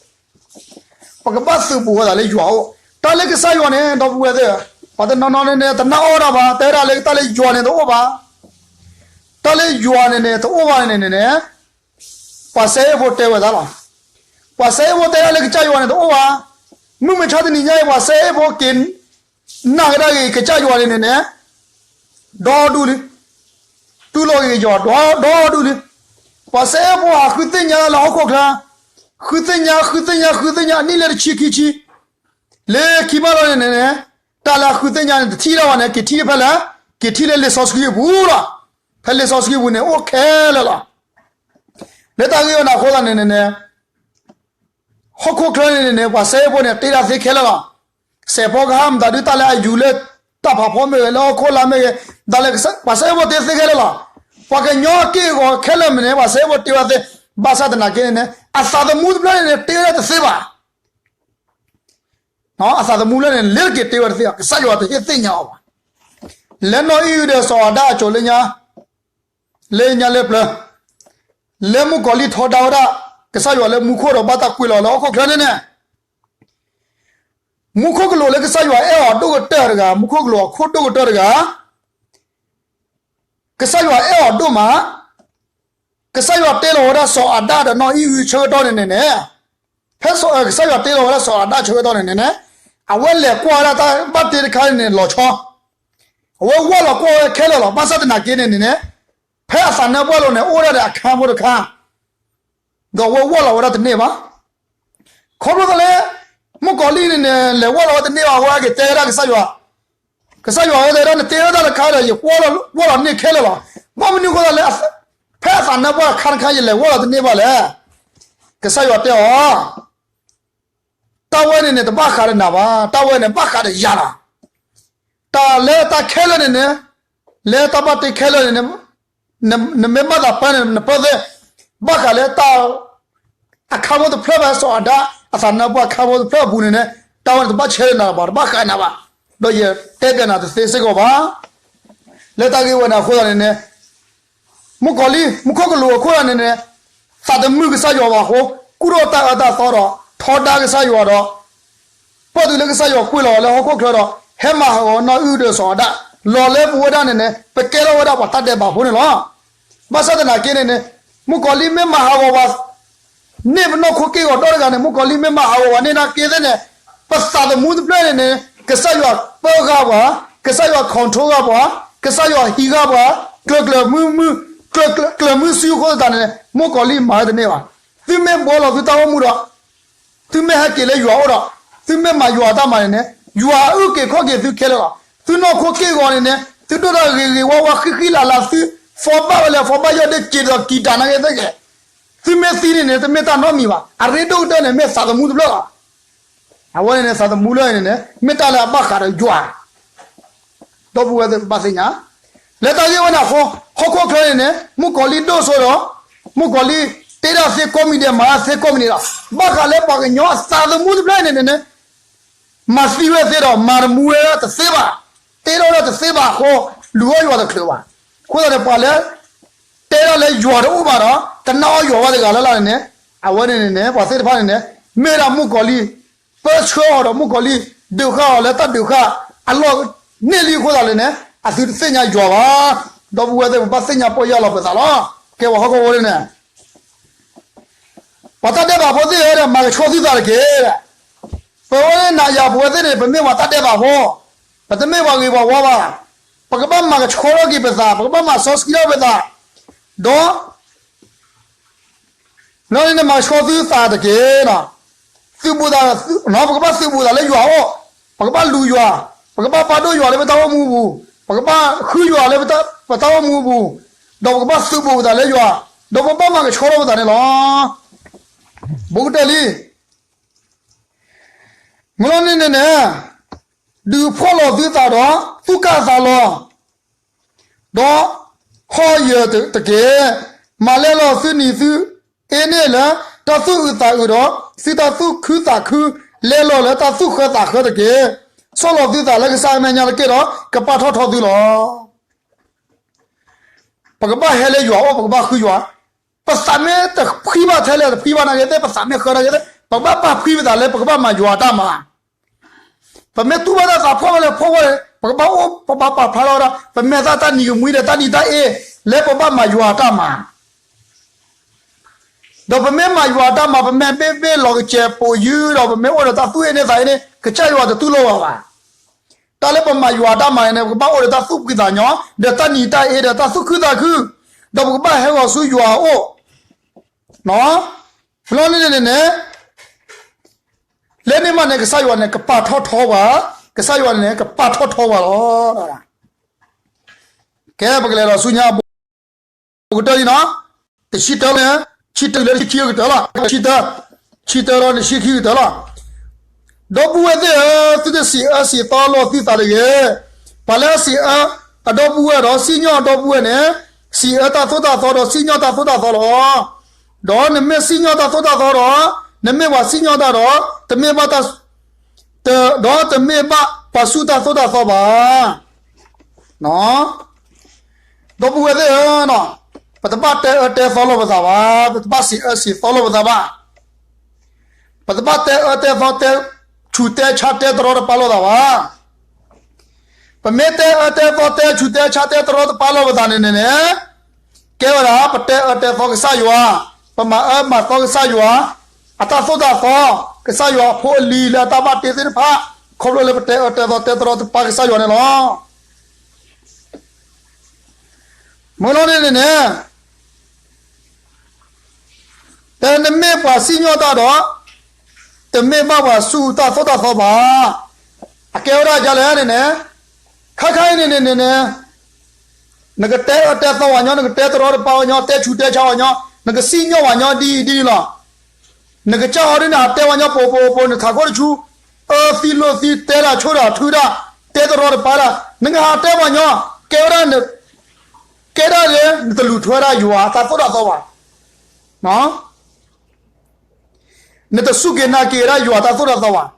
ပကဘၣ်သုးဘူးဝဲသးလၢယွၤအအိၣ်. တၢ်လၢကစၢ်ယွၤန့ၣ် ဒီပုၢ်ဝဲၢ်သ့ၣ်ဧၢ, ပှၤတနီၤနီၤန့ၣ်န့ၣ် တနာ်အီၣ်ဒၣ်ဘၣ်, တဲဝဲဒၣ်လၢတၢ်လၢယွၤန့ၣ်တအိၣ်ဘၣ်. တၢ်လၢယွၤန့ၣ်န့ၣ် တအိၣ်ဘၣ်န့ၣ်န့ၣ်န့ၣ် ပှၤစဲအ့ၣ်ဖိတဲဝဲဒၣ်လီၤ. ပှၤစဲအ့ၣ်ဖိတဲဒၣ်လၢကစၢ်ယွၤန့ၣ်တအိၣ်ဘၣ်. မုၢ်မဆါတနံၤညါအံၤ ပှၤစဲအ့ၣ်ဖိက့ၤနာ်က့ၤဒၣ်ဂ့ၤ ကစၢ်ယွၤန့ၣ်န့ၣ်န့ၣ် ဒီဒူၣ်လံ. တူၢ်လိာ်ဂ့ၤယွၤဒီဒူၣ်လံ. ပှၤစဲအ့ၣ်ဖိဟးဃုသ့ၣ်ညါလၢဟီၣ်ခိၣ်ချၢ, ဃုသ့ၣ်ညါ ဃုသ့ၣ်ညါ ဃုသ့ၣ်ညါ အနံၣ်လၢတဆံခံဆံ လၢခံဘၣ်လီၤန့ၣ်န့ၣ်န့ၣ်, တၢ်လၢအဃုသ့ၣ်ညါန့ၣ် တထံၣ်ဒၣ်ဝဲန့ၣ် က့ၤထံၣ်ဖဲလဲၣ်, က့ၤထံၣ်လၢလံာ်စီဆှံအပူၤလီၤ. ဖဲလံာ်စီဆှံအပူၤန့ၣ် အိၣ်ခဲလၢာ်လီၤ. လၢတၢ်ဂ့ၢ်ဝဲန့ၣ်အဃိသတးန့ၣ်န့ၣ်န့ၣ် ဟီၣ်ခိၣ်ချၢန့ၣ်န့ၣ်န့ၣ် ပှၤစဲအ့ၣ်ဖိန့ၣ် တ့ဒၣ်သ့ခဲလၢာ်လီၤ. စဲးဖီကဟၣ်မတၤဒုး တၢ်လၢအယူၤလၢတၢ်ဖးဖီမ့ၢ်ဂ့ၤ လၢဟီၣ်ခိၣ်လာ်မ့ၢ်ဂ့ၤ, ဒၣ်လဲာ်ပှၤစဲအ့ၣ်ဖိတ့သ့ခဲလၢာ်လီၤ. ပှၤကညီက့ၢ်အဂီၤခဲလၢာ်မ့ၢ်န့ၣ် ပှၤစဲအ့ၣ်ဖိတ့ဝဲသ့, ဘၣ်ဆၣ်သနာ်က့န့ၣ်န့ၣ် အသးသမူတဖျၢၣ်န့ၣ်န့ၣ် တ့ဝဲဒၣ်တသ့ဘၣ်. အသးသမူလၢန့ၣ် လ့ၤတက့ၤတ့ဝဲတသ့ဘၣ်, ကစၢ်ယွၤတဟ့ၣ်သ့ၣ်ညါအီၤဘၣ်. လၢနီၢ်အံၣ်အုဒီးစီၤအၤဒၣ်အစိၤလၢညါ, လၢညါလၢပျၢၤ, လၢမုၣ်ကီၤလံၢ်ထီဒါဝဲဒၣ် ကစၢ်ယွၤလၢမူခိၣ်ဒီးဘၣ်တၢ်ကွံာ်လီၤလၢဟီၣ်ခိၣ်ချၢန့ၣ်န့ၣ်, မူခိၣ်ကလူးလၢကစၢ်ယွၤအဲၣ်အီၤဒိၣ်ကတၢၢ်တဂၤ, မူခိၣ်ကလူးအခိၣ်ဒိၣ်ကတၢၢ်တဂၤ, ကစၢ်ယွၤအဲၣ်အီၤဒိၣ်မး, ကစၢ်ယွၤတ့လီၤဝဲဒၣ်စီၤအၤဒၣ်ဒီးနီၢ်အံၣ်အုဆၢကတီၢ်န့ၣ်န့ၣ်န့ၣ်, ဖဲစီၤ, ကစၢ်ယွၤတ့လီၤဝဲဒၣ်စီၤအၤဒၣ်ဆၢကတီၢ်န့ၣ်န့ၣ်န့ၣ်, အဝဲလဲၤကွၢ်ဝဲဒၣ်တၢ်ဘၣ်တ့တခါန့ၣ်န့ၣ် လီၤဆီ, အဝဲဝီၢ်လီၤကွၢ်ဝဲခဲလၢာ်လီၤ. ဘၣ်ဆၣ်သနာ်က့န့ၣ်န့ၣ်န့ၣ်, ဖဲအသးနါပှၢ်လိၤန့ၣ် အိၣ်ဒၣ်ဒီးအခါဖိတခါ, ဒီးအဝဲဝီၢ်လီၤဝဲဒၣ်တန့ၢ်ဘၣ်. ခီဖျိသးလၢ မုၣ်ကီၤလံၢ်န့ၣ်န့ၣ် လဲၤဝီၢ်လီၤဝဲတန့ၢ်ဘၣ်, အဝဲက့ၤတဲဝဲဒၣ်ကစၢ်ယွၤ, ကစၢ်ယွၤဝဲတဲဒၣ် နတ့ဝဲဒၣ်တခါဒီး ယဝီၢ်လီၤန့ၢ်ခဲလၢာ်လီၤ. ဘၣ်မနုၤအဃိသတးလၢ ဖဲအသးနါပှၢ်အခါတခါ ယလဲၤဝီၢ်လီၤတန့ၢ်ဘၣ်လဲၣ်. ကစၢ်ယွၤတဲအီၤ, တၢ်ဝဲန့ၣ်န့ၣ် တဘၣ်ဃးဒီးနၤဘၣ်, တၢ်ဝဲန့ၣ်ဘၣ်ဃးဒီးယၤလီၤ. တၢ်လၢတၢ်ခဲလၢာ်န့ၣ်န့ၣ်, လၢတၢ်ဘၣ်တ့ခဲလၢာ်န့ၣ်န့ၣ်, နမ့ၢ်ဘၣ်သးပၢန့ၣ် နပၢသ့, ဘၣ်ဃးလၢတၢ် အခါဖိတဖျၢၣ်ဘၣ်စီၤအၤဒၣ်အသးနါပှၢ်အခါဖိတဖျၢၣ်အပူၤန့ၣ်န့ၣ်, တၢ်ဝဲန့ၣ်တဘၣ်ဆဲးလၢနၤဘၣ်, တဘၣ်ဃးနၤဘၣ်, ဒီးယတဲပျးနၤတသ့စ့ၢ်ကီးဘၣ်. လၢတၢ်ဂ့ၢ်ဝဲန့ၣ်အဃိသတးန့ၣ်န့ၣ်, မုၣ်ကီၤလံၢ် မူခိၣ်ကလူးအခိၣ်သတးန့ၣ်န့ၣ်, သးသမူကစၢ်ယွၤဘၣ်အဃိ, ကူၣ်ထီၣ်တၢ်အၢတၢ်သီဒီး ထီဒါကစၢ်ယွၤဒီး ပၢၢ်တုၤလၢကစၢ်ယွၤကွံာ်လီၤအီၤလၢဟီၣ်ခိၣ်ချၢဒီး ဟဲမၤဟးဂီၤနီၢ်အုၣ်ဒီးစီၤအၤဒၣ်, လီၤလၢပဝဲဒၣ်န့ၣ်န့ၣ် ပကဲထီၣ်ဝဲဒၣ်ပှၤတၢ်ဒဲးဘးဖိန့ၣ်လီၤ. ဘၣ်ဆၣ်သနာ်က့န့ၣ်န့ၣ်, မုၣ်ကီၤလံၢ်မ့ၢ်မၤဟးဂီၤပှၤ န့ၢ်ပနီၢ်ခိက့ၢ်ဂီၤဒီတဂၤန့ၣ်, မုၣ်ကီၤလံၢ်မ့ၢ်မၤဟးဂီၤပှၤန့ၢ်နာ်က့သ့ၣ်န့ၣ်, ပသးသမူတဖျၢၣ်န့ၣ်န့ၣ် ကစၢ်ယွၤပၢဃာ်ပှၤ, ကစၢ်ယွၤ control ဃာ်ပှၤ, ကစၢ်ယွၤဟံးဃာ်ပှၤ, ကျၢၤကျၢၤမုၢ်မုၢ်, ကျၢၤကျၢၤမုၢ်ဆူအဃိသတးန့ၣ်န့ၣ်, မုၣ်ကီၤလံၢ်မၤဝဲတန့ၢ်ဘၣ်. သုမ့ၢ်ဘှီလီၤသုတၢ်အိၣ်မူဒီး သုမ့ၢ်ဟဲက့ၤလၢယွၤအိၣ်ဒီး သုမ့ၢ်မၤယွၤအတၢ်မၤန့ၣ်န့ၣ်, ယွၤအုၣ်က့ၤခီၣ်က့ၤသုခဲလၢာ်လီၤ. သုနီၢ်ခိက့ၢ်ဂီၤန့ၣ်န့ၣ် သုဒိၣ်တၢ်ဂ့ၤဂ့ၤဝါဝါ ဃံဃံလၤလၤ, သု ဖီဘၣ်ဝဲလဲၣ် ဖီဘၣ်ယီၢ်ဒ့က့ၤဒီးကံၤတၢ်နာ်က့သ့ၣ်က့ၤ, သုမ့ၢ်သံန့ၣ်န့ၣ် တမ့ၢ်တၢ်နီတမံၤဘၣ်. အရ့ဒိၣ်ကတၢၢ်န့ၣ် မ့ၢ်သးသမူတဖျၢၣ်လီၤ. အဝဲန့ၣ်န့ၣ် သးသမူလၢန့ၣ်န့ၣ် မ့ၢ်တၢ်လၢအဘၣ်ဃးဒီးယွၤ ဒီပုၢ်ဝဲၢ်သ့ၣ်ဘၣ်သ့ၣ်ညါ, လၢတၢ်ဂ့ၢ်ဝဲန့ၣ်အဃိ, ဟီၣ်ခိၣ်ချၢန့ၣ်န့ၣ် မုၣ်ကီၤလံၢ်ဒိၣ်စိဒီး မုၣ်ကီၤလံၢ် တ့ဒၣ်သ့ကိးမံၤဒဲး မၤဒၣ်သ့ကိးမံၤဒဲးဒီး ဘၣ်ဃးလၢပှၤကညီအသးသမူတဖျၢၣ်န့ၣ်န့ၣ်န့ၣ် မၤသံဝဲသ့ဒီး မၤတမူဝဲဒၣ်တသ့ဘၣ်, တ့ထီၣ်ဝဲဒၣ်တသ့ဘၣ်အဃိ, လူၤအီၣ်ယွၤတချုးဘၣ်. အဃိသတးန့ၣ် ပှၤလၢ တဲဒၣ်လၢယွၤတအိၣ်ဘၣ်ဒီး တနာ်အီၣ်ယွၤဝဲတဂၤလၢ်လၢ်န့ၣ်န့ၣ်, အဝဲန့ၣ်န့ၣ်န့ၣ် ပှၤသ့ၣ်တဖၣ်န့ၣ်န့ၣ် မ့ၢ်ဒၣ်မုၣ်ကီၤလံၢ် ပၢဆှၢအီၤဒီးမုၣ်ကီၤလံၢ် ဒုးဃာ်အီၤလၢတၢ်ဒုးဃာ်အလီၢ်န့ၢ်လံအဃိသတးန့ၣ်န့ၣ် အသုတသ့ၣ်ညါယွၤဘၣ်. ဒီပုၢ်ဝဲၢ်သ့ၣ် ပဘၣ်သ့ၣ်ညါပီၢ်ယၢ်လီၤပသးလီၤ. ကဲပှၤဟီၣ်ခိၣ်ဖိန့ၣ်န့ၣ် ပှၤတၢ်ဒဲးဘးဖိသ့ၣ်ဧၢဒီး မၤကဆှီသုသးတက့ၢ်. ပဝဲန့ၣ်နၤယၤပဝဲသ့ၣ်န့ၣ် ပမ့ၢ်ပှၤတၢ်ဒဲးဘးဖိ, ပတမ့ၢ်ပှၤဂ့ၤပှၤဝါဘၣ်. ပကဘၣ်မၤကဆှီထီၣ်က့ၤပသး, ပကဘၣ်မၤစီဆှံထီၣ်ပသး, ဒီး လၢန့ၣ်န့ၣ် မၤကဆှီသုသးတက့ၢ်. သုးဘူးသး, ပကဘၣ်သုးဘူးသးလၢယွၤအအိၣ်, ပကဘၣ်လူၤယွၤ, ပကဘၣ်ပာ်ဒိၣ်ယွၤလၢပတၢ်အိၣ်မူအပူၤ, ပကဘၣ်ဃုယွၤလၢပတၢ်အိၣ်မူအပူၤ, ဒီးပကဘၣ်သုးဘူးပသးလၢယွၤ, ဒီးပကဘၣ်မၤကဆှီထီၣ်ပသးန့ၣ်လီၤ. ဘူးကတၢၢ်လံ. မုၢ်လီၤန့ၣ်န့ၣ်န့ၣ် ဒုးဖှီၣ်လီၤသုသးဒီး သူၣ်ကၢ်သးလီၤ, ဒီးဟီၣ်ယၢၤတက့ၢ်. မၤလဲလီၤသုနံၤသုအ့န့ၣ်လၢ တၢ်သူၣ်အုးသးအုးဒီး သုတၢ်သူၣ်ခုသးခု, လဲလီၤလၢတၢ်သူၣ်ဃၢသးဃၢတက့ၢ်. ဆီၣ်လီၤသုသးလၢကစၢ်အမဲာ်ညါတက့ၢ်ဒီး ကပာ်ထီၣ်ထီသုလီၤ. ပကဘၣ်ဟဲလၢယွၤအအိၣ်, ပကဘၣ်ဃုယွၤ, ပသးမ့ၢ်တဖှံဘၣ်ထဲလဲၣ်, တဖှံဘၣ်နာ်က့သ့ၣ်, ပသးမ့ၢ်ဃၢနာ်က့သ့ၣ်, ပကဘၣ်ပာ်ဖှံပသးလၢပကဘၣ်မၤယွၤအတၢ်မၤ. ပမ့ၢ်တူၢ်ဘၣ်တၢ်သးဖှီၣ်ဝဲလဲၣ်, ဖှီၣ်ဝဲလဲၣ်, ပကဘၣ်အိၣ်, ပဘၣ်ပာ်ဖျါထီၣ်ဝဲဒၣ် ပမဲာ်သၣ်တၢ်နံၤကမှံဒီးတၢ်နံၤတၢ်အ့ လၢပဘၣ်မၤယွၤအတၢ်မၤ. ဒီးပမ့ၢ်မၤယွၤအတၢ်မၤ, ပမ့ၢ်ဘ့ၣ်ဘ့ၣ်လီၤကစဲးပိာ်ယုၢ်ဒီး ပမ့ၢ်အိၣ်ဒီးတၢ်သူၣ်အ့န့ၢ်သးအ့န့ၣ် ကစၢ်ယွၤတတူၢ်လိာ်ဘၣ်ဘၣ်. တၢ်လၢပမၤယွၤအတၢ်မၤန့ၣ်န့ၣ် ပကဘၣ်အိၣ်ဒီးတၢ်သူၣ်ဖှံသးညီ, ဒီးတၢ်နံၤတၢ်အ့ဒီးတၢ်သူၣ်ခုသးခု, ဒီးပကဘၣ်ဟဲဂီၤဆူယွၤအအိၣ်. လီၤန့ၣ်န့ၣ်န့ၣ် လၢန့ၣ်မးန့ၣ် ကစၢ်ယွၤန့ၣ် ကပာ်ထီၣ်ထီပှၤ, ကစၢ်ယွၤန့ၣ် ကပာ်ထီၣ်ထီပှၤလီၤ. ကဲ ပကလဲၤဒီးဆူညါအဘူးကတၢၢ်လံနီၤ, တဆံတၢန့ၣ်, ဆံတၢလၢတဆံခံကတၢၢ်လီၤ, ဆံတၢ, ဆံတၢဒီးတဆံခံကတၢၢ်လီၤ. ဒီပုၢ်ဝဲၢ်သ့ၣ်ဧၢ, သုတစံးအၢစံးသီလိာ်သုသးတဂ့ၤ. ပှၤလၢအစံးအၢအဒီပုၢ်ဝဲၢ်ဒီးစံၣ်ညီၣ်အဒီပုၢ်ဝဲၢ်န့ၣ်, စံးအၢတၢ်သိၣ်တၢ်သီဒီးစံၣ်ညီၣ်တၢ်သိၣ်တၢ်သီလီၤ. ဒီးနမ့ၢ်စံၣ်ညီၣ်တၢ်သိၣ်တၢ်သီဒီး, နမ့ၢ်ပှၤစံၣ်ညီၣ်တၢ်ဒီး, တမ့ၢ်ဘၣ်တၢ် ဒီးတမ့ၢ်ဘၣ်ပှၤဆူၣ်တၢ်သိၣ်တၢ်သီဘၣ်. ဒီပုၢ်ဝဲၢ်သ့ၣ်ဧၢ, ပတဘၣ်တဲအၢတဲသီလိာ်ပသးဘၣ်, ပတဘၣ်စံးအၢစံးသီလိာ်ပသးဘၣ်. ပတဘၣ်တဲအၢတဲသီတဲဆူၣ်တဲဆါတဲတရီတပါလိာ်သးဘၣ်. ပမ့ၢ်တဲအၢတဲသီတဲဆူၣ်တဲဆါတဲတရီတပါလိာ်ပသးန့ၣ်န့ၣ်န့ၣ်, ကဲဝဲဒၣ် ပတဲအၢတဲသီကစၢ်ယွၤ, ပမၤအၢမၤသီကစၢ်ယွၤ, အတၢ်သိၣ်တၢ်သီ, ကစၢ်ယွၤအဖိအလံၤလၢအတၢ်ဘၣ်တ့သ့ၣ်တဖၣ်, ခီဖျိလၢပတဲအၢတဲသီတဲတရီတပါကစၢ်ယွၤန့ၣ်လီၤ. မုၢ်လီၤန့ၣ်န့ၣ်န့ၣ် တဲနမ့ၢ်ပှၤစံၣ်ညီၣ်တၢ်ဒီး, တမ့ၢ်ဘၣ်ပှၤဆူၣ်တၢ်သိၣ်တၢ်သီဘၣ်. အကဲဝဲဒၣ်ဒ်လဲၣ်န့ၣ်န့ၣ်, ခါခါအံၤန့ၣ်န့ၣ်န့ၣ်န့ၣ်, နကတဲအၢတဲသီဝဲညီ, နကတဲတရီတပါဝဲညီ, တဲဆူၣ်တဲဆါဝဲညီ, နကစံၣ်ညီၣ်ဝဲညီဒ်အံၤဒ်န့ၣ်လီၤ. နကစၢ်အီၤဒ်န့ၣ် အတဲဝဲညီပိာ်ပိာ်ပိာ် နထးခိၣ်တဆူ, အၢသံလိာ်သံ တဲတၢ်ဆိၣ်တၢ်ထုတၢ်, တဲတရီတပါတၢ်, နကဟးတဲပှၤညီ, ကဲဝဲဒၣ်, ကဲဒၣ်လၢ နတလူၤထွဲဒၣ်ယွၤတၢ်သိၣ်တၢ်သီဘၣ်. နတစူၢ်က့ၤနာ်က့ၤဝဲဒၣ်ယွၤတၢ်သိၣ်တၢ်သီဘၣ်.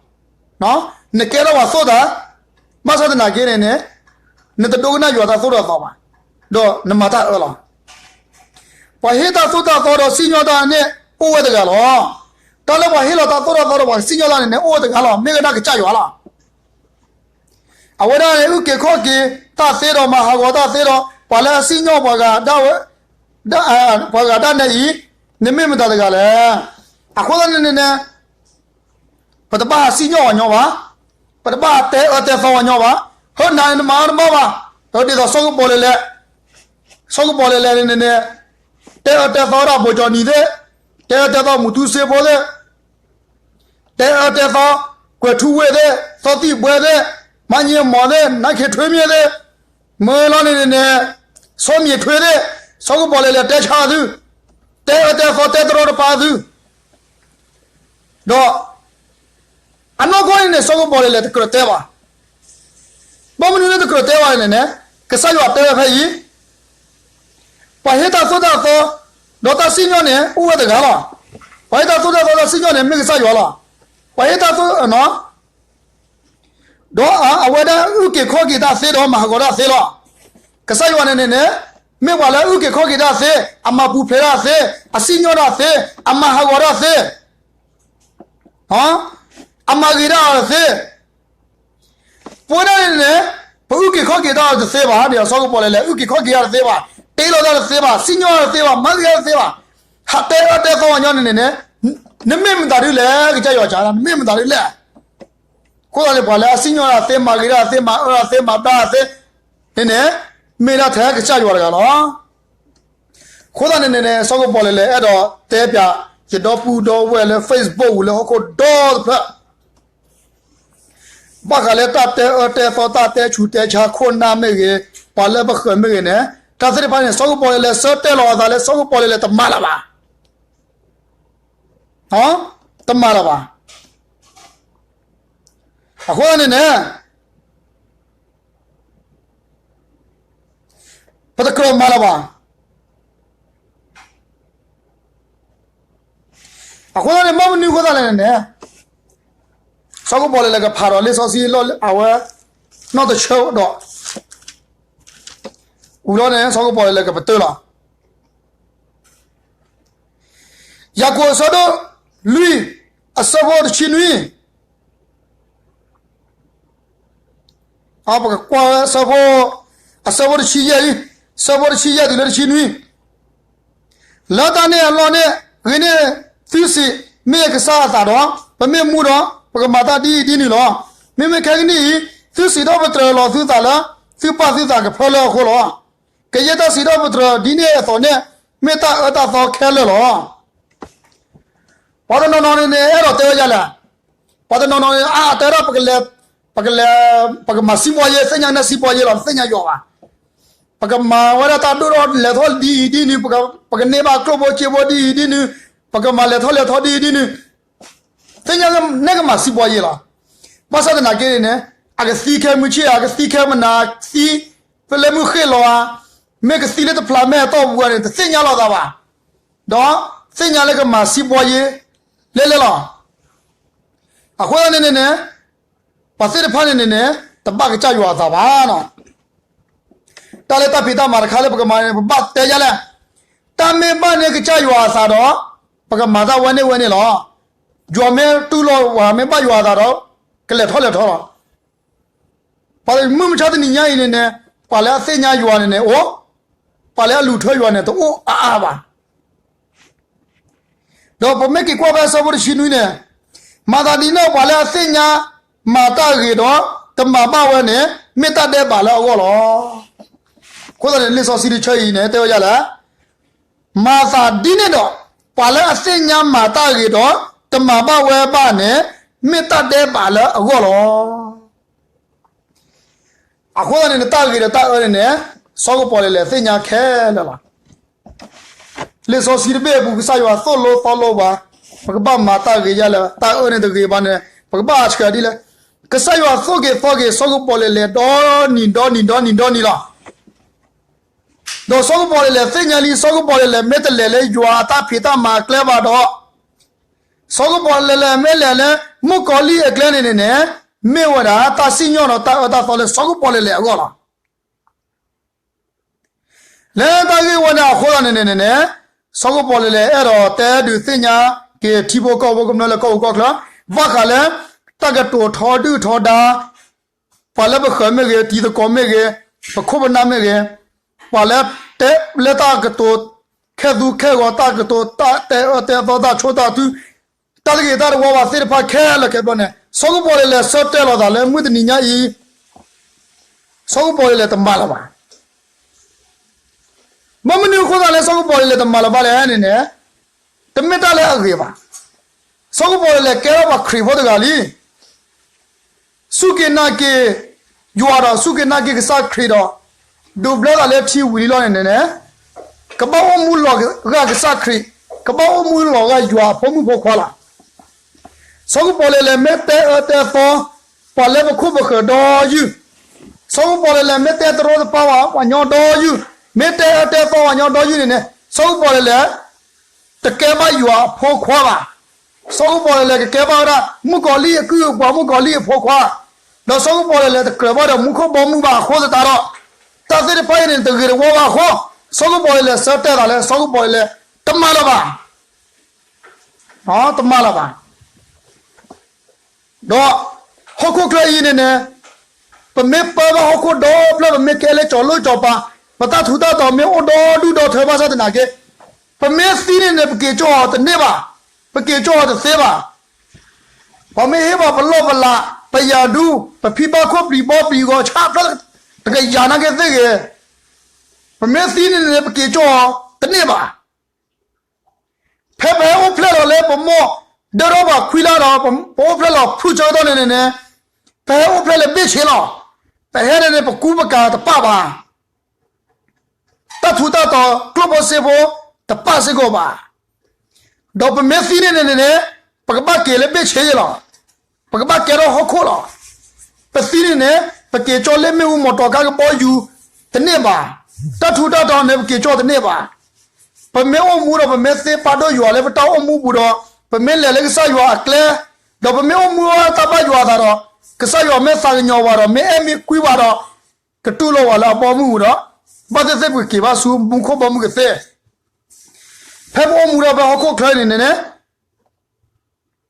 နကဲထီၣ်ပှၤသိၣ်တၢ်, ဘၣ်ဆၣ်သနာ်က့န့ၣ်န့ၣ်, နတဒိကနၣ်ယွၤတၢ်သိၣ်တၢ်သီဘၣ်, ဒီးနမၤတၢ်အၢလီၤ. ပှၤဟ့ၣ်တၢ်သိၣ်တၢ်သီဒီးစံၣ်ညီၣ်တၢ်န့ၣ် အိၣ်ဝဲတဂၤလီၤ. တၢ်လၢပှၤဟ့ၣ်လီၤတၢ်သိၣ်တၢ်သီဒီးပှၤစံၣ်ညီၣ်တၢ်န့ၣ်န့ၣ် အိၣ်ဝဲတဂၤလီၤ, မ့ၢ်ဝဲဒၣ်ကစၢ်ယွၤလီၤ. အဝဲဒၣ်န့ၣ် အုၣ်က့ၤခီၣ်က့ၤတၢ်သ့ဒီးမၤဟးဂီၤတၢ်သ့ဒီး ပှၤလၢအစံၣ်ညီၣ်ပှၤဂၤဒၣ်ဝဲ, ပှၤဂၤဒၣ်နဲအံၤ, နမ့ၢ်မတၤတဂၤလဲၣ်. အဃိသတးန့ၣ်န့ၣ်န့ၣ်, ပတဘၣ်ဟးစံၣ်ညီၣ်ပှၤညီဘၣ်, ပတဘၣ်ဟးတဲအၢတဲသီပှၤညီဘၣ်, ဟၢနၤန့ၣ်နမၤအီၤတဘၣ်ဘၣ်, ဒ်သိးစီၤကပီၤလဲၣ်လဲၣ်, စီၤကပီၤလဲၣ်လဲၣ်န့ၣ်န့ၣ်, တဲအၢတဲသီဒၣ်ဘိၣ်ကၠီၣ်နံၤသ့ၣ်, တဲအၢတဲသီမူၤထူစ့ဖိသ့ၣ် တဲအၢတဲသီ, ကွဲၤထူဝ့ၢ်သ့ၣ်, သီသံၣ်ဘှဲသ့ၣ်, မါညံအမီၤသ့ၣ်, နါခ့ထွ့မ့ၢ်သ့ၣ်, မ့ၢ်လီၤန့ၣ်န့ၣ်, စီၤမံၤထွ့သ့ၣ်, စီၤကပီၤလဲၣ်လဲၣ်တဲဆါသု, တဲအၢတဲသီတဲတရီတပါသု, ဒီး အနီၢ်ကီၢ်န့ၣ်န့ၣ် စီၤကပီၤလဲၣ်လဲၣ်တကြၢးတဲဘၣ်. ဘၣ်မနုၤလၢတကြၢးတဲဘၣ်န့ၣ်န့ၣ်, ကစၢ်ယွၤတဲဝဲဖဲအံၤ, ပှၤဟ့ၣ်တၢ်သိၣ်တၢ်သီ, ဒီးတၢ်စံၣ်ညီၣ်န့ၣ် အိၣ်ဝဲတဂၤလီၤ. ပှၤဟ့ၣ်တၢ်သိၣ်တၢ်သီတၢ်စံၣ်ညီၣ်န့ၣ် မ့ၢ်ကစၢ်ယွၤလီၤ. ပှၤဟ့ၣ်တၢ်သိၣ်, ဒီးအဝဲဒၣ်အုၣ်က့ၤခီၣ်က့ၤတၢ်သ့ဒီးမၤဟးဂီၤတၢ်သ့လီၤ. ကစၢ်ယွၤန့ၣ်န့ၣ်န့ၣ်, မ့ၢ်ပှၤလၢအုၣ်က့ၤခီၣ်က့ၤတၢ်သ့, အမၤပူၤဖျဲးတၢ်သ့, အစံၣ်ညီၣ်တၢ်သ့, အမၤဟးဂီၤတၢ်သ့ အမၤဂ့ၤတၢ်အီၤတသ့. ပဝဲဒၣ်န့ၣ်န့ၣ်, ပအုၣ်က့ၤခီၣ်က့ၤတၢ်အီၤတသ့ဘၣ်, ဒီးစီၤကပီၤလဲၣ်လဲၣ် အုၣ်က့ၤခီၣ်က့ၤတၢ်တသ့ဘၣ်, တ့လီၤတၢ်တသ့ဘၣ်, စံၣ်ညီၣ်တၢ်တသ့ဘၣ်, မၤဂ့ၤတၢ်တသ့ဘၣ်, ဟးတဲအၢတဲသီပှၤညီန့ၣ်န့ၣ်န့ၣ်, နမ့ၢ်မတၤဒ်လဲၣ်, ကစၢ်ယွၤစံး, နမ့ၢ်မတၤဒ်လဲၣ်. အဃိသတးန့ၣ် ပှၤလၢအစံၣ်ညီၣ်တၢ်သ့, မၤဂ့ၤတၢ်သ့, မၤအၢတၢ်သ့, မၤဘျါတၢ်သ့, န့ၣ်န့ၣ်, မ့ၢ်ဒၣ်ထဲကစၢ်ယွၤတဂၤလီၤ. အဃိသတးန့ၣ်န့ၣ်န့ၣ် စီၤကပီၤလဲၣ်လဲၣ် အဲၣ်ဒိးတဲပၠး ယဒီပုၢ်ဒီဝဲၢ်လၢ Facebook လၢဟီၣ်ခိၣ်ဒီတဖျၢၣ်, ဘၣ်ဃးလၢတၢ်တဲအၢတဲသီ တၢ်တဲဆူးတဲဆါ ခိၣ်နၢ်မ့ၢ်ဂ့ၤ, ပှၤလၢပဃၢၤမ့ၢ်ဂ့ၤန့ၣ်, တၢ်သ့ၣ်တဖၣ်န့ၣ် စီၤကပီၤလဲၣ်လဲၣ်ဆၢတဲာ်လီၤအသးလၢ စီၤကပီၤလဲၣ်လဲၣ်တမၤလၢၤဘၣ်, တမၤလၢၤဘၣ်. အဃိသတးန့ၣ်န့ၣ် ပတကြၢးမၤလၢၤဘၣ်. အဃိသတးန့ၣ် ဘၣ်မနုၤအဃိသတးလဲၣ်န့ၣ်န့ၣ်, စီၤကပီၤလဲၣ်လဲၣ်ကဖးဒီးလံာ်စီဆှံလၢအဝဲ နီၢ်တဆၢဒီး ဝံၤလီၤန့ၣ် စီၤကပီၤလဲၣ်လဲၣ်ကပတုာ်လီၤ. ယၤကိာ်အဆၢဒိၣ်လွံၢ် အဆၢဖိတဆံနွံ ပကကွၢ်ဝဲအဆၢဖိ, အဆၢဖိတဆံယဲၢ်အံၤ, အဆၢဖိတဆံယဲၢ်တုၤလၢတဆံနွံ, လၢတၢ်န့ၣ်အလီၢ်န့ၣ် ဂ့ၤန့ၢ်သုစံး, မ့ၢ်ယကစၢ်အသးဒီး ပမ့ၢ်မူဒီး ပကမၤတၢ်ဒ်အံၤဒ်နုၤလီၤ. မ့မ့ၢ်ခဲကနံၣ်အံၤ သုစံးထီၣ်ပတြၢၤလီၤသုသးလၢ သုပၢ်သုသးကဖၢလၢအဃိလီၤ. ကယဲၢ်တၢ်စံးထီၣ်ပတြၢၤဒ်န့ၣ်အသိးန့ၣ် မ့ၢ်တၢ်အၢတၢ်သီခဲလၢာ်လီၤ. ပှၤတနီၤနီၤန့ၣ်န့ၣ် အဲၣ်ဒိးတဲဝဲဒ်လဲၣ်, ပှၤတနီၤနီၤန့ၣ် အါတဲဒၣ် ပကလဲၤ, ပကလဲၤ, ပကမၤစံးပီယ့, သ့ၣ်ညါနဲၣ်စံးပီယ့လီၤ, တသ့ၣ်ညါယွၤဘၣ်. ပကမၤဝဲဒၣ်တၢ်ဒိၣ်ထီၣ်လဲၤထီၣ်ဒ်အံၤဒ်နုၤ, ပကန့ၢ်ဘၣ်ကျိၣ်ဖိစ့ဖိဒ်အံၤဒ်နုၤ, ပကမၤလဲၤထီၣ်လဲၤထီဒ်အံၤဒ်နုၤ, သ့ၣ်ညါနဲၣ်ကမၤစံးပီယ့လီၤ. ဘၣ်ဆၣ်သနာ်က့န့ၣ် အကသံခဲမုၢ်ဆ့ၣ်ဧါ, အကသံခဲမုၢ်နၤ, သံဖဲလၢမုၢ်ဃ့ၢ်လီၤဧါ, မ့ၢ်ကသံလၢတဖျးမဲာ်အတီၢ်ပူၤဧါန့ၣ် တသ့ၣ်ညါလိာ်သးဘၣ်. ဒီးသ့ၣ်ညါလၢကမၤစံးပီယ့လဲၣ်လဲၣ်လီၤ. အဃိသတးန့ၣ်န့ၣ်န့ၣ် ပှၤသ့ၣ်တဖၣ်န့ၣ်န့ၣ်န့ၣ် တဘၣ်ကစၢ်ယွၤအသးဘၣ်. တၢ်လၢတၢ်ဖံးတၢ်မၤတခါလၢပကမၤန့ၣ် ပဘၣ်တဲယါလဲၣ်, တၢ်မ့ၢ်ဘၣ်န့ၢ်ကစၢ်ယွၤအသးဒီး ပကမၤတၢ်ဝဲန့ၣ်ဝဲန့ၣ်လီၤ. ယွၤမ့ၢ်တူၢ်လိာ်ပှၤမ့ၢ်ဘၣ်ယွၤအသးဒီး ကလဲၤထီၣ်လဲၤထီလီၤ. ပှၤမုၢ်မဆါတနံၤညါအံၤန့ၣ်န့ၣ် ပှၤလၢအသ့ၣ်ညါယွၤန့ၣ်န့ၣ်အိၣ်, ပှၤလၢအလူၤထွဲယွၤန့ၣ် တအိၣ်အါအါဘၣ်. ဒီးပမ့ၢ်က့ၤကွၢ်ဖဲအဆၢဖိတဆံနွံန့ၣ်, မၤသးဒ်န့ၣ် ပှၤလၢအသ့ၣ်ညါမၤတၢ်ဂ့ၤဒီး တမၤဘၣ်ဝဲန့ၣ် မ့ၢ်တၢ်ဒဲးဘးလၢအဂီၢ်လီၤ. အဃိသတးန့ၣ် လံာ်စီဆှံတဆၢအံၤန့ၣ် တဲဝဲဒ်လဲၣ်, မၤသးဒ်န့ၣ်ဒီး ပှၤလၢအသ့ၣ်ညါမၤတၢ်ဂ့ၤဒီး တမၤဘၣ်ဝဲဘၣ်န့ၣ် မ့ၢ်တၢ်ဒဲးဘးလၢအဂီၢ်လီၤ. အဃိသတးန့ၣ် နတၢ်ဂ့ၤဒီးတၢ်အၢန့ၣ်န့ၣ် စီၤကပီၤလဲၣ်လဲၣ်သ့ၣ်ညါခဲလၢာ်လီၤ. လံာ်စီဆှံတဘ့ၣ်အပူၤ ကစၢ်ယွၤသိၣ်လိသီလိပှၤ, ပကဘၣ်မၤတၢ်ဂ့ၤယါလဲၣ်, တၢ်အၢန့ၣ်တဂ့ၤဘၣ်န့ၣ် ပကဘၣ်ဆှၢဒ်လဲၣ်. ကစၢ်ယွၤသိၣ်က့ၤသီက့ၤစီၤကပီၤလဲၣ်လဲၣ် ဒီနံၤဒီနံၤဒီနံၤဒီနံၤလီၤ. ဒီးစီၤကပီၤလဲၣ်လဲၣ်သ့ၣ်ညါလံ စီၤကပီၤလဲၣ်လဲၣ် မ့ၢ်တလဲၤလၢယွၤအတၢ်ဖံးတၢ်မၤအကျဲဘၣ်ဒီး, စီၤကပီၤလဲၣ်လဲၣ်မ့ၢ်လဲၤလၢ မုၣ်ကီၤလံၢ်အကျဲန့ၣ်န့ၣ်န့ၣ်, မ့ၢ်ဝဲဒၣ်တၢ်စံၣ်ညီၣ်ဒီးတၢ်အၢတၢ်သီလၢစီၤကပီၤလဲၣ်လဲၣ်အဂီၢ်လီၤ. လၢတၢ်ဂ့ၢ်ဝဲန့ၣ်အဃိသတးန့ၣ်န့ၣ်န့ၣ်, စီၤကပီၤလဲၣ်လဲၣ် အဲၣ်ဒိးတဲဒုးသ့ၣ်ညါက့ၤထံဖိကီၢ်ဖိကမျၢၢ်လၢကီၢ်ပူၤကီၢ်ချၢ, ဘၣ်ဃးလၢ တၢ်ကတိၤထီဒုၣ်ထီဒါ, ပှၤလၢပဃၢၤမ့ၢ်ဂ့ၤ, တံၤသကိးမ့ၢ်ဂ့ၤ, ပခိၣ်ပနၢ်မ့ၢ်ဂ့ၤ, ပှၤလၢတဲလၢတၢ်ကတိၤ, ခဲသူခဲဂီၤတၢ်ကတိၤ, တၢ်တဲအၢတဲသီတၢ်ဆိၣ်တၢ်ထု, တၢ်တဂ့ၤတၢ်တဝါဘၣ်သ့ၣ်တဖၣ်ခဲလၢာ်ခဲဆ့န့ၣ်, စီၤကပီၤလဲၣ်လဲၣ်ဆၢတဲာ်လီၤသးလၢမုၢ်တနံၤညါအံၤ စီၤကပီၤလဲၣ်လဲၣ်တမၤလၢၤဘၣ်. မ့ၢ်မနုၤအဃိသတးလၢစီၤကပီၤလဲၣ်လဲၣ်တမၤလၢၤဘၣ်လဲၣ်န့ၣ်န့ၣ်, တမ့ၢ်တၢ်လၢအဂ့ၤဘၣ်. စီၤကပီၤလဲၣ်လဲၣ်ကဲထီၣ်ပှၤခရံာ်ဖိတဂၤလံ. စူၢ်က့ၤနာ်က့ၤယွၤဒီးစူၢ်က့ၤနာ်က့ၤကစၢ်ခရံာ်ဒီး, ဒိးဘျၢသးလၢထံဝံၤလံလီၤန့ၣ်န့ၣ်, ကဘၣ်အိၣ်မူလီၤဂာ်ကစၢ်ခရံာ်, ကဘၣ်အိၣ်မူလီၤဂာ်ယွၤအဖိမုၣ်ဖိခွါလီၤ. စီၤကပီၤလဲၣ်လဲၣ်မ့ၢ်တဲအၢတဲသီ ပှၤလၢပခိၣ်ပဃၢၤဒီယုၢ်, စီၤကပီၤလဲၣ်လဲၣ် မ့ၢ်တဲတရီတပါပှၤညီဒီယုၢ်, မ့ၢ်တဲအၢတဲသီပှၤညီဒီယုၢ်န့ၣ်န့ၣ်, စီၤကပီၤလဲၣ်လဲၣ် တကဲဘၣ်ယွၤအဖိခွါဘၣ်. စီၤကပီၤလဲၣ်လဲၣ် ကကဲဘၣ်ဝဲဒၣ် မုၣ်ကီၤလံၢ်အကုၢ်အပှၤ မုၣ်ကီၤလံၢ်အဖိခွါ, ဒီးစီၤကပီၤလဲၣ်လဲၣ် တကြၢးဘၣ်ဒီးမူခိၣ်ဘီမုၢ်ဘၣ်အဃိသတးဒီး, တၢ်သ့ၣ်တဖၣ်အံၤန့ၣ် တဂ့ၤတဝါဘၣ်အဃိ, စီၤကပီၤလဲၣ်လဲၣ် ဆၢတဲာ်သးလၢ စီၤကပီၤလဲၣ်လဲၣ် တမၤလၢၤဘၣ်. တမၤလၢၤဘၣ်. ဒီးဟီၣ်ခိၣ်ချၢအံၤန့ၣ်န့ၣ်, ပမ့ၢ်ပၢဘၣ်ဟီၣ်ခိၣ်ဒီဖျၢၣ် ပမ့ၢ်ကဲလၢကၠီၤလိၣ်ကၠီၤပၤ, ပတၢ်ထူးတၢ်တီၤမ့ၢ်အိၣ်ဒီဒူၣ်ဒီထၢဘၣ်ဆၣ်သနာ်က့, ပမ့ၢ်သံန့ၣ်န့ၣ် ပက့ၤကၠီအီၤတန့ၢ်ဘၣ်, ပက့ၤကၠီအီၤတသ့ဘၣ်. ပှၤမ့ၢ်ဟ့ၣ်ပှၤပလီၢ်ပလး, ပယၤဒူ, ပဖံဘၣ်ခိၣ်ပျံၤဘီပျံၤဂီၤဆၣ်ဖျၢၣ် တကယၤနာ်က့သ့ၣ်ဂ့ၤ, ပမ့ၢ်သံန့ၣ်န့ၣ် ပက့ၤကၠီအီၤတန့ၢ်ဘၣ်. ဖဲပဟဲအိၣ်ဖျဲၣ်လီၤလၢပမိၢ်ဒၢထီၣ်ပှၤခွံလါဒီး ပအိၣ်ဖျဲၣ်လီၤဖုၣ်ဆၢကတီၢ်န့ၣ်န့ၣ်န့ၣ်, ပဟဲအိၣ်ဖျဲၣ်လၢဘ့ၣ်ဆ့လီၤ. ပဟဲန့ၣ်န့ၣ် ပကူပကၤတပၣ်ဘၣ်. တၢ်ထူးတၢ်တီၤကျိၣ်ဖိစ့ဖိတပၣ်စ့ၢ်ကီးဘၣ်. ဒီးပမ့ၢ်သံန့ၣ်န့ၣ်န့ၣ်, ပကဘၣ်က့ၤလၢဘ့ၣ်ဆ့ယဲလီၤ. ပကဘၣ်ကဲထီၣ်ဟီၣ်ခိၣ်လီၤ. ပသံန့ၣ်န့ၣ်, ပက့ၤကၠီလၢမ့ၣ်အူမီၤတီၤကါကဘီယူၤတန့ၢ်ဘၣ်. တၢ်ထူးတၢ်တီၤန့ၣ် ပက့ၤကၠီတန့ၢ်ဘၣ်. ပမ့ၢ်အိၣ်မူဒီးပမ့ၢ်သ့ပာ်ဒိၣ်ယွၤလၢပတၢ်အိၣ်မူပူၤဒီး, ပမ့ၢ်လဲၤလၢကစၢ်ယွၤအကျဲ, ဒီးပမ့ၢ်အိၣ်မူအတၢ်ဘၣ်ယွၤအသးဒီး, ကစၢ်ယွၤမ့ၢ်သးကညီၤဝဲဒီး မ့ၢ်အဲၣ်မ့ၢ်ကွံပှၤဒီး, ကတူၢ်လိာ်ဝဲလၢအဘီအမုၢ်ပူၤဒီး, ဘၣ်သ့ၣ်သ့ၣ်ပကက့ၤဘၣ်ဆူမူခိၣ်ဘီမုၢ်ကသ့. ဖဲပအိၣ်မူဒီးဖဲဟီၣ်ခိၣ်ချၢအံၤန့ၣ်န့ၣ်,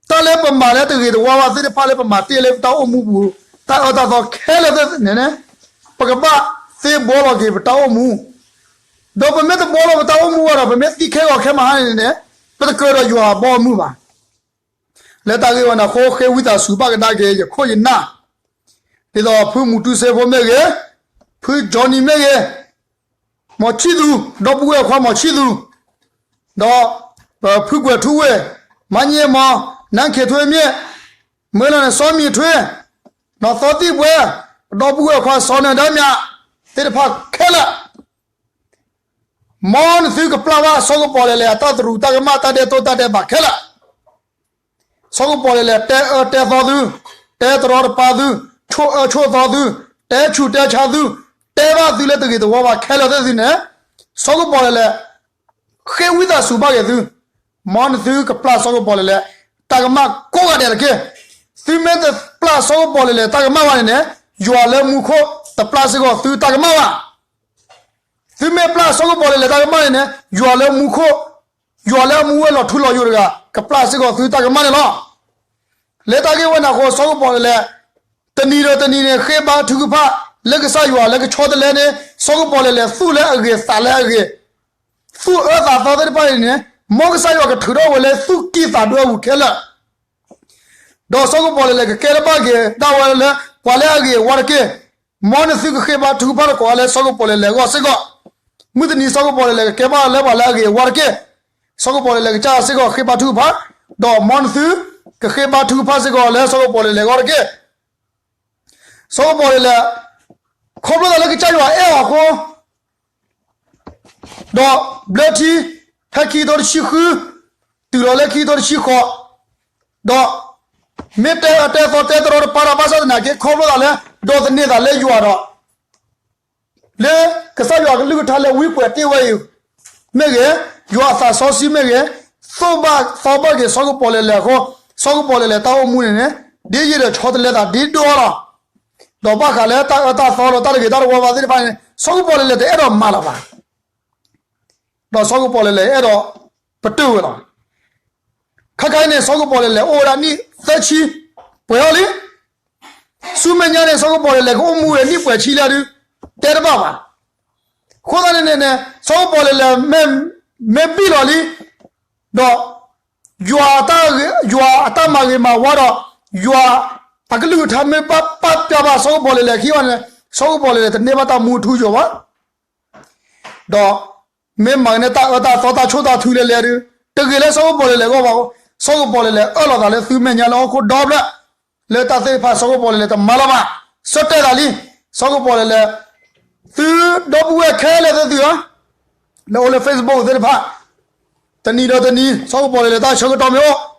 တၢ်လၢပမၤလၢတဂ့ၤတဝါဘၣ်သ့ၣ်တဖၣ်လၢပမၤတ့ၢ်လၢပတၢ်အိၣ်မူပူၤ, တၢ်အၢတၢ်သီခဲလၢာ်သ့ၣ်န့ၣ်န့ၣ်, ပကဘၣ်သ့ဘှီလီၤက့ၤပတၢ်အိၣ်မူ, ဒီးပမ့ၢ်တဘှီလီၤပတၢ်အိၣ်မူဘၣ်ဒီး ပမ့ၢ်သံခဲဂီၤခဲမဟါန့ၣ်န့ၣ်, ပတကြၢးဒီးယွၤအဘီအမုၢ်ဘၣ်. လၢတၢ်ဂ့ၢ်ဝဲန့ၣ်အဃိ ဃ့ဝံသးစူၤဘၣ်ကဒါက့ၤ ယခိၣ်ယနၢ်, ဒ်သိးဖုမူတူစ့ဖိမ့ၢ်ဂ့ၤ, ဖုကၠီနံၤမ့ၢ်ဂ့ၤ, မီၤဆံၣ်သူ, ဒီပုၢ်ဝဲၢ်ခွါမီၤဆံၣ်သူ, ဒီးဖုကွဲးထူဝ့ၢ်, မါည့မီၤ, နါခ့ထွ့မ့ၢ်, မ့ၢ်လီၤန့ၣ် စီၤမံၤထွ့, နီၢ်သီသံၣ်ဘှဲ, ဒီပုၢ်ဝဲၢ်ခွါစီၤနၢၤဒါမၠး, သ့ၣ်တဖၣ်ခဲလၢာ် မ်နသုကပျၢ်ဘၣ်စီၤကပီၤလဲၣ်လဲၣ် အတၢ်သရူးတၢ်ကမၣ် တၢ်ဒဲးတိၢ်တၢ်ဒဲးဘးခဲလၢာ်. စီၤကပီၤလဲၣ်လဲၣ် တဲအၢတဲသီသု, တဲတရီတပါသု, ဆိၣ်အၢဆိၣ်သီသု, တဲဆူးတဲဆါသု, တဲဘၣ်သုလၢတဂ့ၤတဝါဘၣ်ခဲလၢာ်သ့ၣ်သုန့ၣ်, စီၤကပီၤလဲၣ်လဲၣ် ဃ့ဝံသးစူၤဘၣ်က့ၤသု, မ်နသုကပျၢ်စီၤကပီၤလဲၣ်လဲၣ် တၢ်ကမၣ်ကိးဂၤဒဲးတက့ၢ်. သုမ့ၢ်တပျၢ်စီၤကပီၤလဲၣ်လဲၣ်တၢ်ကမၣ်ဘၣ်န့ၣ်န့ၣ်, ယွၤလၢမူခိၣ်တပျၢ်စ့ၢ်ကီးသုတၢ်ကမၣ်ဘၣ်. သုမ့ၢ်ပျၢ်စီၤကပီၤလဲၣ်လဲၣ်တၢ်ကမၣ်န့ၣ်န့ၣ်, ယွၤလၢမူခိၣ်, ယွၤလၢအမူဝဲလီၤထူလီၤယိာ်တဂၤ ကပျၢ်စ့ၢ်ကီးသုတၢ်ကမၣ်န့ၣ်လီၤ. လၢတၢ်ဂ့ၢ်ဝဲန့ၣ်အဃိ စီၤကပီၤလဲၣ်လဲၣ် တနံၤဒီးတနံၤန့ၣ် ဃ့ဘါထုကဖၣ်လၢကစၢ်ယွၤလၢကဆီတလဲန့ၣ်, စီၤကပီၤလဲၣ်လဲၣ်သူၣ်လၢအဂ့ၤသးလၢအဂ့ၤ, သူၣ်အၢသးသီသ့ၣ်တဖၣ်အံၤန့ၣ်, မ်ကစၢ်ယွၤကထုးထီၣ်ဝဲလၢသူၣ်ကံၢ်သးဒွဲပူၤခဲလၢာ် ဒီးစီၤကပီၤလဲၣ်လဲၣ်ကကဲထီၣ်ဘၣ်က့ၤဒၣ်ဝဲလၢပှၤလၢအဂ့ၤအဝါတက့ၢ်. မ်နသုကဃ့ဘါထုကဖၣ်သကိးလၢစီၤကပီၤလဲၣ်လဲၣ်အဂီၢ်စ့ၢ်ကီး, မုၢ်တနံၤစီၤကပီၤလဲၣ်လဲၣ်ကကဲဘၣ်လၢပှၤလၢအဂ့ၤအဝါတက့ၢ်. စီၤကပီၤလဲၣ်လဲၣ်ကစၢ်စ့ၢ်ကီးဃ့ဘါထုကဖၣ်, ဒီးမ်နသုကဃ့ဘါထုကဖၣ်စ့ၢ်ကီးလၢစီၤကပီၤလဲၣ်လဲၣ်အဂီၢ်တက့ၢ်. စီၤကပီၤလဲၣ်လဲၣ် ခီဖျိလၢကစၢ်ယွၤအဲၣ်အီၤအဃိ ဒီးဘျၢထံ ဖဲခံကထိတဆံဃု တုၤလီၤလၢခံကထိတဆံဃိး, ဒီး မ့ၢ်တဲအၢတဲသီတဲတရီတပါဒီး ဘၣ်ဆၣ်သနာ်က့ ခီဖျိသးလၢ ဒိးသန့ၤသးလၢယွၤဒီး လၢကစၢ်ယွၤကလုၢ်ကထါလၢဝံကွဲးတ့ၢ်ဝဲအံၤမ့ၢ်ဂ့ၤ, ယွၤအသးစီဆှံမ့ၢ်ဂ့ၤ, သိၣ်ဘၣ်သီဘၣ်က့ၤစီၤကပီၤလဲၣ်လဲၣ်အဃိ, စီၤကပီၤလဲၣ်လဲၣ်တၢ်အိၣ်မူန့ၣ်န့ၣ် ဒ်ယံာ်ဒီးဆီတလဲသးဒ်ဒိၣ်အီၤလီၤ. ဒီးဘၣ်ဃးလၢတၢ်အၢတၢ်သီလီၤတၢ်တဂ့ၤတၢ်တဝါဘၣ်သ့ၣ်တဖၣ်န့ၣ် စီၤကပီၤလဲၣ်လဲၣ်တအဲၣ်ဒိးမၤလၢၤဘၣ်. ဒီးစီၤကပီၤလဲၣ်လဲၣ်အဲၣ်ဒိးပတုာ်ဝဲလီၤ. ခဲခါအံၤန့ၣ် စီၤကပီၤလဲၣ်လဲၣ်အိၣ်ဝဲဒၣ်နံၣ်သၢဆံ ပှဲၤအီၤလံ. ဆူမဲာ်ညါန့ၣ် စီၤကပီၤလဲၣ်လဲၣ်ကအိၣ်မူဝဲနံၣ်ပှဲၤဆံလၢဒုး တဲတဘၣ်ဘၣ်. အဃိသတးန့ၣ်န့ၣ် စီၤကပီၤလဲၣ်လဲၣ် မ့ၢ်ဘံၣ်လီၤလံ ဒီး ယွၤအတၢ်မၤဂ့ၤမၤဝါဒီး ယွၤအကလုၢ်ကထါမ့ၢ်ဘၣ်ပာ်ဖျါဘၣ်စီၤကပီၤလဲၣ်လဲၣ်ခံအီၤန့ၣ် စီၤကပီၤလဲၣ်လဲၣ်တန့ၢ်ဘၣ်တၢ်မူအထူအယိာ်ဘၣ်. ဒီးမ့ၢ်မၤန့ၢ်တၢ်အၢတၢ်သီတၢ်ဆိၣ်တၢ်ထုလဲၣ်လဲၣ်ဒီး တဂ့ၤလၢစီၤကပီၤလဲၣ်လဲၣ်အဂီၢ်ဘၣ်. စီၤကပီၤလဲၣ်လဲၣ်အၢၣ်လီၤသးလၢသုမဲာ်ညါလၢဟီၣ်ခိၣ်ဒီဖျၢၣ် လၢတၢ်သ့ၣ်တဖၣ်စီၤကပီၤလဲၣ်လဲၣ်တမၤလၢၤဘၣ်. ဆၢတဲာ်သးလံ, စီၤကပီၤလဲၣ်လဲၣ် သုဒီပုၢ်ဝဲၢ်ခဲလၢာ်သ့ၣ်သုဧၢ, လၢအိၣ်လၢ Facebook သ့ၣ်တဖၣ် တနံၤဒီးတနံၤ စီၤကပီၤလဲၣ်လဲၣ်တၢ်ဆၢကတီၢ်မ့ၢ်အိၣ်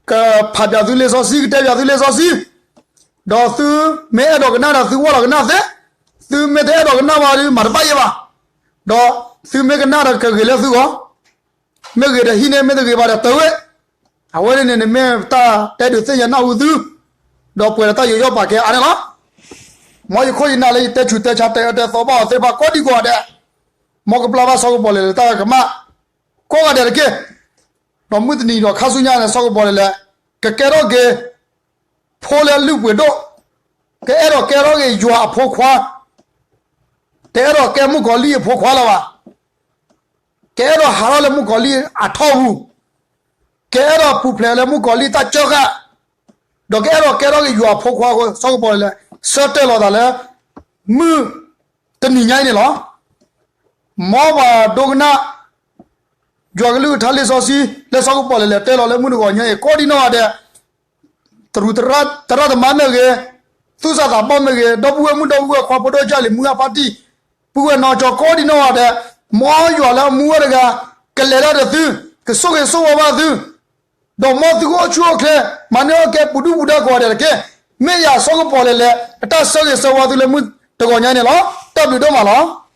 ကဖးပၠးသုလံာ်စီဆှံ ကတဲပၠးသုလံာ်စီဆှံ, ဒီးသုမ့ၢ်အဲၣ်ဒိးကနၣ်ဒီးသုဝၢ်လီၤကနၣ်သ့, သုမ့ၢ်တအဲၣ်ဒိးကနၣ်ဘၣ်ဒီး မၤတဘၣ်ယဲဘၣ်, ဒီးသုမ့ၢ်ကနၣ်ဒီးကဂ့ၤလၢသုဂီၢ်, မ့ၢ်ဂ့ၤဒီးဟံးန့ၢ် မ့ၢ်တဂ့ၤဘၣ်ဒီးတဝဲ, အဝဲန့ၣ်န့ၣ် မ့ၢ်တၢ်တဲဒုးသ့ၣ်ညါနၢ်ဟူသု, ဒီးပှဲၤဒီးတၢ်ယူးယီၣ်ပာ်ကဲအါန့ၣ်လီၤ. မ်ယခိၣ်ယနၢ်လၢယတဲဆူးတဲဆါတဲအၢတဲသီဘၣ်အီၤသ့ၣ်တဖၣ်ကိးဒံကိးဂၤဒဲး, မ်ကပျၢ်ဘၣ်စီၤကပီၤလဲၣ်လဲၣ်တၢ်ကမၣ် ကိးဂၤဒဲးတက့ၢ်. ဒီးမုၢ်တနံၤဒီးခါဆူညါန့ၣ် စီၤကပီၤလဲၣ်လဲၣ် ကကဲထီၣ်က့ၤ ဖိလၢအလုၢ်ပှ့ၤဒိၣ်, ကအဲၣ်ဒိးကဲထီၣ်က့ၤယွၤအဖိခွါ, တအဲၣ်ဒိးကဲမုၣ်ကီၤလံၢ်အဖိခွါလၢၤဘၣ်, ကအဲၣ်ဒိးဟးထီၣ်လၢမုၣ်ကီၤလံၢ်အထီပူၤ, ကအဲၣ်ဒိးပူၤဖျဲးလၢမုၣ်ကီၤလံၢ်တၢ်ကၢဃာ်, ဒီးကအဲၣ်ဒိးကဲထီၣ်က့ၤယွၤအဖိခွါအဃိ စီၤကပီၤလဲၣ်လဲၣ် ဆၢတဲာ်လီၤသးလၢ မုၢ်တနံၤညါအံၤန့ၣ်လီၤ. မ်ပှၤဒိကနၣ် ယွၤကလုၢ်ကထါလံာ်စီဆှံ လၢစီၤကပီၤလဲၣ်လဲၣ်တဲလီၤလၢမုၢ်တဂီၤညါအံၤ ကိးဒံနီၢ်ဂၤဒဲး, တရူးသရၣ်သမါမ့ၢ်ဂ့ၤ, သူၣ်စၢ်သးဘီၣ်မ့ၢ်ဂ့ၤ, ဒီပုၢ်ဝဲၢ်မုၣ်ဒီပုၢ်ဝဲၢ်ခွါဖိဒိၣ်ကၢ်လံၤမုၢ်ဂၢ်ဖါတံၢ်, ပုၢ်ဝဲၢ်နီၢ်ကၠီကိးဒံနီၢ်ဂၤဒဲး, မ်ယွၤလၢအမူဝဲတဂၤ ကလဲၤတၢ်ဒီးသု, ကဆိၣ်ဂ့ၤဆိၣ်ဝါဘၣ်သု ဒီးမ်သုကအိၣ်ဆူၣ်အိၣ်ချ့, မၤန့ၢ်အီၣ်ကဲပူၤဒုၣ်ပူၤဒါကိးဂၤဒဲးတက့ၢ်. မ့ၢ်ယၤစီၤကပီၤလဲၣ်လဲၣ် အတၢ်ဆၢဂ့ၤဆၢဝါသုလၢမုၢ်တဂီၤညါန့ၣ်လီၤ. တၢ်ဘျုးဒိၣ်မးလီၤ.